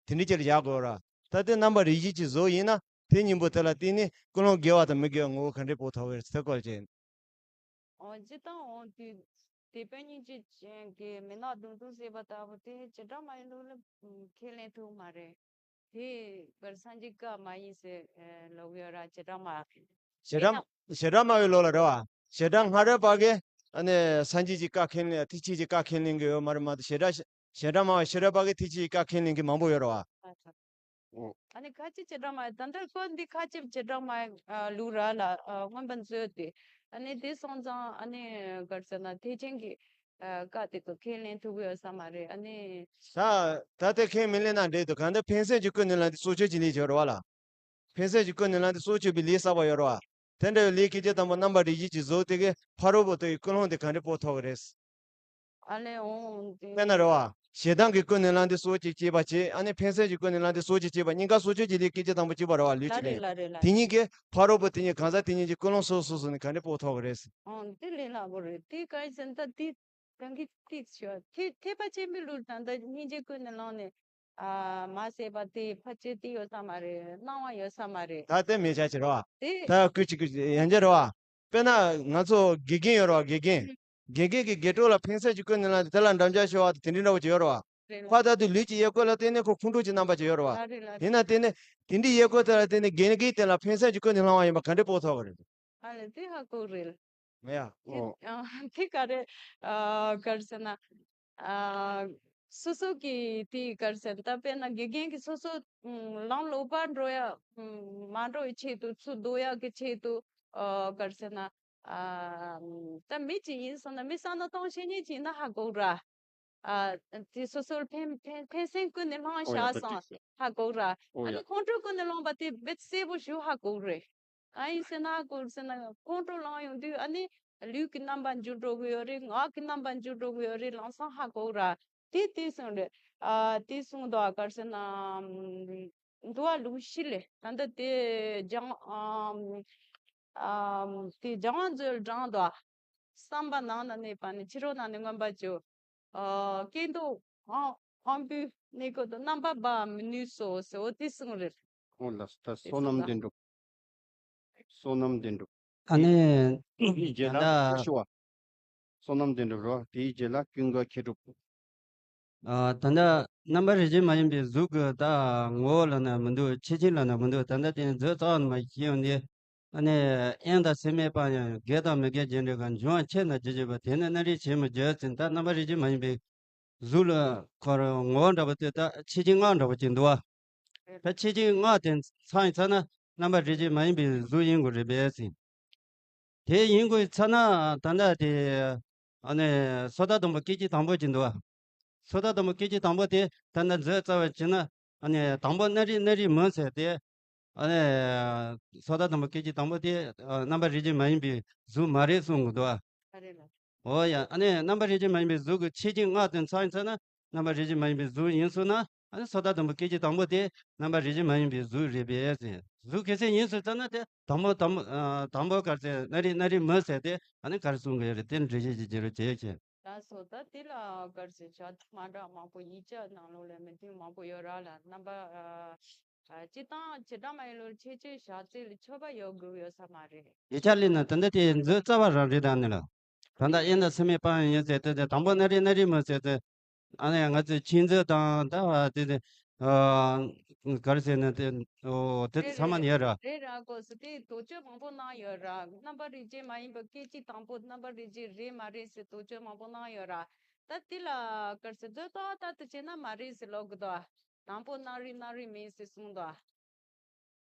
བ། དེ་འདྲ་ཅིག་ལ་བཞག་དགོས་ར། ད་ལྟའི་རྣམ་པ་རིགས་བཞི་གི་གཟུགས་ཡིན་ན་དེ་གཉིས་པོ་དེ་ལ་བརྟེན་ནས་ཀུན་སློང་དགེ་བ་དང་མི་དགེ་བའི་ངོ་བོ་ག་འདྲས་དཔོག་ཐུབ་ཀྱི་རེད་ཟེར་སྐོར་བྱས། འོ་སྤྱིར་བཏང་འོ་དེ་དད་པ་སྙིང་རྗེ་ཅན་གྱི་མི་རྣམས་དོན་དུ་གཟིགས་པ་ལྟ་བུ་དེ་བྱེ་བྲག་སྨྲ་བའི་ལུགས་ལ་ཁས་ལེན་ཐུབ་མ་རེད། དེ་བར་སངས་རྒྱས་བཀའ་མ་ཡིན་ཟེར་ཨ་ལབ་ཡོད་ར་བྱེ་བྲག་སྨྲ། བྱེ་བྲག་བྱེ་བྲག་སྨྲ་བའི་ལུགས་ལ་རེད་བ། བྱེ་བྲག་སྔ་རབས་པ་གིས་ཨ་ནི་སངས་རྒྱས་ཀྱི་བཀའ་ཁས་ལེན་ཐེག་ཆེན་གྱི་བཀའ་ཁས་ལེན་གྱི་ཡོད་མ་རེད་མ་གཏོགས་བྱེ་བྲག་བྱེ་བྲག་སྨྲ་བ་ཤེས་རབ་པ་གིས་ཐེག་ཆེན་གྱི་བཀའ་ཁས་ལེན་གྱི་མང་པོ་ཡོད་རེད་བ། ཨ་ནི་ཁ་ཅིག་བྱེ་བྲག་སྨྲ་ད་ལྟ་སྐོར་འདི་ཁ་ཅིག་བྱེ་བྲག་སྨྲ་ལུགས་ར་ལ་མངོན་པ་མཛོད་དེ། ཨ་ནི་དེ་སོང་ཙང་ཨ་ནི་ག་རེ་ཟེར་ན་ཐེག་ཆེན་གྱི་བཀའ་དེ་ཚོ་ཁས་ལེན་ཐུབ་ཀྱི་ཡོད་ས་མ་རེད། ཨ་ནི་ད་ད་ལྟ་ཁས་མི་ལེན་ན་འགྲིག་འདུག་གང་ལྟར་ཕན་སེམས་ཀྱི་ཀུན་ནས་བསླངས་ཏེ་སྲོག་གཅོད་ཀྱི་ལས་བྱེད་རེད་བ་ལ། ཕན་སེམས་ཀྱི་ཀུན་ནས་བསླངས་ཏེ་སྲོག་གཅོད་པའི་ལས་བསགས་པ་ཡོད་རེད་བ། དེ་འདྲ་བའི་ལས་སྐད་ཅིག་དང་པོ་རྣམ་པ་རིགས་བཞི་གི་གཟུགས་དེ་གས་ཕ་རོལ་པོ་དེ་ཡི་ཀུན་སློང་དེ་ག་འདྲས་དཔོག་ཐུབ་ཀྱི་རེད། ཨ་ལས་འོང་དེ། དཔེར་ན་རེད་བ། ཞེ་སྡང་གི་ཀུན་ནས་བསླངས་ཏེ་སྲོག་གཅོད་བྱེད་པ་བྱེད། ཨ་ནི་ཕན་སེམས་ཀྱི་ཀུན་ནས་བསླངས་ཏེ་སྲོག་གཅོད་བྱེད་པ་གཉིས་ཀ་སྲོག་གཅོད་ཀྱི་ལས་སྐད་ཅིག་དང་པོ་གཅིག་པ་རེད་བ་ལུས་ལ་ཀྱི་རེད་ལས། ལ་རེད་ལ་དེ་རེད། གཉིས་ཀས་ཕ་རོལ་པོ་དེ་གཉིས་གང་ཟག་དེ་གཉིས་ཀྱི་ཀུན་སློང་སོ་སོ་སོ་ནས་ག་འདྲས་དཔོག་ཐུབ་ཀྱི་རེད། འོང་དེ་ལས་སླ་པོ་རེད། དེ་ག་རེ་ཟེར་ན་ད་དེ་གང་གི་ཏིག་ཤོ་ཐེ་ཐེག་པ་ཆེན་པོའི་ལུགས་ད་ལྟ་སྙིང་རྗེ་ཀུན་ནས་བསླངས་ནས་ཨ་མ་ཟད་པ་དེ་ཕལ་ཆེར་དེ་ཡོད་ས་མ་རེད། སྣང་བ་ཡོད་ས་མ་རེད། ད་དེ་མེད་ཆ་ཅིག་རེད་བ། དེ་ད་ཀུན་གཅིག་ཀུན་གཅིག་ཡང་ཅིག་རེད་བ། དཔེར་ན་ང་ཚོ་དགེ་རྒན་ཡོད་རེད་བ། དགེ་རྒན། དགེ་རྒན་གྱིས་དགེ་ཕྲུག་ལ་ཕན་སེམས་ཀྱི་ཀུན་ནས་བསླངས་ཏེ་དེ་ལ་འགྲམ་ལྕག་གཞུ་བ་དང་དེ་འདྲའི་འདྲ་བོ་ཅིག་ཡོད་རེད་བ། རེད་ལ། ཁ་ད་དུང་ལུས་ཀྱི་དབྱེ་བགོ་ལ་བརྟེན་ནས་ཁོ་ཁོང་ཁྲོ་གྱི་རྣམ་པ་ཅིག་ཡོད་རེད་བ། ཨ་རེད་ལ། ཡིན་ན་དེ་ནི་དེ་འདྲའི་དབྱེ་བགོ་དེ་ལ་བརྟེན་ནས་དགེ་རྒན་དེ་ལ་ཕན་སེམས་ཀྱི་ཀུན་ནས་བསླངས་པ་ཡིན་པ་ག་འདྲས་དཔོག་ཐུབ་ཀྱི་རེད། ཨ་ལས་དེ་ཧ་གོ་རེད། ང་ཡ། དེ་ཨོ། ཨ་དེ་ག་རེ་ཨ་ག་རེ་ཟེར་ན་ཨ་སོ་སོ་གི་དེ་ག་རེ་ཟེར་ད་དཔེར་ན་དགེ་རྒན་གྱིས་སོ་སོ་ཨུམ་ལམ་ལོག་པར་འགྲོ་ཡ་ཨུམ་མ་འགྲོ་བའི་ཆེད་དུ་ཚུར་ལྡོག་ཡ་གི་ཆེད་དུ་ཨ་ག་རེ་ཟེར་ན་ཨ་ད་མི་གཅིག་ཡིན་སོང་ན་མི་བསམ་བློ་གཏོང་ཤེས་མཁན་གཅིག་ཡིན་ན་ཧ་གོ་ར། ཨ་དེ་སོ་སོར་ཕན་ཕན་ཕན་སེམས་ཀུན་ནས་བསླངས་ཨོ་ཡ་བཞག་ད་སོང་ཅིག་ཧ་གོ་ར། ཨོ་ཨ་ཡ། ནི་ཁོང་ཁྲོ་ཀུན་ནས་བསླངས་པ་དེ་བེད་གསལ་པོ་ཞུ་ཧ་གོ་རེད། ཨ་ཡིན་ཟེར་ན་ཧ་གོ་རེད་ཟེར་ན་ཁོང་ཁྲོ་ལངས་ཡོང་དུས་ཨ་ནི་ལུས་ཀྱི་རྣམ་པ་འགྱུར་འགྲོ་གི་ཡོད་རེད། ངག་གི་རྣམ་པ་འགྱུར་འགྲོ་གི་ཡོད་རེད། ལམ་སང་ཧ་གོ་ར། དེ་དེ་གསུངས་རེད། ཨ་དེ་གསུངས་འདུག་ཨ་ག་རེ་ཟེར་ན་འདུལ་བ་ལུགས་བཞི་ལས་ད་ལྟ་དེ་སྦྱང་ཨ་ཨ་དེ་སྦྱང་བ་མཛོད་དྲངས་འདུག་བསམ་པ་ནང་ན་གནས་པ་ནི་ཕྱི་རོལ་ན་ནི་མངོན་པར་གྱུར། ཨ་སྐྱེ་འགྲོ་དབང་དབང་པོའི་གནས་སྐབས་དུ་རྣམ་པར་སྦ་མི་ནུས་སོ་ཟེར་འོ་དེ་གསུངས་རེད། འོ་ལགས་སོ། ད་བསོད་ནམས་ལྡན་འགྲུབ། བསོད་ནམས་ལྡན་འགྲུབ། ཨ་ནི་དེའི་རྗེས་ལ་ད་ལྟ་ཁྱོད་ཤི་བ། བསོད་ནམས་ལྡན་འགྲུབ་རོ། དེའི་རྗེས་ལ་ཀུན་དགའ་མཁས་གྲུབ། ཨ་ད་ལྟ་ རྣམ་པར་རིག་བྱེད་མ་ཡིན་པའི་གཟུགས་ཀྱི་ད་ངོ་བོ་ལབ་ན་མི་འདུག་ཆེ་ཆུང་ལབ་ན་མི་འདུག་ད་ལྟ་དེ་མཛོད་རྩ་བ་ནས་མར་ཤེས་ཡོང་དུས། ཨ་ནི་དབྱིངས་དང་སེམས་མེད་པ་ཡང་དགེ་དང་མི་དགེ་རྒྱུ་འབྲས་ཀྱི་འབྱུང་བ་ཆེ་ན་ཇི་བཞིན་པ་དེ་ནི་སྣ་རིག་བྱེད་མི་བརྗོད་ཟིན། ད་རྣམ་པར་རིག་བྱེད་མ་ཡིན་པའི་གཟུགས་ལ་ཁོ་རང་ངོ་བོ་འདྲ་པོ་དེ་ད་ཆེ་ཆུང་ལྔ་འདྲ་པོ་ཅིག་འདུག་བ། ད་ཆེ་ཆུང་ལྔ་དེ་ཚང་ཡིན་ཚར་ན་རྣམ་པར་རིག་བྱེད་མ་ཡིན་པའི་གཟུགས་ཡིན་དགོས་རེད་པས་ཟིན། དེ་ཡིན་དགོས་ཚར་ན་ད་ལྟ་དེ་ཨ་ནི་སོ་ཐར་དང་པོ་སྐད་ཅིག་དང་པོ་ཅིག་འདུག་བ། སོ་ཐར་དང་པོ་སྐད་ཅིག་དང་པོ་དེ་ད་ལྟ་མཛོད་རྩ་བ་བྱས་ན་ཨ་ནི་དང་པོ་སྣ་རིག་སྣ་རིག་མིན་ཟེར་ཏེ། ཨ་ནི་སོ་ཐར་དང་པོ་སྐད་ཅིག་དང་པོ་དེ་ཨ་རྣམ་པར་རིག་བྱེད་མ་ཡིན་པའི་གཟུགས་མ་རེད་གསུང་གི་འདུག་བ། ཨ་རེད་ལ། འོ་ཡ། ཨ་ནི་རྣམ་པར་རིག་བྱེད་མ་ཡིན་པའི་གཟུགས་ཀྱི་ཆེ་ཆུང་ལྔ་དེ་ཚང་ཡིན་ཚར་ན་རྣམ་པར་རིག་བྱེད་མ་ཡིན་པའི་གཟུགས་ཡིན་སོང་ན། ཨ་ནི་སོ་ཐར་དང་པོ་སྐད་ཅིག་དང་པོ་དེ་རྣམ་པར་རིག་བྱེད་མ་ཡིན་པའི་གཟུགས་རེད་པས་ཟེར། གཟུགས་གལ་སྲིད་ཡིན་སོང་ཚར་ན་དེ་དང་པོ་དང་པོ་ཨ་དང་པོ་ག་རེ་ཟེར། སྣ་རིག་སྣ་རིག་མིན་ཟེར་ཏེ་ཨ་ནི་ག་རེ་གསུང་གི་ཡོད་རེད། དེ་འགྲེལ་བཤད་ཅིག་བྱེད་རོགས་བྱེད་ཞེས། ལགས་སོ། ད་དེ་ལ་ག་རེ་ཟེར་བྱ་ཐབས་མ་འདྲ་མང་པོ་ཡིག་ཆ་ནང་ལོགས་ལ་མི་མཐུན་མང་པོ་ཡོད་ར་ལ། རྣམ་པ་ཨ་ཨ་སྤྱིར་བཏང་བྱེ་བྲག་སྨྲ་བའི་ལུགས་ཆེ་ཆུང་བཞག་རྩིས་ལ་ཆོད་པ་ཡོད་དགོས་ཡོད་ས་མ་རེད། ཡིག་ཆ་ལས་ན་ད་ལྟ་དེ་མཛོད་རྩ་བ་རང་རེད། ད་ནི་ལ་ད་ལྟ་དབྱིངས་དང་སེམས་མེད་པ་ཡིན་ཟེར་ཏེ་དེ་དང་པོ་སྣ་རིག་སྣ་རིག་མིན་ཟེར་ཏེ། ཨ་ནི་ང་ཚོའི་མཁྱེན་མཛོད་དང་ད་བ་དེ་དེ་ཨ་ག་རེ་ཟེར་ན་དེ་ཨོ་དེ་རེད་ཚང་མ་རེད་ནི་ཡོད་ར། རེད་ར། གོ་སོ། དེ་དོགས་གཅོད་མང་པོ་གནང་ཡོད་ར། རྣམ་པར་རིག་བྱེད་མ་ཡིན་པ་སྐད་ཅིག་དང་པོ་རྣམ་པར་རིག་བྱེད་རེད་མ་རེད་ཟེར་དོགས་གཅོད་མང་པོ་གནང་ཡོད་ར། ད་དེ་ལ་ག་རེ་ཟེར་མཛོད་ཏོག་ཏག་ཏུ་བྱས་ན་མ་རེད་ཟེར་ལབ་གི་འདུག་དང་པོ་སྣ་རིག་སྣ་རིག་མིན་ཟེར་གསུངས་འདུག་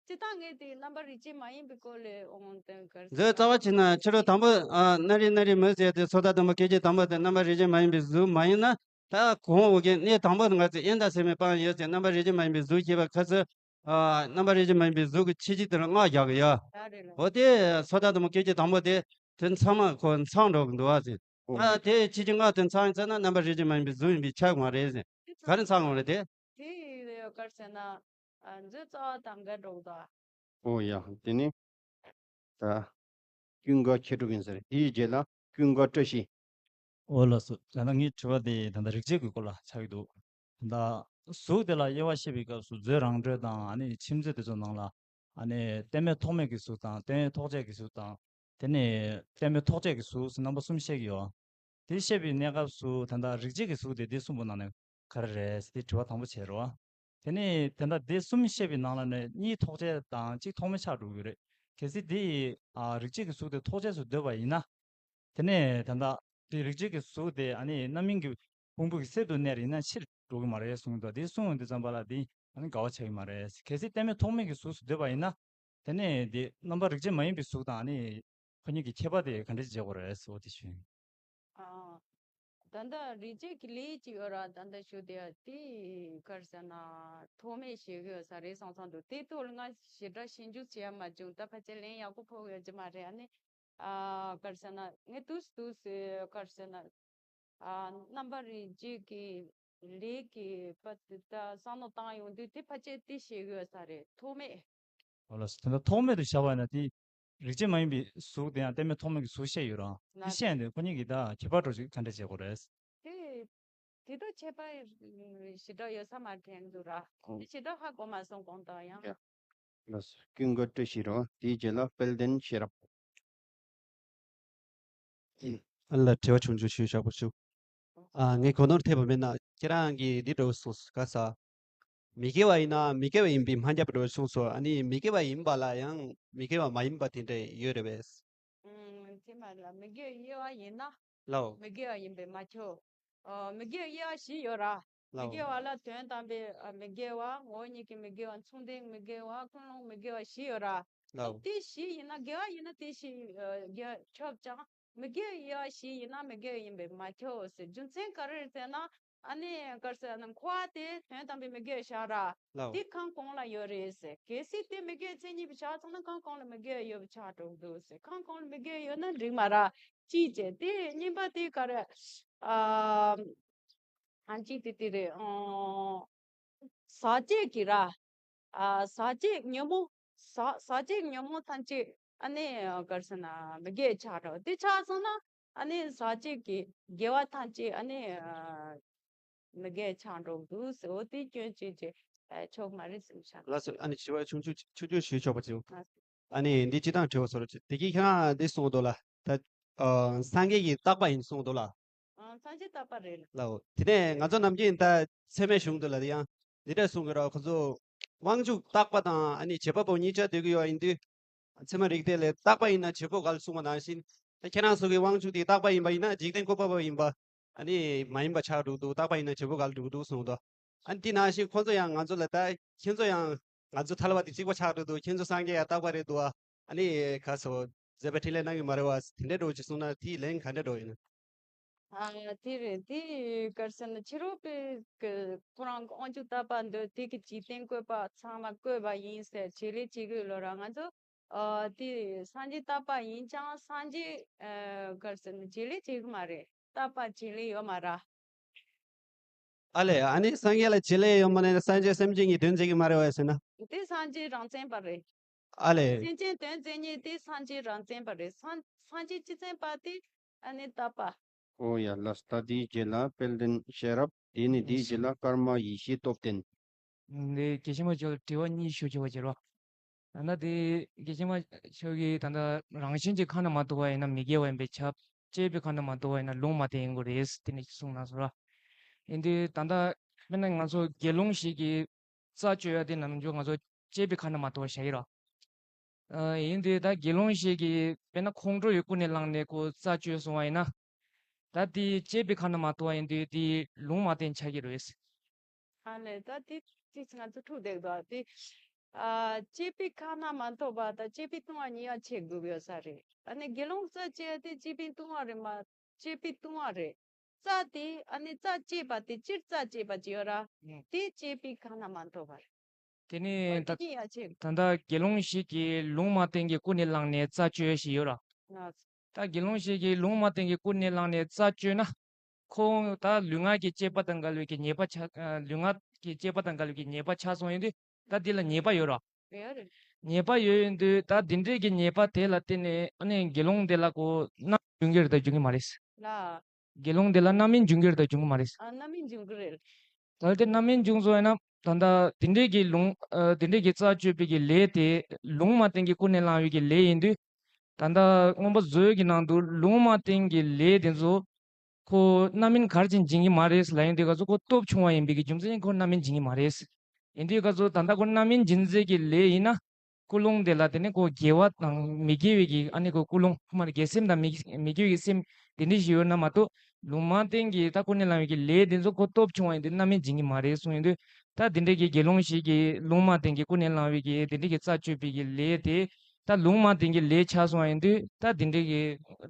སྤྱིར་བཏང་ངས་དེ་རྣམ་པར་རིག་བྱེད་མ་ཡིན་པའི་སྐོར་ལ་འོང་དོན་ག་རེ་མཛོད་རྩ་བ་བྱས་ན་ཕྱི་རོལ་དང་པོ་ཨ་སྣ་རིག་སྣ་རིག་མིན་ཟེར་ཏེ་སོ་ཐར་དང་པོ་སྐད་ཅིག་དང་པོ་དེ་རྣམ་པར་རིག་བྱེད་མ་ཡིན་པའི་གཟུགས་མ་ཡིན་ན། ད་གོང་འོག་གི་གནས་དང་པོ་ང་ཚོས་དབྱིངས་དང་སེམས་མེད་པའང་ཡོད་ཅེས་རྣམ་པར་རིག་བྱེད་མ་ཡིན་པའི་གཟུགས་ཞེས་པ་ཁ་ཚོས། ཨ་རྣམ་པར་རིག་བྱེད་མ་ཡིན་པའི་གཟུགས་ཀྱི་ཆེ་ཆུང་དེ་ལ་ལྔ་རྒྱག་གི་ཡོད། ད་རེད་ལ། འོ་དེ་སོ་ཐར་དང་པོ་སྐད་ཅིག་དང་པོ་དེ་དེ་ཚང་མ་ཁོ་ཚང་འགྲོ་གི་འདུག་བ་ཟེར། ཨོ། ཨ་དེ་ཆེ་ཆུང་ལྔ་དེ་ཚང་ཡིན་ཚར་ན་རྣམ་པར་རིག་བྱེད་མ་ཡིན་པའི་གཟུགས་ཡིན་པས་ཁྱབ་མ་རེད་ཟེར། ག་རེ་ཚང་འོང་རེད་དེ། དེ་ཡི་ག་རེ་ཟེར་ན། ཨ་མཛོད་རྩ་བ་དང་འགལ་འགྲོ་གི་འདུག་ཨོ་ཡ། དེ་ནི་ད་ཀུན་དགའ་མཁས་གྲུབ་ཡིན་ཟེར། དེའི་རྗེས་ལ་ཀུན་དགའ་བཀྲ་ཤིས། འོ་ལགས་སོ། ད་ལྟ་ངའི་དྲི་བ་དེ་ད་ལྟ་རིག་བྱེད་ཀྱི་སྐོར་ལ་ཆགས་ཀྱི་འདུག་ད་ལྟ་གཟུགས་དེ་ལ་དབྱེ་བ་ཕྱེ་བའི་སྐབས་སུ་མཛོད་རང་གྲོལ་དང་ཨ་ནི་མཆིམས་མཛོད་དེ་ཚོ་ནང་ལ་ཨ་ནི་རྟེན་མེད་ཐོགས་མེད་ཀྱི་གཟུགས་དང་རྟེན་ཡོད་ཐོགས་བཅས་ཀྱི་གཟུགས་དང་། དེ་ནས་རྟེན་མེད་ཐོགས་བཅས་ཀྱི་གཟུགས་སུ་རྣམ་པ་གསུམ་བཤད་ཀྱི་ཡོད། དེ་བཤད་པའི་གནས་སྐབས་སུ་ད་ལྟ་རིག་བྱེད་ཀྱི་གཟུགས་དེ་འདི་གསུམ་པོ་ནང་ནས་ག་རེ་རེད་ཟེར་དེ་དྲི་བ་དང་པོ་བྱས་རོགས། དེ་ནས་ད་ལྟ་འདི་གསུམ་བཤད་པའི་ནང་ལ་ནས་གཉིས་ཐོགས་བཅས་དང་གཅིག་ཐོགས་མེད་ཆགས་འགྲོ་གི་རེད། གལ་སྲིད་འདི་ཨ་རིག་བྱེད་ཀྱི་གཟུགས་དེ་ཐོགས་བཅས་སུ་འདོད་པ་ཡིན་ན། དེ་ནས་ད་ལྟ་དེ་རིག་བྱེད་ཀྱི་གཟུགས་དེ་ཨ་ནི་རྣམ་སྨིན་གྱི་ཕུང་པོ་གི་གསེབ་ཏུ་གནས་ཡིན་ན་ཕྱིར་འགྲོ་གི་མ་རེད་གསུངས་འདུག་དེ་གསུངས་ཡོང་དུས་ཙམ་པ་ལ་དེ་ཨ་ནི་འགལ་བ་ཆགས་ཀྱི་མ་རེད། གལ་སྲིད་རྟེན་མེད་ཐོགས་མེད་ཀྱི་གཟུགས་སུ་འདོད་པ་ཡིན་ན། དེ་ནས་དེ་རྣམ་པ་རིག་བྱེད་མ་ཡིན་པའི་གཟུགས་དང་ཨ་ནི་ཁོ་གཉིས་ཀྱི་ཁྱད་པར་དེ་ག་འདྲ་བྱེད་དགོས་རེད་ཟེར་བ་དེ་ཞུ་ཡིན། ཨ། ད་ལྟ་རིག་བྱེད་ཀྱི་ལས་ཅིག་ཡོད་ར། ད་ལྟ་ཞུ་དེ་དེ་ག་རེ་ཟེར་ན་ཐོགས་མེད་ཞེས་གི་ཡོད་ས་རེད་བསམ་བསམ་འདུག་དེ་ཐོག་ལ་ང་ཞེ་དྲག་ཞིབ་འཇུག་བྱེད་ཡ་མ་བྱུང་། ད་ཕལ་ཆེར་ལན་ཡག་པོ་ཕོག་ཡོད་ཀྱི་མ་རེད། ཨ་ནི་ཨ་ག་རེ་ཟེར་ན་ངས་དུས་སུ་དུས་སུ་ག་རེ་ཟེར་ན། ཨ་རྣམ་པར་རིག་བྱེད་ཀྱི་ལས་ཀྱི་པ་དེ་ད་བསམ་བློ་བཏང་ཡོང་དུས་དེ་ཕལ་ཆེར་དེ་ཤེས་དགོས་ས་རེད། ཐོགས་མེད། ཨོ་ལགས་སོ། དེ་འདྲ་ཐོགས་མེད་དུ་བཞག་པ་ཡིན་ན་དེ་རིག་བྱེད་མ་ཡིན་པའི་གཟུགས་དེ་ཡང་རྟེན་མེད་ཐོགས་མེད་ཀྱི་གཟུགས་བཤད་ཡོད་རང་དེ་ན་བཤད་ཡོང་དུས་ཁོ་གཉིས་ཀྱི་ད་ཁྱད་པར་འདྲ་ཞིག་ག་འདྲ་བྱེད་དགོས་རེད། དེ་དེ་དག་ཁྱད་པར་ཞེ་དྲག་ཡོད་ས་མ་དྲན་འདུག་ར། ཨོ། དེ་ཞེ་དྲག་ཧ་གོ་མ་སོང་གོང་དང་ཡང་། ཡ། ལགས་སོ། ཀུན་དགའ་བཀྲ་ཤིས་རོ། དེའི་རྗེས་ལ་དཔལ་ལྡན་ཤེས་རབ། ཨ་ལ་དྲི་བ་ཆུང་ཆུང་ཞུས་བཞག་པ་བྱུང་། ཨ་ངས་གོ་ནོར་ཐེབས་པ་མེད་ན་ཁྱེད་རང་གིས་འདི་འདྲ་བོ་གསུངས་སོང་ག་ས། མི་དགེ་བ་ཡིན་ན་མི་དགེ་བ་ཡིན་པའི་སྨྲ་བརྒྱབ་འགྲོ་གསུངས་སོ། ཨ་ནི་མི་དགེ་བ་ཡིན་པ་ལ་ཡང་མི་དགེ་བ་མ་ཡིན་པ་དེ་འདྲ་ཡོད་རེད་པས། ཨུམ། དེ་མ་ལ་མི་དགེ་དབྱེ་བ་ཡིན་ན། ལའོ། མི་དགེ་བ་ཡིན་པས་མ་ཁྱོད། ཨ་མི་དགེ་དབྱེ་བ་བཞི་ཡོད་ར། མི་ལའོ། དགེ་བ་ལ་དོན་དམ་པའི་ཨ་མི་དགེ་བ། ངོ་བོ་ཉིད་ཀྱི་མི་དགེ་བ། མཚུངས་ལྡན་མི་དགེ་བ། ཀུན་སློང་མི་དགེ་བ་བཞི་ཡོད་ར། ལའོ། དེ་བཞི་ཡིན་ན་དགེ་བ་ཡིན་ན་དེ་བཞི་ཨ་དགེ་བ་ཆོག་ཅང་། མི་དགེ་དབྱེ་བ་བཞི་ཡིན་ན་མི་དགེ་ཡིན་པས་མ་ཁྱོད་ཟེར། རྒྱུ་མཚན་ག་རེ་རེད་ཟེར་ན། ཨ་ནི་ག་རེ་ཟེར་ན་འཁོར་བ་དེ་དོན་དམ་པའི་མི་དགེ་བ་བཞག་ར། ལའོ། དེ་ཁམས་གོང་ལ་ཡོད་རེད་ཟེར། གལ་སྲིད་དེ་མི་དགེ་མཚན་ཉིད་པ་ཆགས་ཚར་ན་ཁམས་གོང་ལ་མི་དགེ་བ་ཡོད་པ་ཆགས་འགྲོ་གི་འདུག་ཟེར། ཁམས་གོང་ལ་མི་དགེ་བ་ཡོད་ན་འགྲིག་མ་ར། གཅིག་བྱས། དེ་གཉིས་པ་དེ་ག་རེ། ཨ་ཨ་གཅིག་དེ་དེ་རེད། ཨོ། ཟག་བཅས་ཀྱི་ར། ཨ་ཟག་བཅས་ཉོན་མོངས། ཟག་ཟག་བཅས་ཉོན་མོངས་ཐམས་ཅད་ཨ་ནི་ག་རེ་ཟེར་ན་མི་དགེ་ཆགས་འགྲོ། དེ་ཆགས་སོང་ན་ཨ་ནི་ཟག་བཅས་ཀྱི་དགེ་བ་ཐམས་ཅད་ཨ་ནི་ཨ་མི་དགེ་ཆགས་འགྲོ་འདུག་ཟེར། འོ་དེ་སྐྱོན་བརྗོད་ཀྱི་ཨ་ཆོག་མ་རེད་ཟེར་བྱ། ལགས་སོ། ཨ་ནི་དྲི་བ་ཆུང་ཆུང་ཆུང་ཆུང་ཞུས་ཆོག་པ་ཅིག་ཨ་ནི་འདི་སྤྱིར་བཏང་དྲི་བ་བཟོ་རོགས་བྱེད། དེ་གིས་ཁྱེད་རང་འདི་གསུངས་འདུག་ལ། ད་ཨ་སངས་རྒྱས་ཀྱིས་བརྟག་པ་ཡིན་གསུངས་འདུག་ལ། ཨང་ སངས་རྒྱས་བཏགས་པ་རེད་ལ། ལའོ། དེ་ནས་ང་ཚོ་ནམ་རྒྱུན་ད་ཚད་མའི་གཞུང་དུ་ལ་དེ་ཡང་འདི་འདྲ་གསུང་གི་རོགས། ཁོ་ཚོ་དབང་ཕྱུག་བཏགས་པ་དང་ཨ་ནི་བྱེད་པ་པོ་གཉིས་ཆ་སྡོད་ཀྱི་ཡོད་ཡིན་དུས། ཚད་མ་རིགས་གཏེར་ལས་བཏགས་པ་ཡིན་ན་བྱེད་པོ་འགལ་གསུངས་པ་ནང་བཞིན། ད་ཁྱེད་རང་ཚོ་གི་དབང་ཕྱུག་དེ་བཏགས་པ་ཡིན་པ་ཡིན་ན་འཇིག་རྟེན་བཀོད་པ་པོ་ཡིན་པ། ཨ་ནི་མ་ཡིན་པ་ཆགས་འགྲོ་འདུག་བཏགས་པ་ཡིན་ན་བྱེད་པོ་འགལ་འགྲོ་འདུག་གསུངས་འདུག་ཨ་ནི་དེ་ནང་བཞིན་ཁོ་ཚོ་ཡང་ང་ཚོ་ལ་ད་ཁྱེད་ཚོ་ཡང་ང་ཚོ་ཐལ་བ་དེ་གཅིག་པ་ཆགས་འགྲོ་འདུག་ཁྱེད་ཚོ་སངས་རྒྱས་ཡང་བཏགས་པ་རེད་འདུག་ཨ་ནི་ག་ཚོད་མཛད་པ་འཕྲིན་ལས་གནང་གི་མ་རེད་བ། དེ་འདྲའི་འགྲོ་ཅིག་གསུངས་ན་དེའི་ལན་ག་འདྲ་འགྲོ་ཡིན། ཨ་དེ་རེད། དེ་ག་རེ་ཟེར་ན་ཕྱི་རོལ་པའི་གི་ཁོ་རང་གི་དབང་ཕྱུག་བཏགས་པ་འདི་དེ་གི་འཇིག་རྟེན་བཀོད་པ་ཚང་མ་བཀོད་པ་ཡིན་ཟེར་བྱེད་ལས་བྱེད་དགོས་ལོ་ར། ང་ཚོ་ཨ་དེ་སངས་རྒྱས་བཏགས་པ་ཡིན་ཀྱང་སངས་རྒྱས་ཨ་ག་རེ་ཟེར་ན་བྱེད་ལས་བྱེད་གི་མ་རེད། བཏགས་པ་བྱེད་ལས་ཡོད་མ་ར། ཨ་ལས། ཨ་ནི་སངས་རྒྱས་ལ་བྱེད་ལས་ཡོད་མ་ནས་སངས་རྒྱས་སེམས་ཅན་གྱི་དོན་མཛད་ཀྱི་མ་རེད་བས་ཟེར་ན། དེ་སངས་རྒྱས་རང་མཚན་པ་རེད། ཨ་ལས། སེམས་ཅན་དོན་མཛད་མཁན་དེ་སངས་རྒྱས་རང་མཚན་པ་རེད། སངས་སངས་རྒྱས་སྤྱི་མཚན་པ་དེ་ཨ་ནི་བཏགས་པ། ཨོ་ཡ་ལགས། ད་དེའི་རྗེས་ལ་དཔལ་ལྡན་ཤེས་རབ། དེ་ནས་དེའི་རྗེས་ལ་ཀརྨ་ཡེ་ཤེས་སྟོབས་ལྡན། འདི་དགེ་བཤེས་མ་མཆོག་ལ་དྲི་བ་གཉིས་ཞུ་ཆོག་པ་བྱེད་རོགས། ད་ལྟ་དེ་དགེ་བཤེས་མ་མཆོག་གིས་ད་ལྟ་རང་བཞིན་གྱི་ཁ་ན་མ་ཐོ་བ་ཡིན་ན་མི་དགེ་བ་ཡིན་པས་ཁྱབ། བཅས་པའི་ཁ་ན་མ་ཐོ་བ་ཡིན་ན་ལུང་མ་བསྟན་ཡིན་དགོས་རེད་དེ་ནས་གསུངས་གནང་སོང་ར། ཡིན་དུས་ད་ལྟ་དཔེར་ན་ང་ཚོ་དགེ་སློང་ཞིག་གིས་རྩ་གཅོད་ཡ་དེ་ནམ་རྒྱུན་ང་ཚོ་བཅས་པའི་ཁ་ན་མ་ཐོ་བ་བྱ་ཡི་ར། ཨ་ཡིན་དུས་ད་དགེ་སློང་ཞིག་གིས་དཔེར་ན་ཁོང་ཁྲོ་ཡི་ཀུན་ནས་བསླངས་ནས་ཁོ་རྩ་གཅོད་སོང་བ་ཡིན་ན། ད་དེ་བཅས་པའི་ཁ་ན་མ་ཐོ་བ་ཡིན་དུས་དེ་ལུང་མ་བསྟན་ཆགས་ཀྱི་རེད། ཨ་ལས། ད་དེ་ཅིག་ང་ཚོ་ཐུག་བསྡད་འདུག་དེ་ཨ་བཅས་པའི་ཁ་ན་མ་ཐོ་བ་དང་བཅས་པའི་ལྟུང་བ་གཉིས་ཀ་ཕྱེ་དགོས་ཡོད་ས་རེད། ཨ་ནི་དགེ་སློང་རྩ་བཅད་དེ་བཅས་པའི་ལྟུང་བ་རེད་མ། བཅས་པའི་ལྟུང་བ་རེད། རྩ་དེ་ཨ་ནི་རྩ་བཅད་པ་དེ་སྤྱིར་རྩ་བཅད་པ་ཅིག་ཡོད་ར། ཨང་། དེ་བཅས་པའི་ཁ་ན་མ་ཐོ་བ་རེད། དེ་ནས་ད་ད་ལྟ་དགེ་སློང་ཞིག་གིས་ལུང་མ་བསྟན་གྱི་ཀུན་ནས་བསླངས་ནས་རྩ་གཅོད་ཞིག་ཡོད་ར། ད་དགེ་སློང་ཞིག་གིས་ལུང་མ་བསྟན་གྱི་ཀུན་ནས་བསླངས་ནས་རྩ་གཅོད་ན། ཁོང་ད་ལུས་ངག་གི་བཅས་པ་དང་འགལ་བའི་གི་ཉེས་པ་ཆགས། ལུས་ངག་གི་བཅས་པ་དང་འགལ་བའི་གི་ཉེས་པ་ཆགས་སོང་ཡོད་དུས་ད་འདི་ལ་ཉེས་པ་ཡོད་ར། ཉེས་པ་ཡོད་ཡོད་དུས་ད་འདི་འདྲའི་གི་ཉེས་པ་དེ་ལ་བརྟེན་ནས་ཨ་ནི་དགེ་སློང་དེ་ལ་ཁོ་རྣམ་སྨིན་འབྱུང་གི་རེད་ད་འབྱུང་གི་མ་རེད། དགེ་སློང་དེ་ལ་རྣམ་སྨིན་འབྱུང་གི་རེད་ད་འབྱུང་གི་མ་རེད། ཨ་རྣམ་སྨིན་འབྱུང་གི་རེད། ད་དེ་རྣམ་སྨིན་འབྱུང་སོང་ཡིན་ན་ད་ལྟ་དེ་འདྲའི་གི་ལུང་ཨ་དེ་འདྲའི་གི་རྩ་གཅོད་པའི་གི་ལས་དེ་ལུང་མ་བསྟན་གྱི་ཀུན་ནས་བསླངས་པའི་གི་ལས་ཡིན་དུས། ད་ལྟ་མངོན་པ་མཛོད་ཀྱི་ནང་དུ་ལུང་མ་བསྟན་གྱི་ལས་དེ་ཚོ་ཁོ་རྣམ་སྨིན་ག་རེ་བྱས་ནས་འབྱིན་གྱི་མ་རེད་ལབ་ཡིན་དུས་ག་ཚོད་ཁོ་སྟོབས་ཆུང་བ་ཡིན་པའི་གི་རྒྱུ་མཚན་ཁོ་རྣམ་སྨིན་འབྱིན་གྱི་མ་རེད། ཡིན་དུས་ག་ཚོད་ད་ལྟ་ཁོ་རྣམ་སྨིན་འབྱིན་ཚད་ཀྱི་ལས་ཡིན་ན། ཀུན་སློང་དེ་ལ་དེ་ནི་ཁོ་དགེ་བ་དང་མི་དགེ་བའི་གི་ཨ་ནི་ཁོ་ཀུན་སློང་ཁོ་མར་དགེ་སེམས་དང་མི་མི་དགེ་བའི་གི་སེམས་དེ་འདྲ་ཞིག་ཡོད་ན་མ་གཏོགས་ལུང་མ་བསྟན་གྱི་ད་ཀུན་ནས་བསླངས་པའི་གི་ལས་དེ་ཚོ་ཁོ་སྟོབས་ཆུང་བ་ཡིན་དུས་རྣམ་སྨིན་འབྱིན་གྱི་མ་རེད་གསུངས་ཡོད་དུས། ད་དེ་འདྲའི་གི་དགེ་སློང་ཞིག་གིས་ལུང་མ་བསྟན་གྱི་ཀུན་ནས་བསླངས་པའི་གི་དེ་འདྲའི་གི་རྩ་གཅོད་པའི་གི་ལས་དེ་ད་ལུང་མ་བསྟན་གྱི་ལས་ཆགས་སོང་བ་ཡིན་དུས་ད་དེ་འདྲའི་གི་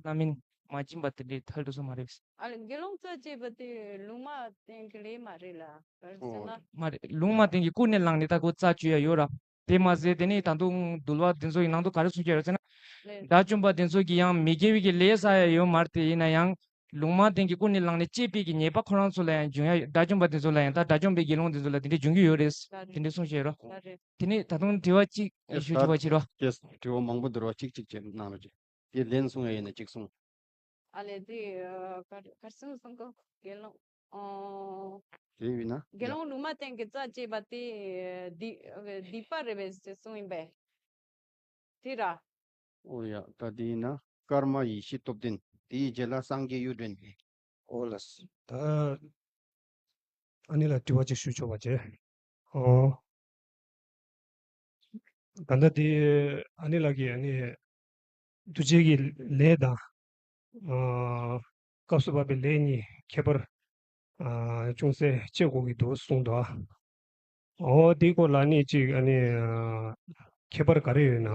རྣམ་སྨིན་མ་སྦྱིན་པ་དེ་འདྲའི་ཐལ་འགྲོ་སོང་མ་རེད། ཨ་ལས། དགེ་སློང་རྩ་བཅད་པ་དེ་ལུང་མ་བསྟན་གྱི་ལས་མ་རེད་ལ། ག་རེ་ཟེར་ན། མ་རེད། ལུང་མ་བསྟན་གྱི་ཀུན་ནས་བསླངས་ནས་ད་ཁོ་རྩ་གཅོད་ཡ་ཡོད་ར། དེ་མ་ཟད་དེ་ནས་ད་དུང་འདུལ་བ་འདི་ཚོ་ཡི་ནང་དུ་ག་རེ་གསུངས་ཀྱི་ཡོད་ཟེར་ན། ལས། དགྲ་བཅོམ་པ་འདི་ཚོ་གི་ཡང་མི་དགེ་བའི་གི་ལས་བསགས་ཡ་ཡོད་མ་རེད་དེ་ཡིན་ན་ཡང་། ལུང་མ་བསྟན་གྱི་ཀུན་ནས་བསླངས་ནས་བཅས་པའི་གི་ཉེས་པ་ཁོ་རང་ཚོ་ལ་ཡང་འབྱུང་ཡ་ཡོད། དགྲ་བཅོམ་པ་འདི་ཚོ་ལ་ཡང་ད་དགྲ་བཅོམ་པའི་དགེ་སློང་འདི་ཚོ་ལ་དེ་འདྲ་འབྱུང་གི་ཡོད་རེད། ལགས་རེད། དེ་འདྲ་གསུངས་བྱས་རོ། ལགས་རེད། དེ་ནས་ད་དུང་དྲི་བ་གཅིག་ཞུ་ཆོག་པ་བྱེད་རོ། ཀྱེ་དྲི་བ་མང་པོ་འདུག་རོ། གཅིག་གཅིག་བྱས་གནང་རོགས་གྱིས། དེ་ལན་གསུང་ཡ་ཡིན་ན་གཅིག་གསུང་། ཨ་ལས། དེ་ཨ་གར་གར་སོང་སོང་གོ་དགེ་སློང་། ཨོ། དེ་ཡིན་ན། དགེ་སློང་ལུང་མ་བསྟན་གྱི་རྩ་བཅད་པ་དེ་སྡིག་སྡིག་པ་རེད་པས་ཟེར་གསུངས་ཡིན་པས། དེ་ར། ཨོ་ཡ། ད་དེ་ཡིན་ན་ཀརྨ་ཡེ་ཤེས་སྟོབས་ལྡན། དེའི་རྗེས་ལ་སངས་རྒྱས་གཡུ་སྒྲོན། ཨོ་ལགས། ད་ཨ་ནི་ལ་དྲི་བ་ཅིག་ཞུ་ཆོག་པ་བྱས། ཨོ། ད་ལྟ་དེ་ཨ་ནི་ལགས་ཀྱིས་ཨ་ནི་འདུ་བྱེད་ཀྱི་ལས་དང་། ཨ་སྐབས་སུ་བབ་པའི་ལས་གཉིས་ཁྱད་པར་ཨ་ཅུང་ཟད་དཔྱད་དགོས་ཀྱི་འདུག་གསུངས་འདུག་ཨོ་དེའི་སྐོར་ལ་ཨ་ནི་ཅིག་ཨ་ནི་ཨ་ཁྱད་པར་ག་རེ་ཡོད་ན།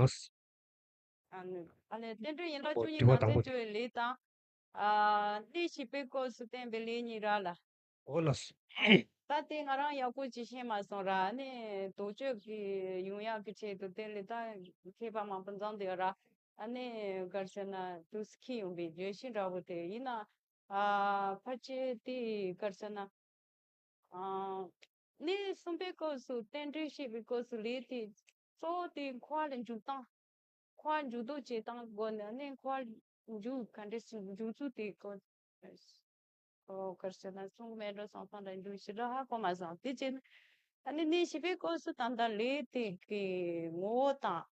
ཨ་ནི་ཨ་ནི་རྟེན་འབྲེལ་ཡན་ལག་བཅུ་གཉིས་ནང་ཚན་བཅུ་པའི་ལས་དང་། ཨ་གནས་བཞི་པའི་སྐབས་སུ་བསྟན་པའི་ལས་གཉིས་ར་ལ། འོ་ལགས། ད་དེ་ང་རང་ཡག་པོ་ཅིག་ཤེས་མ་སོང་ར། ཨ་ནི་དོགས་གཅོད་ཀྱི་ཡོང་ཡག་གི་ཆེད་དུ་དེ་ལས་ད་མཁས་པ་མང་པོ་འཛོམས་བསྡད་ཡོད་ར། ཨ་ནི་ག་རེ་ཟེར་ན་དུས་སུ་འཁྱེར་ཡོང་པའི་བརྗོད་གཞི་འདྲ་བོ་དེ་ཡིན་ན། ཨ་ཕལ་ཆེར་དེ་ག་རེ་ཟེར་ན། ཨ་གནས་གསུམ་པའི་སྐབས་སུ་རྟེན་འབྲེལ་བཤད་པའི་སྐབས་སུ་ལས་དེ་གཙོ་བོ་དེ་འཁོར་བ་ལ་འཇུག་སྟངས། འཁོར་བ་འཇུག་ལྡོག་བྱེད་སྟངས་སྒོ་ནས་ནི་འཁོར་བ་འཇུག་ག་འདྲ་ཞིག་འཇུག་ཚུལ་དེ་སྐོར། ཨོ་ག་རེ་ཟེར་ན་གསུང་གི་མེད་འགྲོ་སོང་ཙང་འདྲ་འདུག་ཞེ་དྲག་ཧ་གོ་མ་སོང་། དེ་བྱས་ན་ཨ་ནི་གནས་བཞི་པའི་སྐབས་སུ་ད་ལྟ་ལས་དེ་གི་ངོ་བོ་དང་།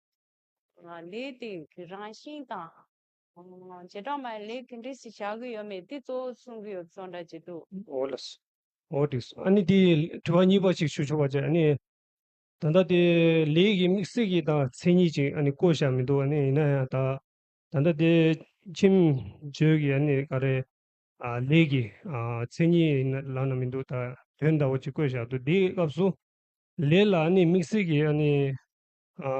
ལས་དེ་གི་རང་བཞིན་དང་། བྱེ་བྲག་སྨྲ་བའི་ལས་ག་འདྲ་ཞིག་བྱ་གི་ཡོད་མེད་དེ་གཙོ་བོ་གསུང་གི་ཡོད་བཟོ་འདྲ་ཅིག་འདུག་འོ་ལགས། འོ་འགྲིག་སོང་། ཨ་ནི་དེ་དྲི་བ་གཉིས་པ་ཞིག་ཞུ་ཆོག་པ་བྱས། ཨ་ནི་ད་ལྟ་དེ་ལས་ཀྱི་དམིགས་བསལ་གྱི་དང་མཚན་ཉིད་ཅིག་ཨ་ནི་བཀོད་བཞག་མི་འདུག་ཨ་ནི་ཡིན་ན་ཡང་ད་ད་ལྟ་དེ་ཁྱིམ་བརྗོད་ཀྱི་ཨ་ནི་ག་རེ་ཨ་ལས་ཀྱི་ཨ་མཚན་ཉིད་ལབ་ན་མི་འདུག་ད་དོན་འདྲ་བོ་ཅིག་བཀོད་བཞག་འདུག་དེའི་སྐབས་སུ་ལས་ལ་ཨ་ནི་དམིགས་བསལ་གྱི་ཨ་ནི་ཨ་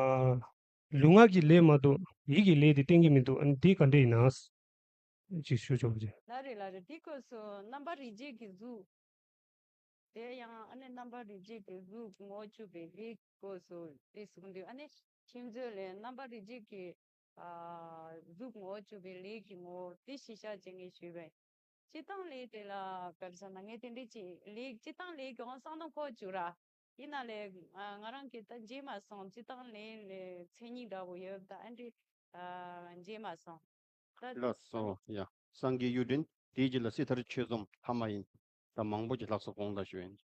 ལུས་ངག་གི་ལས་མ་གཏོགས་ཡིད་ཀྱི་ལས་དེ་བསྟན་གྱི་མི་འདུག་ཨ་ནི་དེ་ག་འདྲ་ཡིན་ན་ཅིག་ཞུ་ཆོག་པ་བྱས། ལ་རེ་ལ་རེ་དེ་སྐབས་སུ་རྣམ་པར་རིག་བྱེད་ཀྱི་གཟུགས། དེ་ཡང་ཨ་ནི་རྣམ་པར་རིག་བྱེད་ཀྱི་གཟུགས་ངོ་བོར་གྱུར་པའི་ལས་སྐབས་སུ་དེ་གསུངས་དུས། ཨ་ནི་ཁྱིམ་མཚེས་ལས་རྣམ་པར་རིག་བྱེད་ཀྱི་ཨ་གཟུགས་ངོ་བོར་གྱུར་པའི་ལས་ཀྱི་ངོ་བོ་དེ་ཤེས་བྱ་བྱེད་ངེས་ཞུས་པས། སྤྱིར་བཏང་ལས་དེ་ལ་ག་རེ་ཟེར་ན་ངས་དེ་འདྲ་ཅིག་ལས་སྤྱིར་བཏང་ལས་ཀྱི་ཧང་སང་ནང་འཁོར་བཅུག་ར། ཡིན་ན་ལས་ང་རང་གིས་ད་མཇལ་མ་སོང་། སྤྱིར་བཏང་ལས་ལས་མཚན་ཉིད་འདྲ་བོ་ཡོད་ད་ཨ་འདྲ་མཇལ་མ་སོང་། ད་ལགས་སོ། ཡ། སངས་རྒྱས་གཡུ་སྒྲོན་དེའི་རྗེས་ལ་སྲིད་མཐར་ཆོས་འཛོམས་ཐ་མ་ཡིན། ད་མང་པོ་ཅིག་ལྷག་སོང་། དགོངས་དག་ཞུ་ཡིན།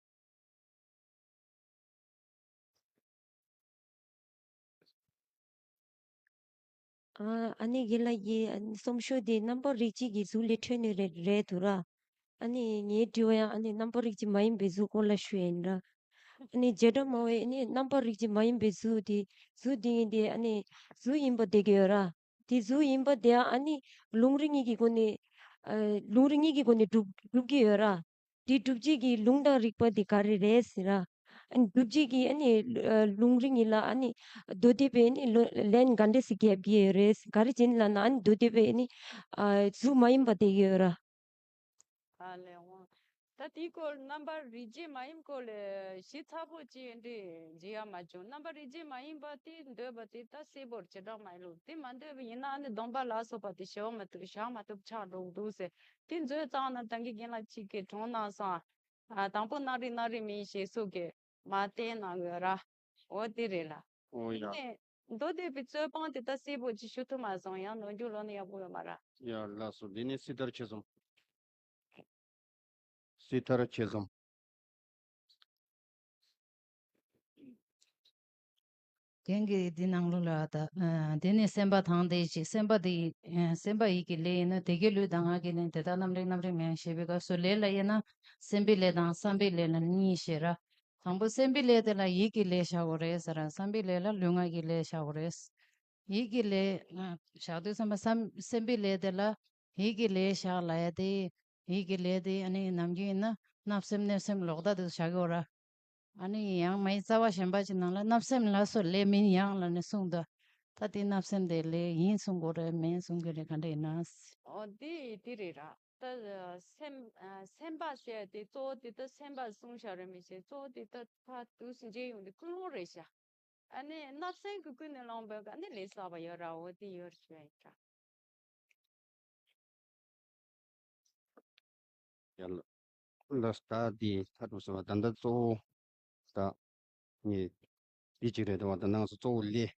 ཨ་ཨ་ནི་རྒན་ལགས་ཀྱིས་ཨ་ནི་གསུང་ཕྱོགས་དེ་རྣམ་པར་རིག་བྱེད་ཀྱི་གཟུགས་ལས་འཕྲོས་ནས་རེད་རེད་འདུག་ར། ཨ་ནི་ངའི་དྲི་བ་ཡང་ཨ་ནི་རྣམ་པར་རིག་བྱེད་མ་ཡིན་པའི་གཟུགས་སྐོར་ལ་ཞུ་ཡིན་ར། ཨ་ནི་བྱེ་བྲག་སྨྲ་བས་ཨ་ནི་རྣམ་པར་རིག་བྱེད་མ་ཡིན་པའི་གཟུགས་དེ་གཟུགས་དེ་ཡིན་ཏེ་ཨ་ནི་གཟུགས་ཡིན་པ་བསྡད་ཀྱི་ཡོད་ར། དེ་གཟུགས་ཡིན་པ་དེ་ཨ་ནི་ལུང་རིགས་གཉིས་ཀྱི་སྒོ་ནས་ཨ་ལུང་རིགས་གཉིས་ཀྱི་སྒོ་ནས་སྒྲུབ་སྒྲུབ་ཀྱི་ཡོད་ར། དེ་སྒྲུབ་བྱེད་ཀྱི་ལུང་དང་རིགས་པ་དེ་ག་རེ་རེད་ཟེར་ར། ཨ་ནི་སྒྲུབ་བྱེད་ཀྱི་ཨ་ནི་ཨ་ལུང་རིགས་གཉིས་ལ་ཨ་ནི་མདོ་སྡེ་པས་ཨ་ནི་ལོ་ལན་ག་འདྲ་ཞིག་རྒྱབ་ཀྱི་ཡོད་རེད། ག་རེ་བྱས་ནས་ལབ་ན་ཨ་ནི་མདོ་སྡེ་པས་ཨ་ནི་ཨ་གཟུགས་མ་ཡིན་པ་བསྡད་ཀྱི་ཡོད་ར། ཨ་ལས་འོང་། ད་དེའི་སྐོར་རྣམ་པར་རིག་བྱེད་མ་ཡིན་སྐོར་ལ་ཞིབ་ཚགས་པོ་ཅིག་འདྲི་མཇལ་ཡ་མ་བྱུང་། རྣམ་པར་རིག་བྱེད་མ་ཡིན་པ་དེ་འདོད་པ་དེ་ད་གསལ་པོར་བྱེ་བྲག་སྨྲ་བའི་ལུགས་དེ་མ་འདོད་པ་ཡིན་ན་ཨ་ནི་སྡོམ་པ་ལ་སོགས་པ་དེ་བྱ་མ་ཐུབ་བྱ་མ་ཐུབ་ཆགས་འགྲོ་གི་འདུག་ཟེར། དེ་མཛོད་གཙང་ན་ད་གིན་རྒན་ལགས་གཅིག་གིས་གྲོངས་གནང་སོང་། ཨ་དང་པོ་གནའ་རིག་གནའ་རིག་མིན་ཞེས་སོགས་ཀྱིས་མ་བསྟན་གནང་ཡོད་ར། འོ་དེ་རེད་ལ། འོ་ཡ། དེ་ནས་མདོ་སྡེ་པའི་རྩོད་སྤོང་དེ་ད་གསལ་པོ་ཅིག་ཞུ་ཐུབ་མ་སོང་། ཡང་ནོར་འཁྲུལ་ལོག་ན་ཡག་པོ་ཡོད་མ་ར། ཡ་ལགས་སོ། དེ་ནས་སྲིད་མཐར་ཆོས་འཛོམས། སྲིད་མཐར་ཆོས་འཛོམས། རྒན་གྱིས་འདི་ནང་ལོགས་ལ་ད་ཨ་དེ་ནས་སེམས་པ་དང་ལྡན་ཞིང་། སེམས་པ་འདི་ཨ་སེམས་པ་ཡིད་ཀྱི་ལས་ཡིན་ན། དེ་སྐད་ལུས་དང་ངག་གི་ལས་དེ་དག་རྣམ་རིག་རྣམ་རིག་མིན་ཞེས་པའི་སྐབས་སུ་ལས་ལ་དབྱེ་ན་སེམས་པའི་ལས་དང་བསམ་པའི་ལས་ལ་གཉིས་ཞེས་ར། དང་པོ་སེམས་པའི་ལས་དེ་ལ་ཡིད་ཀྱི་ལས་བཞག་དགོས་རེད་ཟེར་ར། བསམ་པའི་ལས་ལ་ལུས་ངག་གི་ལས་བཞག་དགོས་རེད། ཡིད་ཀྱི་ལས་ཨ་བཞག་དུས་ཙམ་པ་སེམས་སེམས་པའི་ལས་དེ་ལ་ཡིད་ཀྱི་ལས་བཞག་ལབ་ཡ་དེ། ཡིད་ཀྱི་ལས་དེ་ཨ་ནི་ནམ་རྒྱུན་ཡིན་ན་བརྣབ་སེམས་གནོད་སེམས་ལོག་ལྟ་དེ་ཚོ་བཞག་གི་ཡོད་ར། ཨ་ནི་ཡང་མ་ཡི་རྩ་བ་གཞན་པ་ཅིག་ནང་ལ་བརྣབ་སེམས་ལ་སོགས་ལས་མིན་ཡང་ལབ་ནས་གསུངས་འདུག་ད་དེ་བརྣབ་སེམས་དེ་ལས་ཡིན་གསུང་དགོས་རེད་མིན་གསུང་གི་རེད། ག་འདྲ་ཡིན་ན། ཨོ་དེ་དེ་རེད་ར། ད་སེམས་ཨ་སེམས་པ་ཟེར་དེ་གཙོ་བོ་དེ་ད་སེམས་པ་གསུངས་བཞག་རེད་མི་ཤེས། གཙོ་བོ་དེ་ད་ཕར་དུས་སུ་མཇལ་ཡོང་དུས་ཀུན་སློང་རེད་ཤག་ཨ་ནི་བརྣབ་སེམས་ཀྱི་ཀུན་ནས་བསླངས་པའི་ཨ་ནི་ལས་བསགས་པ་ཡོད་ར། འོ་དེ་ཡོད་རེད་ཞུ་ཡ་ཡིན་ར། ཡ་ལ་ལགས། ད་འདི་མཐའ་གྲུབ་ཟེར་བ་ད་ལྟ་གཙོ་བོ་ད་ངས་འདི་གཅིག་རེད་དོ། ད་ནང་སོ་གཙོ་བོ་ལས་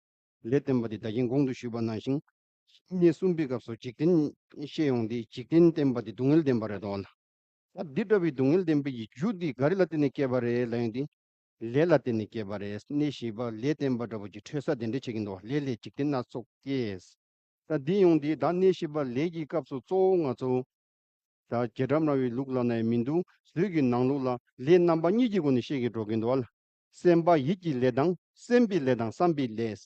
ལས་བསྟན་པ་འདི་ད་གིན་གོང་དུ་ཞུས་པ་ནང་བཞིན་གནས་གསུམ་པའི་སྐབས་སུ་འཇིག་རྟེན་བཤད་ཡོང་དུས་འཇིག་རྟེན་བསྟན་པ་འདི་སྡུག་བསྔལ་བསྟན་པ་རེད་དོ་ལ། ད་འདི་འདྲ་བའི་སྡུག་བསྔལ་བསྟན་པའི་རྒྱུ་འདི་ག་རེ་ལ་བརྟེན་ནས་སྐྱེས་པ་རེད་ལབ་ཡོང་དུས་ལས་ལ་བརྟེན་ནས་སྐྱེས་པ་རེད། གནས་བཞི་པ་ལས་བརྟེན་པ་འདྲ་བོ་ཅིག་འཕྲོད་ས་དེ་འདྲ་བྱེད་ཀྱིན་འདུག་ལས་ལས་འཇིག་རྟེན་སྣ་ཚོགས་སྐྱེས། ད་འདི་ཡོང་དུས་ད་གནས་བཞི་པ་ལས་ཀྱི་སྐབས་སུ་གཙོ་བོ་ང་ཚོ་ད་བྱེ་བྲག་སྨྲ་བའི་ལུགས་ལ་ནས་མི་འདུག་བོད་ཀྱི་ནང་ལུགས་ལ་ལས་རྣམ་པ་གཉིས་ཀྱི་སྒོ་ནས་བཤད་ཀྱི་འགྲོ་གིན་འདུག་བ་ལ། སེམས་པ་ཡིད་ཀྱི་ལས་དང་སེམས་པའི་ལས་དང་བསམ་པའི་ལས།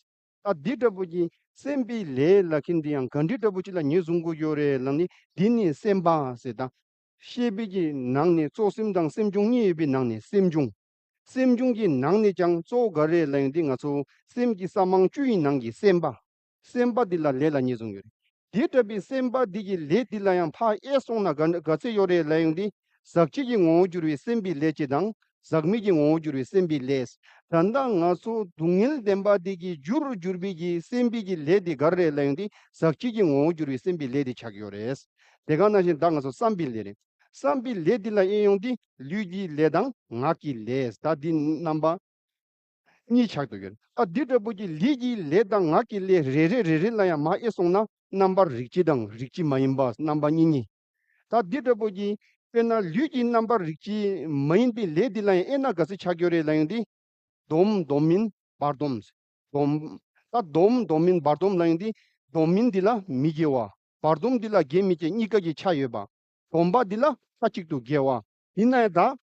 ད་འདི་འདྲ་པོ་ཀྱི་སེམས་པའི་ལས་ལ་ཁིན་འདི་ཡང་ག་འདྲི་འདྲ་པོ་ཅིག་ལ་ངེས་བཟུང་དགོས་ཡོད་རེད་ལབ་ནི་འདི་ནི་སེམས་པ་ཟེར་ད། ཤེས་པའི་གི་ནང་ནས་གཙོ་སེམས་དང་སེམས་བྱུང་གཉིས་ཡོད་པའི་ནང་ནས་སེམས་བྱུང་། སེམས་བྱུང་གི་ནང་ནས་ཀྱང་གཙོ་བོ་ག་རེ་ལབ་ཡོང་དུས་ང་ཚོ་སེམས་ཀྱི་ས་མང་བཅུ་ཡི་ནང་གི་སེམས་པ། སེམས་པ་འདི་ལ་ལས་ལ་ངེས་བཟུང་ཡོད་རེད། དེ་ལྟ་བུའི་སེམས་པ་འདི་གི་ལས་འདི་ལ་ཡང་ཕར་དབྱེ་སོང་ན་ག་ག་ཚད་ཡོད་རེད་ལབ་ཡོང་དུས་ཟག་བཅས་ཀྱི་ངོ་བོར་གྱུར་པའི་སེམས་པའི་ལས་ཅིག་དང་ཟག་མེད་ཀྱི་ངོ་བོར་གྱུར་པའི་སེམས་པའི་ལས། ད་ལྟ་ང་ཚོ་སྡུག་བསྔལ་བདེན་པ་འདི་གི་རྒྱུར་གྱུར་པའི་གི་སེམས་པའི་གི་ལས་འདི་ག་རེ་རེད་ལབ་ཡོང་དུས་ཟག་བཅས་ཀྱི་ངོ་བོར་གྱུར་པའི་སེམས་པའི་ལས་འདི་ཆགས་ཀྱི་ཡོད་རེད། དེ་ག་ནང་བཞིན་ད་ང་ཚོ་བསམ་པའི་ལས་རེད། བསམ་པའི་ལས་འདི་ལ་དབྱེ་ཡོང་དུས་ལུས་ཀྱི་ལས་དང་ངག་གི་ལས་ད་འདི་རྣམ་པ་གཉིས་ཆགས་འདུག་ཡོད། ད་འདི་འདྲ་པོ་ཀྱི་ལུས་ཀྱི་ལས་དང་ངག་གི་ལས་རེ་རེ་རེ་རེ་ལ་ཡང་མར་དབྱེ་སོང་ན་རྣམ་པར་རིག་བྱེད་དང་རིག་བྱེད་མ་ཡིན་པ་རྣམ་པ་གཉིས་གཉིས། ད་འདི་འདྲ་པོ་ཀྱི་དཔེར་ན་ལུས་ཀྱི་རྣམ་པར་རིག་བྱེད་མ་ཡིན་པའི་ལས་འདི་ལ་ཡང་དབྱེ་ན་ག་ཚོད་ཆགས་ཡོད་རེད་ལབ་ཡོང་དུས། སྡོམ་སྡོམ་མིན་བར་སྡོམ། སྡོམ། ད་སྡོམ་སྡོམ་མིན་བར་སྡོམ་ལབ་ཡོང་དུས་སྡོམ་མིན་འདི་ལ་མི་དགེ་བ། བར་སྡོམ་འདི་ལ་དགེ་མི་དགེ་གཉིས་ཀ་གི་ཆ་ཡོད་པ། སྡོམ་པ་འདི་ལ་མཐའ་གཅིག་ཏུ་དགེ་བ། ཡིན་ན་ཡང་ད།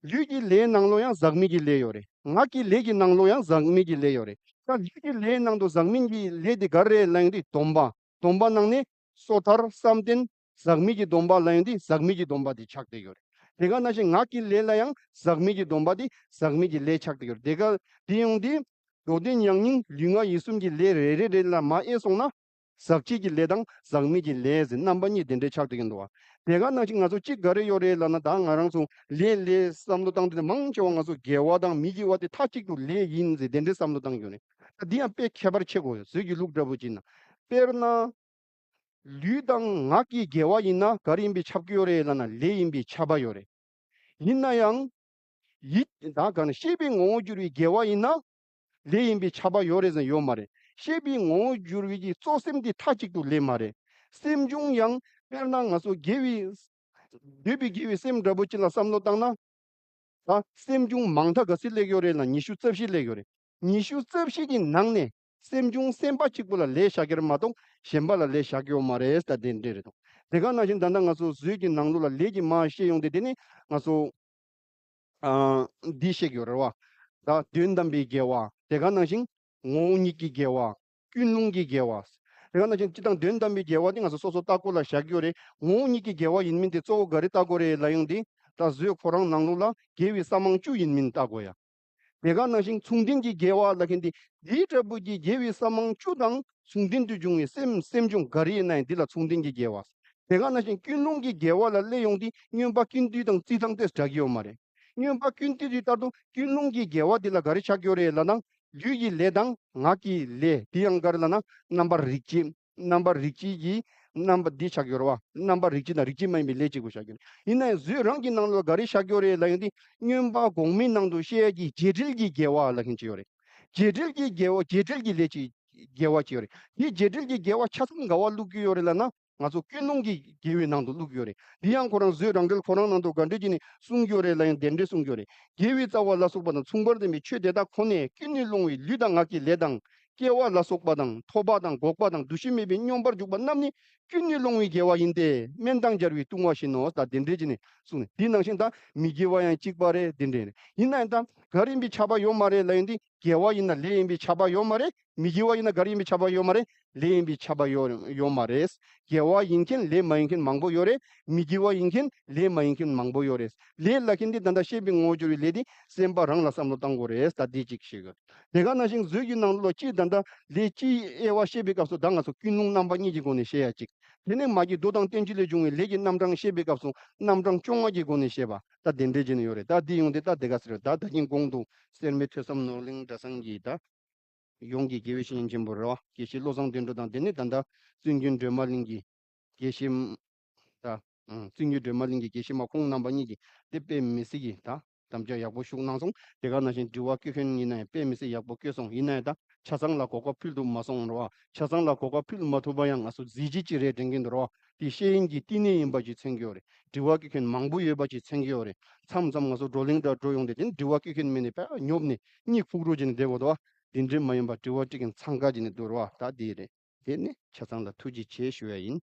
ལུས་ཀྱི་ལས་ནང་ལོགས་ཡང་ཟག་མེད་ཀྱི་ལས་ཡོད་རེད། ངག་གི་ལས་ཀྱི་ནང་ལོགས་ཡང་ཟག་མེད་ཀྱི་ལས་ཡོད་རེད། ད་ལུས་ཀྱི་ལས་ནང་དུ་ཟག་མེད་ཀྱི་ལས་དེ་ག་རེ་ལབ་ཡོང་དུས་སྡོམ་པ། སྡོམ་པ་ནང་ནས་སོ་ཐར་བསམ་གཏན་ཟག་མེད་ཀྱི་སྡོམ་པ་ལབ་ཡོང་དུས་ཟག་མེད་ཀྱི་སྡོམ་པ་དེ་ཆགས་བསྡད་ཡོད་རེད། དེ་ག་ནང་བཞིན་ངག་གི་ལས་ལ་ཡང་ཟག་མེད་ཀྱི་སྡོམ་པ་དེ་ཟག་མེད་ཀྱི་ལས་ཆགས་བསྡད་ཡོད་རེད། དེ་ག་དེ་ཡོང་དུས་འགྲོ་དོན་ཡང་སྙིང་ལུས་ངག་ཡིད་གསུམ་གྱི་ལས་རེ་རེ་རེ་ལ་མ་དབྱེ་སོང་ན། ཟག་བཅས་ཀྱི་ལས་དང་ཟག་མེད་ཀྱི་ལས་ཟེར་རྣམ་པ་གཉིས་དེ་འདྲའི་ཆགས་བསྡད་ཀྱི་འདུག་བ། དེ་ག་ནང་བཞིན་ང་ཚོ་གཅིག་ག་རེ་ཡོད་རེད་ལབ་ན། ད་ང་རང་ཚོ་ལས་ལས་བསམ་བློ་བཏང་དུས་མང་ཆེ་བ་ང་ཚོ་དགེ་བ་དང་མི་དགེ་བ་དེ་མཐའ་གཅིག་ཏུ་ལས་ཡིན་ཟེར་དེ་འདྲའི་བསམ་བློ་བཏང་གི་ཡོད་རེད། ད་འདི་ཡང་དཔེ་ཁྱད་པར་ཕྱེ་དགོས་ཡོད། བཟོས་ཀྱི་ལུགས་འདྲ་པོ་ཅིག་ན། དཔེར་ན། ལུས་དང་ངག་གི་དགེ་བ་ཡིན་ན་ག་རེ་ཡིན་པའི་ཁྱབ་ཀྱི་ཡོད་རེད་ལབ་ན་ལས་ཡིན་པའི་ཁྱབ་པ་ཡོད་རེད། ཡིན་ན་ཡང་། ཡིད་དང་ག་ནས་ཤེས་པའི་ངོ་བོ་འགྱུར་བའི་དགེ་བ་ཡིན་ན། ལས་ཡིན་པའི་ཁྱབ་པ་ཡོད་རེད་ཟེར་ཡོད་མ་རེད། ཤེས་པའི་ངོ་བོ་འགྱུར་བའི་གི་གཙོ་སེམས་དེ་མཐའ་གཅིག་ཏུ་ལས་མ་རེད། སེམས་བྱུང་ཡང་དཔེར་ན་ང་ཚོ་དགེ་བའི། འདོད་པའི་དགེ་བའི་སེམས་འདྲ་པོ་ཅིག་ལ་བསམ་བློ་བཏང་ན། ད་སེམས་བྱུང་མང་མཐའ་ག་ཚོད་སླེབས་ཡོད་རེད་ལབ་ན་ཉི་ཤུ་རྩ་བཞི་སླེབས་ཡོད་རེད། ཉི་ཤུ་རྩ་བཞི་གི་ནང་ནས་སེམས་བྱུང་སེམས་པ་གཅིག་པུ་ལ་ལས་བཞག་གི་རེད་མ་གཏོགས་གཞན་པ་ལ་ལས་བཞག་གི་ཡོད་མ་རེད། ད་དེ་འདྲ་རེད་དོ། དེ་ག་ནང་བཞིན་ད་ལྟ་ང་ཚོ་བཟོས་ཀྱི་ནང་ལོགས་ལ་ལས་ཀྱི་མ་བཤད་ཡོང་དེ་དེ་ནི་ང་ཚོ། ཨ། འདི་བཤད་ཀྱི་ཡོད་རེད་བ། ད་དོན་དམ་པའི་དགེ་བ། དེ་ག་ནང་བཞིན་ངོ་བོ་ཉིད་ཀྱི་དགེ་བ། ཀུན་སློང་གི་དགེ་བ། དེ་ག་ནང་བཞིན་སྤྱིར་བཏང་དོན་དམ་པའི་དགེ་བ་དེ་ང་ཚོ་སོ་སོ་ལྟ་སྐོར་ལ་བཞག་གི་ཡོད་རེད། ངོ་བོ་ཉིད་ཀྱི་དགེ་བ་ཡིན་མིན་དེ་གཙོ་བོ་ག་རེ་ལྟ་དགོས་རེད་ལབ་ཡོང་དུས། ད་བཟོས་ཁོ་རང་ནང་ལོགས་ལ་དགེ་བའི་ས་མང་བཅུ་ཡིན་མིན་ལྟ་དགོས་ཡ། དེ་ག་ནང་བཞིན་མཚུངས་ལྡན་གྱི་དགེ་བ་ལབ་མཁན་དེ་འདིའི་འདྲ་པོ་གྱི་དགེ་བའི་ས་མང་བཅུ་དང་མཚུངས་ལྡན་དུ་འབྱུང་བའི་སེམས་སེམས་བྱུང་ག་རེ་ཡིན་ན་ཡང་འདི་ལ་མཚུངས་ལྡན་གྱི་དགེ་བ། དེ་ག་ནང་བཞིན་ཀུན་སློང་གི་དགེ་བ་ལ་སླེབས་ཡོང་དུས་སྨྱོན་པ་ཀུན་བཏུས་དང་རྩིས་ཐང་དེ་འདྲ་གི་ཡོད་མ་རེད། སྨྱོན་པ་ཀུན་བཏུས་དེ་ལྟར་དུ་ཀུན་སློང་གི་དགེ་བ་འདི་ལ་ག་རེ་ཆགས་ཀྱི་ཡོད་རེད་ལབ་ན། ལུས་ཀྱི་ལས་དང་ངག་གི་ལས་དེ་ཡང་ག་རེ་ལབ་ན་རྣམ་པར་རིག་བྱེད། རྣམ་པར་རིག་བྱེད་ཀྱི་རྣམ་པ་འདི་ཆགས་ཡོད་རེད་བ། རྣམ་པར་རིག་བྱེད་དང་རིག་བྱེད་མ་ཡིན་པའི་ལས་གཅིག་པུ་ཆགས་ཡོད་རེད། ཡིན་ན་ཡང་བཟོས་རང་གི་ནང་ལ་ག་རེ་ཆགས་ཡོད་རེད་ལབ་ཡོང་དུས་སྨྱོན་པ་གོང་མའི་ནང་དུ་བཤད་ཡ་གི་རྗེས་འབྲེལ་གྱི་དགེ་བ་ལབ་མཁན་ཅིག་ཡོད་རེད། རྗེས་འབྲེལ་གྱི་དགེ་བ་རྗེས་འབྲེལ་གྱི་ལས་ཀྱི་དགེ་བ་ཅིག་ཡོད་རེད། དེ་རྗེས་འབྲེལ་གྱི་དགེ་བ་ཆ་ཚང་ག་བ་བླུག་གི་ཡོད་རེད་ལབ་ན་ང་ཚོ་ཀུན་སློང་གི་དགེ་བའི་ནང་དུ་བླུག་གི་ཡོད་རེད། འདི་ཡང་ཁོ་རང་བཟོས་རང་འགྲེལ་ཁོ་རང་ནང་དུ་ག་འདྲ་ཅིག་ནས་གསུང་གི་ཡོད་རེད་ལབ་ཡང་དེ་འདྲས་གསུང་གི་ཡོད་རེད། དགེ་བའི་རྩ་བ་ལ་སོགས་པ་དང་མཚུངས་པར་ལྡན་པའི་ཆོས་དེ་དག་ཁོ་ནས་ཀུན་ནས་སློང་བའི་ལུས་དང་ངག་གི་ལས་དང་། སྐྱེ་བ་ལ་སོགས་པ་དང་ཐོབ་པ་དང་འགོག་པ་དང་འདུ་ཤེས་མེད་པའི་སྙོམས་པར་འཇུག་པ་རྣམས་ནི་ཀུན་ནས་སློང་བའི་དགེ་བ་ཡིན་ཏེ། སྨན་དང་སྦྱར་བའི་བཏུང་བ་བཞིན་ནོ། ད་དེ་འདྲས་ཀྱི་ནས་གསུངས་ནས། དེའི་ནང་བཞིན་ད་མི་དགེ་བ་ཡང་གཅིག་པ་རེད། དེ་འདྲས་རེད། ཡིན་ན་ཡང་ད་ག་རེ་ཡིན་པའི་ཆགས་པ་ཡོད་མ་རེད་ལབ་ཡོང་དུས་དགེ་བ་ཡིན་ན་ལས་ཡིན་པའི་ཆགས་པ་ཡོད་མ་རེད། མི་དགེ་བ་ཡིན་ན་ག་རེ་ཡིན་པའི་ཆགས་པ་ཡོད་མ་རེད། ལས་ཡིན་པའི་ཆགས་པ་ཡོད་ཡོད་མ་རེད། དགེ་བ་ཡིན་མཁན་ལས་མ་ཡིན་མཁན་མང་པོ་ཡོད་རེད། མི་དགེ་བ་ཡིན་མཁན་ལས་མ་ཡིན་མཁན་མང་པོ་ཡོད་རེད། ལས་ལ་མཁན་དེ་ད་ལྟ་ཤེས་པའི་ངོ་བོ་སྦྱོར་བའི་ལས་དེ་སེམས་པ་རང་ལ་བསམ་བློ་བཏང་དགོས་རེད། ད་འདི་གཅིག་ཤེས་དགོས། དེ་ག་ནང་བཞིན་བཟོས་ཀྱི་ནང་ལོགས་ལ་སྤྱིར་ད་ལྟ་ལས་སྤྱིའི་དབྱེ་བ་བཤད་པའི་སྐབས་སུ་ད་ང་ཚོ་ཀུན་སློང་རྣམ་པ་གཉིས་ཀྱི་སྒོ་ནས་བཤད་ཡ་གཅིག་དེ་ནས་མ་གི་མདོ་དང་བསྟན་བཅོས་ལས་བྱུང་བའི་ལས་ཀྱི་རྣམ་གྲངས་བཤད་པའི་སྐབས་སུ་རྣམ་གྲངས་བཅོ་ལྔ་གི་སྒོ་ནས་བཤད་པ་ད་དེ་འདྲས་བྱས་ནས་ཡོད་རེད། ད་འདི་ཡོང་དེ་ད་དེ་ག་ཟེར་ད་ད་གིན་གོང་དུ་སེར་སྨད་ཐོས་བསམ་ནོར་གླིང་གྲྭ་ཚང་གི་ད་ཡོངས་ཀྱི་དགེ་བའི་བཤེས་གཉེན་ཆེན་པོ་རེད་བ། དགེ་བཤེས་བློ་བཟང་དོན་གྲུབ་དང་དེ་ནས་ད་ལྟ་བཙུན་དགོན་སྒྲོལ་མ་གླིང་གི་དགེ་བཤེས། ད། ཨང་། བཙུན་དགོན་སྒྲོལ་མ་གླིང་གི་དགེ་བཤེས་མ་ཁོང་རྣམ་པ་གཉིས་ཀྱིས་དེ་དཔེ་མི་སྲིད་ཀྱི་ད་དམ་བཅའ་ཡག་པོ་ཞུགས་གནང་སོང་། དེ་ག་ནང་བཞིན་དྲི་བ་བཀོད་མཁན་ཡིན་ན་ཡང་དཔེ་མི་སྲིད་ཡག་པོ་བཀོད་སོང་། ཡིན་ན་ཡང་ད་ཆ་ཚང་ལ་གོ་སྐབས་ཕུལ་ཐུབ་མ་སོང་རེད་བ། ཆ་ཚང་ལ་གོ་སྐབས་ཕུལ་མ་ཐུབ་པ་ཡང་ང་ཚོ་གཟི་བརྗིད་ཅིག་རེད་དྲན་གྱི་འདུག་རེད་བ། དེ་ཤེས་ཡོན་གྱི་བསྟི་གནས་ཡིན་པ་ཅིག་མཚོན་གྱི་ཡོད་རེད། དྲི་བ་བཀོད་མཁན་མང་པོ་ཡོད་པ་ཅིག་མཚོན་གྱི་ཡོད་རེད། མཚམས་མཚམས་ང་ཚོ་བགྲོ་གླེང་འདྲ་འགྲོ་ཡོང་དེ་དེ་ནི་དྲི་བ་བཀོད་མཁན་མེད་ནས་དཔེ་ཉོབ་ནས་གཉིད་ཁུག་རོ་བྱས་ནས་བསྡད་དགོས་འདུག་བ། དེ་འདྲས་མ་ཡིན་པ་དྲི་བ་དྲི་མཁན་འཚང་ཁ་བྱས་ནས་འདུག་རེད་བ། ད་དེ་རེད། དེ་ནི་ཆ་ཚང་ལ་ཐུགས་རྗེ་ཆེ་ཞུ་ཡ་ཡིན།